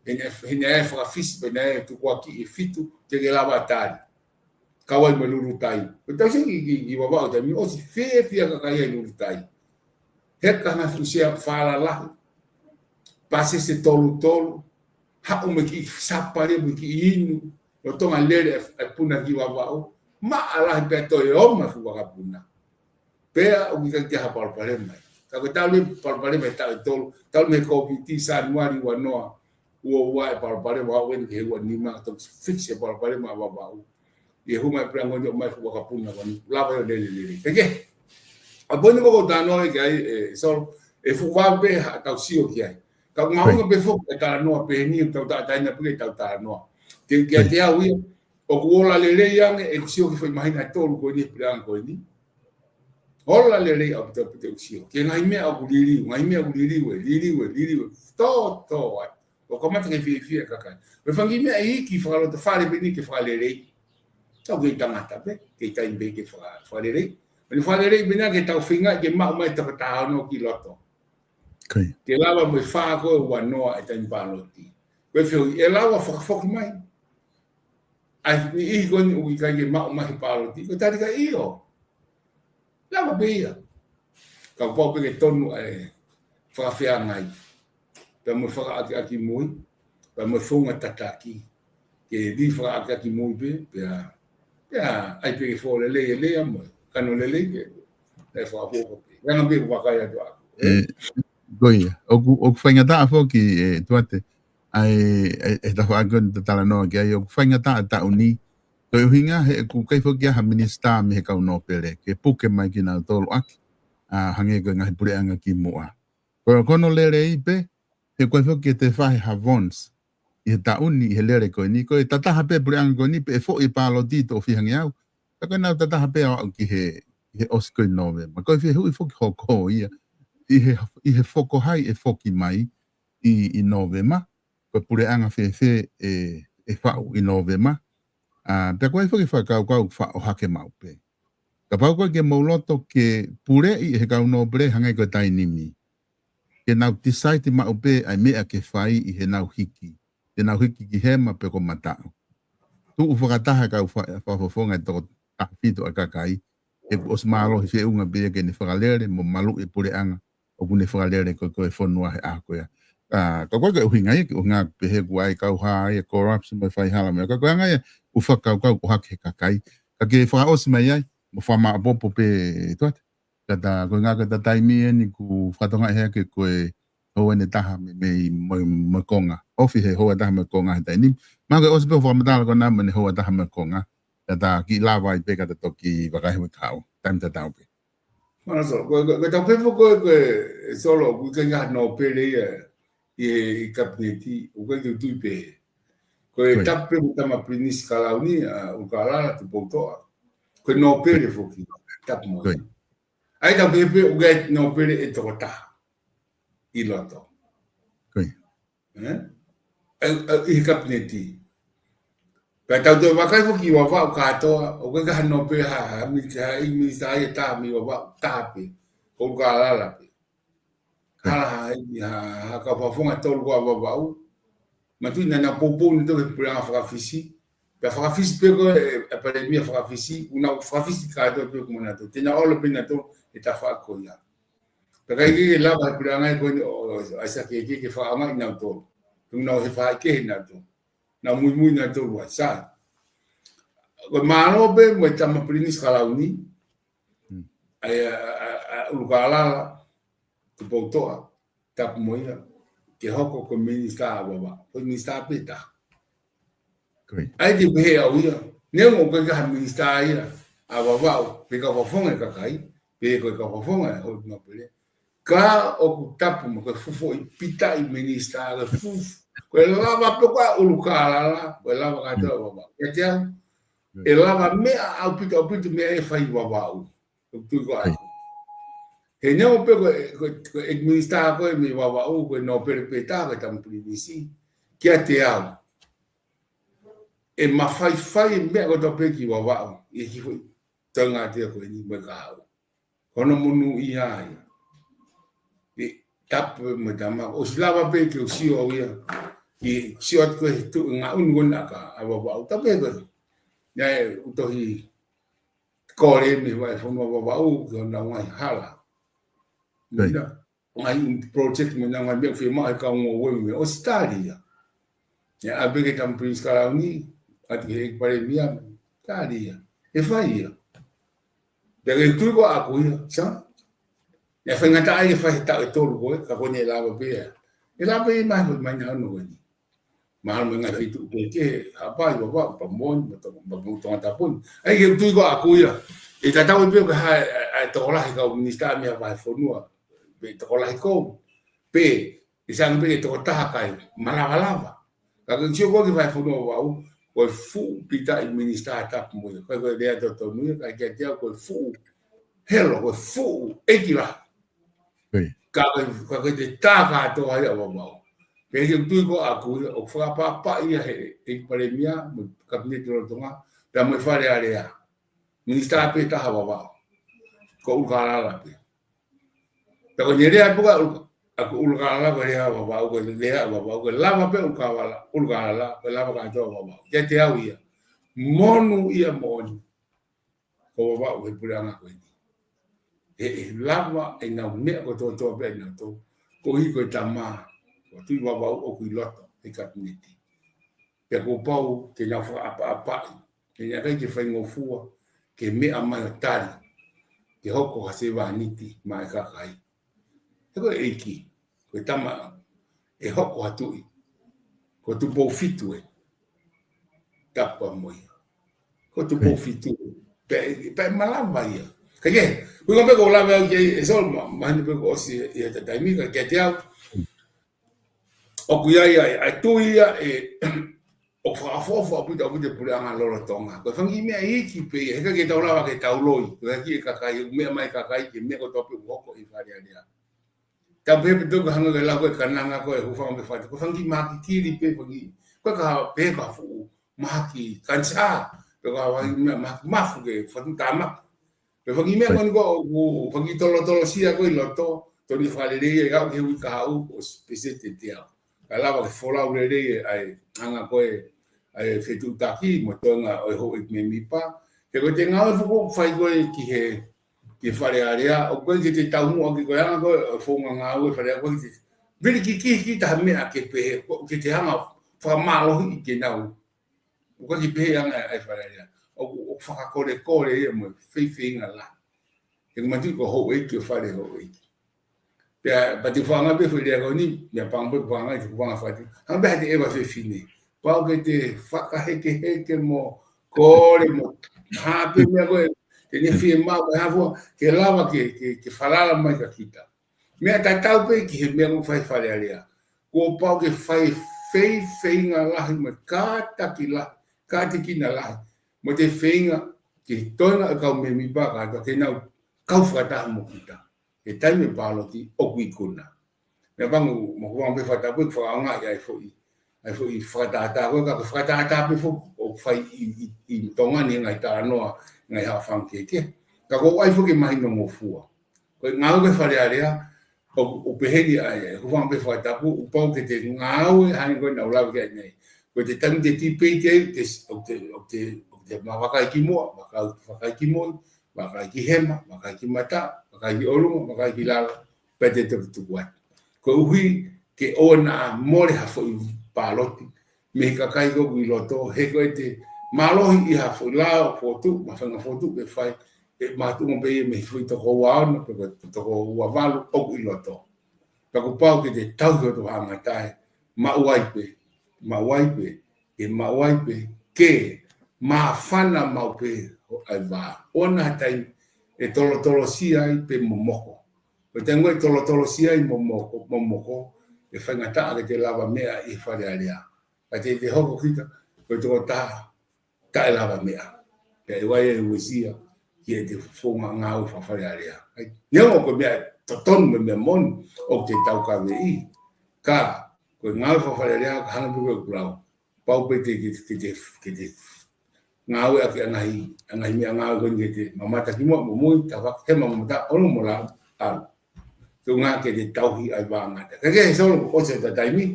He naʻe, he naʻe fakafisi, pea naʻe tukuakiʻi e fitu, teʻeki lava tali. Kau ai mo e lulutai. Ko e tau sio ki, ki, ki Vavaʻu taimi ni, ʻosi fiefia e kakai ʻa e lulutai. Heka ha fuʻu sea falalahi. Pasese tolu tolu. Haʻu mo e kiʻi sāpale mo e kiʻi inu. Lolotonga lele e, e puna ki Vavaʻu. Maʻa lahi pea toe ō mai e fuʻu vakapuna. Pea ʻoku ʻikai ke ha palopalema ia. Ka ko e talu e palopalema he taʻu ʻe tolu, talu mei he Kōviti Sānuali ua noa, ua ua e palopalema, ua eni ki he ua nima, toki fix e palopalema ʻa Vavaʻu. ʻI he hū mai e puleʻanga ni ʻo ʻomai e fuʻu vakapuna ko eni, lava ʻo lele lelei. Kae kehe, ʻa e poini ko ē ʻoku ou talanoa ki ai, ē, Solo, ʻe fuʻu vave pē haʻatau sio ki ai. Ka ʻoku mahuʻinga pē foki e talanoa pehē ni, tau ta-, taina pē ke tau talanoa. Ke, kiate au ia, ʻoku ola lelei ange ʻeku sio ki he foʻi māhina ʻe tolu ko eni he puleʻanga ko eni. Ola lelei ʻaupito ʻaupito ʻeku sio. Ki he ngaahi meʻa ʻoku liliu, ngaahi meʻa ʻoku liliu ē, liliu ē, liliu ē. Tō, tō ai. ʻO kamata ke fiefia e kakai. Mo e fanga kiʻi meʻa iiki fakalotofale pē eni ke fakalelei. Tau kei tangata pē, kei taimi pē ke faka-, fakalelei. Mo e fakalelei pē ena ke tau feinga ke maʻu mai e toko taha ono ki loto. Ke lava mo e fā ko ē ua noa e taimi pāloti. Ko e fehuʻi, ʻe lava fakafoki mai ʻa e niʻihi ko eni ʻoku ʻikai ke maʻu mai he pāloti? Ko e tali ki ai ʻio. Lava pē ia. Kapau pē ke tonu ʻa e fakafeangai. Pea mo e fakaʻakiʻakimui, pea mo e founga tataki. Ke lī fakaʻakiʻakimui pē, pea, pea ʻai pē ke fō lelei e lea mo e kano lelei ke, ʻe fakapopo pē. Ia naʻa pē ʻoku vakai atu ʻaʻaku. Ē, ko ia. ʻOku, ʻoku faingataʻa foki, ē, Tuate, ʻa e, ʻa e, ʻa e tafaʻaki ko eni ʻoku ta talanoa ki ai, ʻoku faingataʻa e taʻu ni. Ko e ʻuhinga he ʻoku ʻikai foki ʻi ai ha minisitā mei he kau nōpele ke puke mai kinautolu ʻaki, ʻa, hangē ko e ngaahi puleʻanga kimuʻa. Ko, ko hono lelei pē, he ʻoku ʻikai foki ke toe fai ha vaunce ʻi he taʻu ni, ʻi he lele ko eni, ko e tataha pē puleʻanga ko eni, pea ʻe foʻi pāloti toʻo fiha ngeau. Ka ko ʻenau tataha pē ʻo aʻu ki he, ʻi he ʻosi ko ē ʻi Nōvema. Ko e fehuʻi foki hoko ia, ʻi he, ʻi he foki hai ʻe foki mai ʻi, ʻi Nōvema, ko e puleʻanga fēfē ʻe, ʻe faʻu ʻi Nōvema. ʻA, pea ko e foki fakakaukau faʻo hake maʻu pē. Kapau ko ē ke mou loto ke puleʻi ʻe he kau nōpele hangē ko e taimi ni. Ke nau decide maʻu pē ʻa e meʻa ke fai ʻi heʻenau hiki. Te nau hiki ki hema pe ko mataʻu. Tuʻu fakataha e kau fa-, fakafofonga ʻe toko taha fitu ʻa e kakai. ʻOku ʻosi mālohi feʻunga pē ia ke ne fakalele mo maluʻi e puleʻanga ʻoku ne fakalele ko ē, ko ē e fonua he ʻaho ko ia. ʻA, ka ko e ʻuhinga ia, ko e ʻuhinga pē he ʻoku ʻi ai e kau hā ia, corruption mo e faihala mo e, ka ko e anga ia ʻoku fakakaukau ʻohake he kakai. Ka ke fakaʻosi mai ai, mo fakamāʻopoʻopo pē Tuate. Ka ta, ko e ʻuhinga ko e ta taimi eni ʻoku fakatokangaʻi hake ko e houa ʻe taha mei, mei, mo, mo e konga. Ofi he houa ʻe taha mo e konga he taimi ni. Mahalo ko e ʻosi pē hoʻo fakamatala ko ena mo ʻene houa ʻe taha mo e konga. Ka ta kiʻi lava ai pē ka ta toki vakai mo e kahaʻu. Taimi tatau pē. Mālō Solo, ko, ko, ko e tapu pē foki ko ē, ko ē, Solo, ʻoku ʻikai ke ʻi ai ha nōpele ia ʻi he, ʻi he kapineti, ʻoku ʻikai ke u tui pē. Ko e tapu pē mo e tama Pilinisi Kalauni, ʻa, ʻUlukālala Tupoutoʻa. Ko e nōpele foki, tapu mo ia. ʻA ia tapu pē ʻoku ʻi ai e nōpele ʻe toko taha ʻi loto. Ē? ʻE, ʻe, ʻi he kapineti. Pea tau toe vakai foki ʻi Vavaʻu kātoa, ʻoku ʻikai ha nōpele ha, ha minisitā, ha ʻi minisitā ia ʻe taha mei Vavaʻu, taha pē, ʻUlukālala pē. Hala ha, ha, ha kau fakafofonga ʻe tolu ko ē ʻa Vavaʻu. Manatuʻi naʻa nau poupou nautolu he puleʻanga fakafisi. Pea fakafisi pē ko ē, ē, ē palēmia fakafisi, ʻoku nau fakafisi kātoa pē ko ē mo nautolu. Te nau ʻalu pē nautolu he tafaʻaki ko ia. Pea ʻikai ke lava he puleʻanga ko eni ʻo, ʻo, ʻo ʻai sake ke, ke fakaʻaongaʻi nautolu. Te nau he faʻahi kehe nautolu. Nau muimui nautolu ai, sai. Ko e mālō pē mo e tama Pilinisi Kalauni, ʻa ia, ʻa, ʻa, ʻa, ʻUlukālala Tupoutoʻa, tapu mo ia, ke hoko ko e minisitā ʻa Vavaʻu. Ko e minisitā pē ʻe taha. ʻA ia te u pehē au ia, neongo ʻoku ʻikai ha minisitā ia ʻa Vavaʻu, pe kau fakafofonga e kakai, pe ko e kau fakafofonga e houʻeiki nōpele. Ka ʻoku tapu mo ko e fuʻu foʻi pitaʻi minisitā, ko e fuʻu, ko e lava pē ko ē ʻa ʻUlukālala, ko e lava kātoa ʻa Vavaʻu. Kiate au, ʻe lava meʻa ʻaupito, ʻaupito meʻa ʻe fai ʻi Vavaʻu. ʻOku tui ko ʻaku. He neongo pē ko e, ko e, ko e ʻeiki minisitā ko ē mei Vavaʻu, ko e nōpele pē taha ko e tama pilinisi, kiate au, ʻe mafaifai e meʻa kotoa pē ki Vavaʻu, ʻi he kiʻi foʻi toenga atu ia ko eni mo e kahaʻu. Ko hono monūʻia ia. ʻI tapu mo e tama, ʻosi lava pē ke u sio au ia. ʻI sio atu ko e tuʻu ngaʻunu ko ena ʻa Vavaʻu, tapu ko ē. Naʻe ʻutohi kole mei Vahefonua Vavaʻu ki honau ngaahi hala. Mei na, ngaahi project mo e ngaahi meʻa fiemaʻu he kau ngoue mei ʻAositelēlia. ʻE ʻave ki he tama Pilinisi Kalauni, ʻatu ki he ʻEiki Palēmia, ʻAositelēlia. ʻE fai ia. Pea ke tui ko ʻaku ia, sa? ʻE faingataʻa ia ʻe fai he taʻu ʻe tolu ko ē, ka ko eni ʻe lava pē ia. ʻE lava pē ia mai, mai na ono ko eni. Mahalo mo e ngaahi feituʻu kehekehe, Haʻapai, Vavaʻu, Pamoʻoni, mo Tonga, mo Tongatapu ni. ʻA ia ke tui ko ʻaku ia. ʻE tatau ai pē ko e hā e, e, e tokolahi kau minisitā mei Vahefonua. Pe tokolahi kou. Pe, ʻe sanga pē ke tokotaha kai, malavalava. Ka ke sio ko ē ki Vahefonua Vavaʻu, ko e fuʻu pitaʻi minisitā tapu mo ia. Ko e, ko e lea totonu ia, ka kiate au ko e fuʻu helo, ko e fuʻu ʻeiki lahi. Ka, ka, ka ko e te tā kātoa ia ʻa Vavaʻu. Pea ke tui ko ʻaku ia, ʻoku fakaʻapaʻapaʻi ia he, he Palēmia, mo e Kapineti lolotonga, pea mo e Fale Alea. Minisitā pē taha Vavaʻu. Ko ʻUlukālala pē. Pea ko ʻene lea pē ko ʻUlu-, ʻa ko ʻUlukālala, ko e lea Vavaʻu, ko e lea Vavaʻu, ko e lava pē ʻUlukālala, ʻUlukālala, ko e lava kātoa Vavaʻu. Kiate au ia. Monūʻia moʻoni. Ko Vavaʻu he puleʻanga ko eni. ʻE, ʻe lava ʻenau meʻa kotoa pē ʻenau tō. Koeʻuhi ko e tama, ko Tuʻi Vavaʻu ʻoku ʻi loto he Kapineti. Pea kuo pau ke nau fakaʻapaʻapaʻi. Ke nau ʻikai ke faingofua, ke meʻa mai ʻo tali. Ke hoko ha sevāniti maʻa e kakai. He ko e ʻeiki, ko e tama ʻe hoko ha tuʻi. Ko Tupou Fitu ē. Tapu mo ia. Ko Tupou Fitu. Pea, pea malava ia. Ka ke, ko e ngaahi meʻa ko e lave au ki ai, ʻe solo ma, mahino pē kuo ʻosi ia he taimi, ka kiate au. ʻOku ʻi ai, ʻa e, ʻa e tui ia ʻe, ʻoku fakaʻofoʻofa ʻaupito, ʻaupito e puleʻanga lolotonga. Ko e fanga kiʻi meʻa iiki pē ia, he ʻikai ke tau lava ke tau loi. Ko e kiʻi e kakai, meʻa mai e kakai, ke meʻa kotoa pē ʻoku hoko ʻi Fale Alea. Tau pehē pē tau ka hanga ke lau ko e kananga ko e hūfanga mei he fata. Ko e fanga kiʻi mahaki kili pē, fanga kiʻi. Ko e ka pehē ka fuʻu mahaki kanisā. Pe ko ha fanga kiʻi meʻa mahaki mafu ke fatu tāmaki. Pea fanga kiʻi meʻa ko eni ko ʻoku, fanga kiʻi tolotolosia ko ē ʻi loto, tonu ke fakalelei ia, ʻe aʻu ki he uike kahaʻu, ʻosi pēseti ʻe teau. Ka lava ke folau lelei ʻa e anga ko ē, ʻa e fetuʻutaki, mo e toenga ʻo e houʻeiki mēmipa. He ko e ngāue foki ʻoku fai ko ē ki he, ki he Fale Alea, ʻoku ʻikai ke te taumuʻa ki he ko e anga ko ē, ʻo e founga ngāue Fale Alea, ʻoku ʻikai ke te vili ki, ki, ki ha meʻa ke pehē, ʻoku ʻikai ke te hanga fakamālohiʻi ke nau ʻOku ʻikai ke pehē ʻa e anga ʻa e Fale Alea. ʻOku, ʻoku fakakolekole ia mo e feifeinga lahi. He ʻoku ma tui ko e houʻeiki ʻo e fale houʻeiki. Pea, pea te u fakahā pē foʻi lea ko eni, meʻapango pē, fakahā, te u fakahā fati. Hanga pē ha taha ʻe ʻeva fefine. Pau ke te fakahekeheke mo kole mo hā pē meʻa ko ē, te ne fiemaʻu, hā fua, ke lava ke, ke, ke falala mai kia kita. Meʻa tatau pē ki he meʻa ʻoku fai Fale Alea. Kuo pau ke fai feifeinga lahi mo e kātaki lahi, kātekina lahi. Mo e feinga ke toenga e kau mēmipa kātoa ke nau kau fakataha mo kita. He taimi pāloti ʻoku ikuna. Meʻapango, mo e hūfanga mei he fata pē fakaʻaongaʻi ʻa e foʻi ʻa e foʻi fakatātā ko ē, ka ko e fakatātā pē foki ʻoku fai ʻi, ʻi, ʻi Tonga ni, ngaahi talanoa, ngaahi haʻofanga kehekehe. Ka ko e ʻai foki e mahino ngofua. Ko e ngāue ko ē Fale Alea, ʻo, ʻo pehē ni ʻa e, hūfanga pē he fakatapu, ʻoku pau ke te ngāue, hangē ko ē naʻa ku lave ki ai ʻanenai. Ko e taimi te tipeiti ai, te, ʻoku te, ʻoku te, ʻoku te ma vakai ki muʻa, vakai, vakai ki moʻi, vakai ki hema, vakai ki mata, vakai ki ʻolunga, vakai ki lalo, pea te tukutuku atu. Koeʻuhi ke ʻoua naʻa mole ha foʻi pāloti mei he kakai ko ē ʻoku ʻi loto, he ko e te mālohi ʻi ha foʻi lao fokotuʻu, mo e faʻahinga fokotuʻu ke fai, ʻe makatuʻunga pē ia mei he foʻi toko ua ono, pe ko e toko ua valu ʻoku ʻi loto. Pea kuo pau ke te tauhi hoto faʻahinga taʻe, maʻu ai pē, maʻu ai pē, ke maʻu ai pē, ke māfana maʻu pē ʻa e vā. ʻOua naʻa ha taimi ʻe tolotolosia ai pe momoko. Ko e taimi ʻe tolotolosia ai momoko, momoko, ʻe faingataʻa ke te lava meʻa ʻi Fale Alea. Ka te te hoko kita, ko e tokotaha taʻe lava meʻa. Pea ʻe ʻai e uesia, ki heʻete founga ngāue fakafalealea. ʻIo, ko e meʻa totonu mo e meʻa moʻoni ʻoku te taukaveʻi. Ka, ko e ngāue fakafalealea, ka hangē pē ko ʻeku lau, pau pē te, ke, ke te, ke te ngāueʻaki ʻa e ngaahi, ʻa e ngaahi meʻangāue ko eni ke te mamata ki muʻa, mo mui, tafaʻaki, hema, mamata, ʻalu mo lau, ʻalu. Tuʻunga ke te tauhi ʻa e vā ngata. Ka ke he solo, ʻosi ʻeta taimi,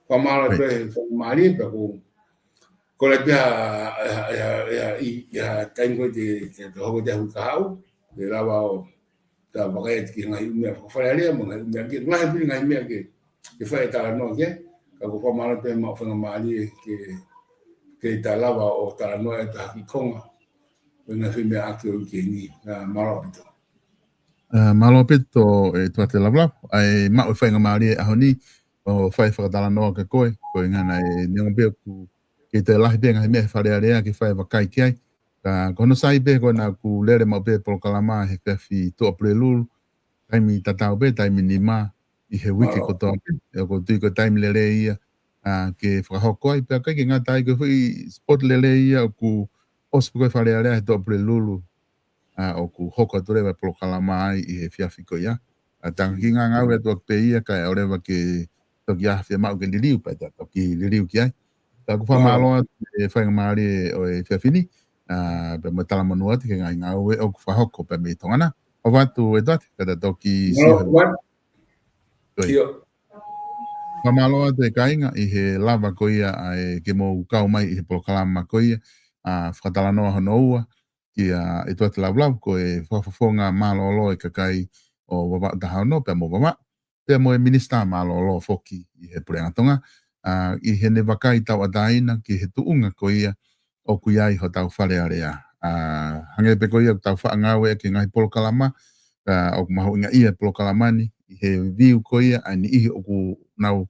fakamālō pē, fakamālie pē ko, ko e lahi pē ʻa, ʻa, ʻa, ʻa, ʻi, ʻa e taimi ko ē te, te, te hoko atu e hui kahaʻu, te lava ʻo ta vakai atu ki he ngaahi ʻū meʻa fakafalealea, mo e ngaahi ʻū meʻa ke, ngaahi pili ngaahi meʻa ke, ke fai e talanoa ki ai, ka ko e fakamālō pē maʻu faingamālie ke, ke ta lava ʻo talanoa ʻi ha kiʻi konga, ʻo e ngaahi meʻa ʻaki ʻo e uike ni, ā, mālō ʻaupito. Ā, mālō ʻaupito ʻEtuate Lavulavu, ʻa e maʻu e faingamālie ʻaho ni, ʻo fai fakatalanoa kia koe, ko e ngana e neongo pē ʻoku kei toe lahi pē ngaahi meʻa he Fale Alea ke fai vakai ki ai. Ka ko hono sai pē ko ena ʻoku lele maʻu pē polokalama he efiafi Tuʻapulelulu, taimi tatau pē, taimi nima ʻi he uike kotoa pē. ʻOku ou tui ko e taimi lelei ia, ā, ke fakahoko ai, pea ʻikai ke ngata ai ko e foʻi spot lelei ia ʻoku ʻosi pē ko e Fale Alea he Tuʻapulelulu, ā, ʻoku hoko atu leva e polokalama ai ʻi he efiafi ko ia. Ā, tangaki ngāngau atu ʻaki pē ia kae ʻoua leva ke toki ʻi ai ha fiemaʻu ke liliu pea ta toki liliu ki ai. Ka ʻoku fakamālō atu e faingamālie ʻo e efiafi ni, ā, pea mo e talamonū atu ki he ngaahi ngāue ʻoku fakahoko pē mei Tonga na. ʻOfa atu ʻEtuate, ka ta toki sio he ua. Fakamālō atu e kāinga ʻi he lava ko ia ʻa e ke mou kau mai ʻi he polokalama ko ia, ā, fakatalanoa hono ua, kia ʻEtuate Lavulavu, ko e fakafofonga mālōlō e kakai ʻo Vavaʻu taha ono, pea mo Vavaʻu, pea mo e minisitā mālōlō foki ʻi he Puleʻanga Tonga, ā, ʻi heʻene vakai tauʻatāina ki he tuʻunga ko ia ʻoku ʻi ai hotau Fale Alea. Ā, hangē pē ko ia ʻoku tau faʻa ngāueʻaki e ngaahi polokalama, ā, ʻoku mahuʻinga ia e polokalama ni, ʻi he view ko ia ʻa e niʻihi ʻoku nau,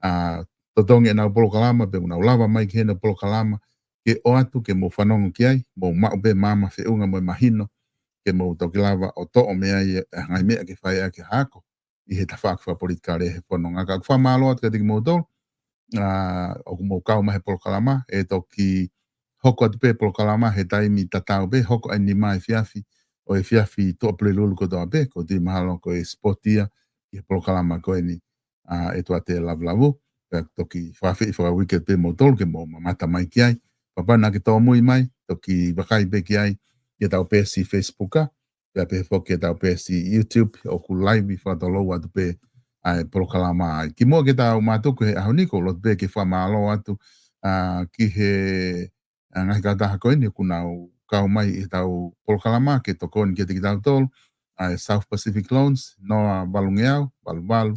ā, totongi ʻenau polokalama, pe ʻoku nau lava mai ki heʻenau polokalama, ke ʻoatu ke mou fanongo ki ai, mou maʻu pē maama feʻunga mo e mahino, ke mou toki lava ʻo toʻo mei ai e ngaahi meʻa ke fai ʻaki ha ako ʻi he tafaʻaki fakapolitikale he fononga. Ka ʻoku fakamālō atu kiate kimoutolu, ā, ʻoku mou kau mai he polokalama, ʻe toki hoko atu pē polokalama he taimi tatau pē, hoko ʻa e nima efiafi ʻo e efiafi Tuʻapulelulu kotoa pē, ʻoku ou tui mahalo ko e spot ia ki he polokalama ko eni, ā, ʻEtuate Lavulavu, pea toki fakaafeʻi fakauike pē moutolu ke mou mamata mai ki ai. Kapau naʻa ke tōmui mai, toki vakai pē ki ai, ki heʻetau peesi Facebook ā, pea pehē foki ki heʻetau peesi YouTube, ʻoku live fakatolou atu pē ʻa e polokalama ai. Kimuʻa ke tau mātuku he ʻaho ni, ʻoku ou loto pē ke fakamālō atu, ā, ki he, ā, ngaahi kautaha ko eni ʻoku nau kau mai ʻi heʻetau polokalama ke tokoni kiate kitautolu, ʻa e South Pacific Loans, noa valungeau, valu valu,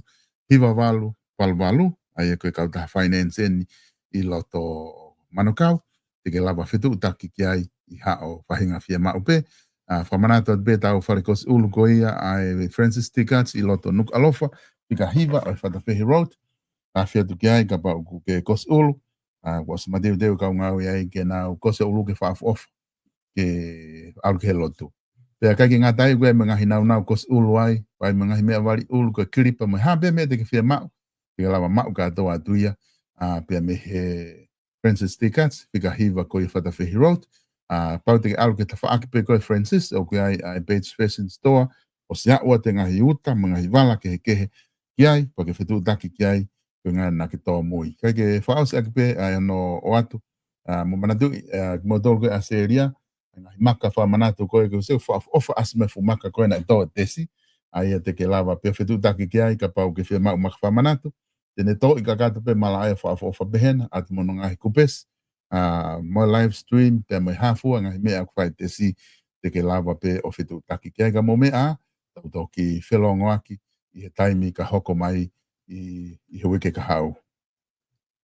hiva valu, valu valu, ʻa ia ko e kautaha finance eni ʻi loto Manukau, te ke lava fetuʻutaki ki ai ʻi haʻo faʻahinga fiemaʻu pē. Ā, fakamanatu atu pē ʻetau fale kosi ʻulu ko ia ʻa e Francis Ticats ʻi loto Nukuʻalofa, fika hiva ʻo e Fatafehi Road. Afe atu ki ai kapau ʻoku ke kosi ʻulu, ā, kuo ʻosi mateuteu kau ngāue ai ke nau kosi ʻulu ke fakaʻofoʻofa, ke ʻalu ki he lotu. Pea ʻikai ke ngata ai, ʻoku ʻi ai mo e ngaahi naunau kosi ʻulu ai, ʻoku ʻi ai mo e ngaahi meʻavali ʻulu, ko e kilipa mo e hā pē meʻa te ke fiemaʻu, te ke lava maʻu kātoa atu ia, ā, pea mei he Francis Ticats, fika hiva ko ia Fatafehi Road. Ā, kapau te ke ʻalu ki he tafaʻaki pē ko ē Francis, ʻoku ʻi ai ʻa e Bates Fashion Store, ʻosi aʻu atu e ngaahi uta mo e ngaahi vala kehekehe ki ai, pea ke fetuʻutaki ki ai, ko e ʻuhinga naʻa ke tōmui. Kae ke fakaʻosi ʻaki pē, ā, ʻi hono ʻoatu, ā, mou manatuʻi, ā, kimoutolu ko ē ʻAositelēlia, ʻa e ngaahi maka fakamanatu ko ē, ke ʻosi fakaʻofoʻofa ʻasi mai e fuʻu maka ko ē naʻe tō e tesi, ʻa ia te ke lava pē ʻo fetuʻutaki ki ai, kapau ʻoku ke fiemaʻu maka fakamanatu, te ne tō ʻi kakato pē malaʻe ʻo fakaʻofoʻofa pehē na, ʻoatu mo hono ngaahi kupesi, ā, mo e live stream, pea mo e hā fua ngaahi meʻa ʻoku fai e tesi, te ke lava pē ʻo fetuʻutaki ki ai. Ka mou meʻa ā, tau toki felōngoaki ʻi he taimi ka hoko mai ʻi, ʻi he uike kahaʻu.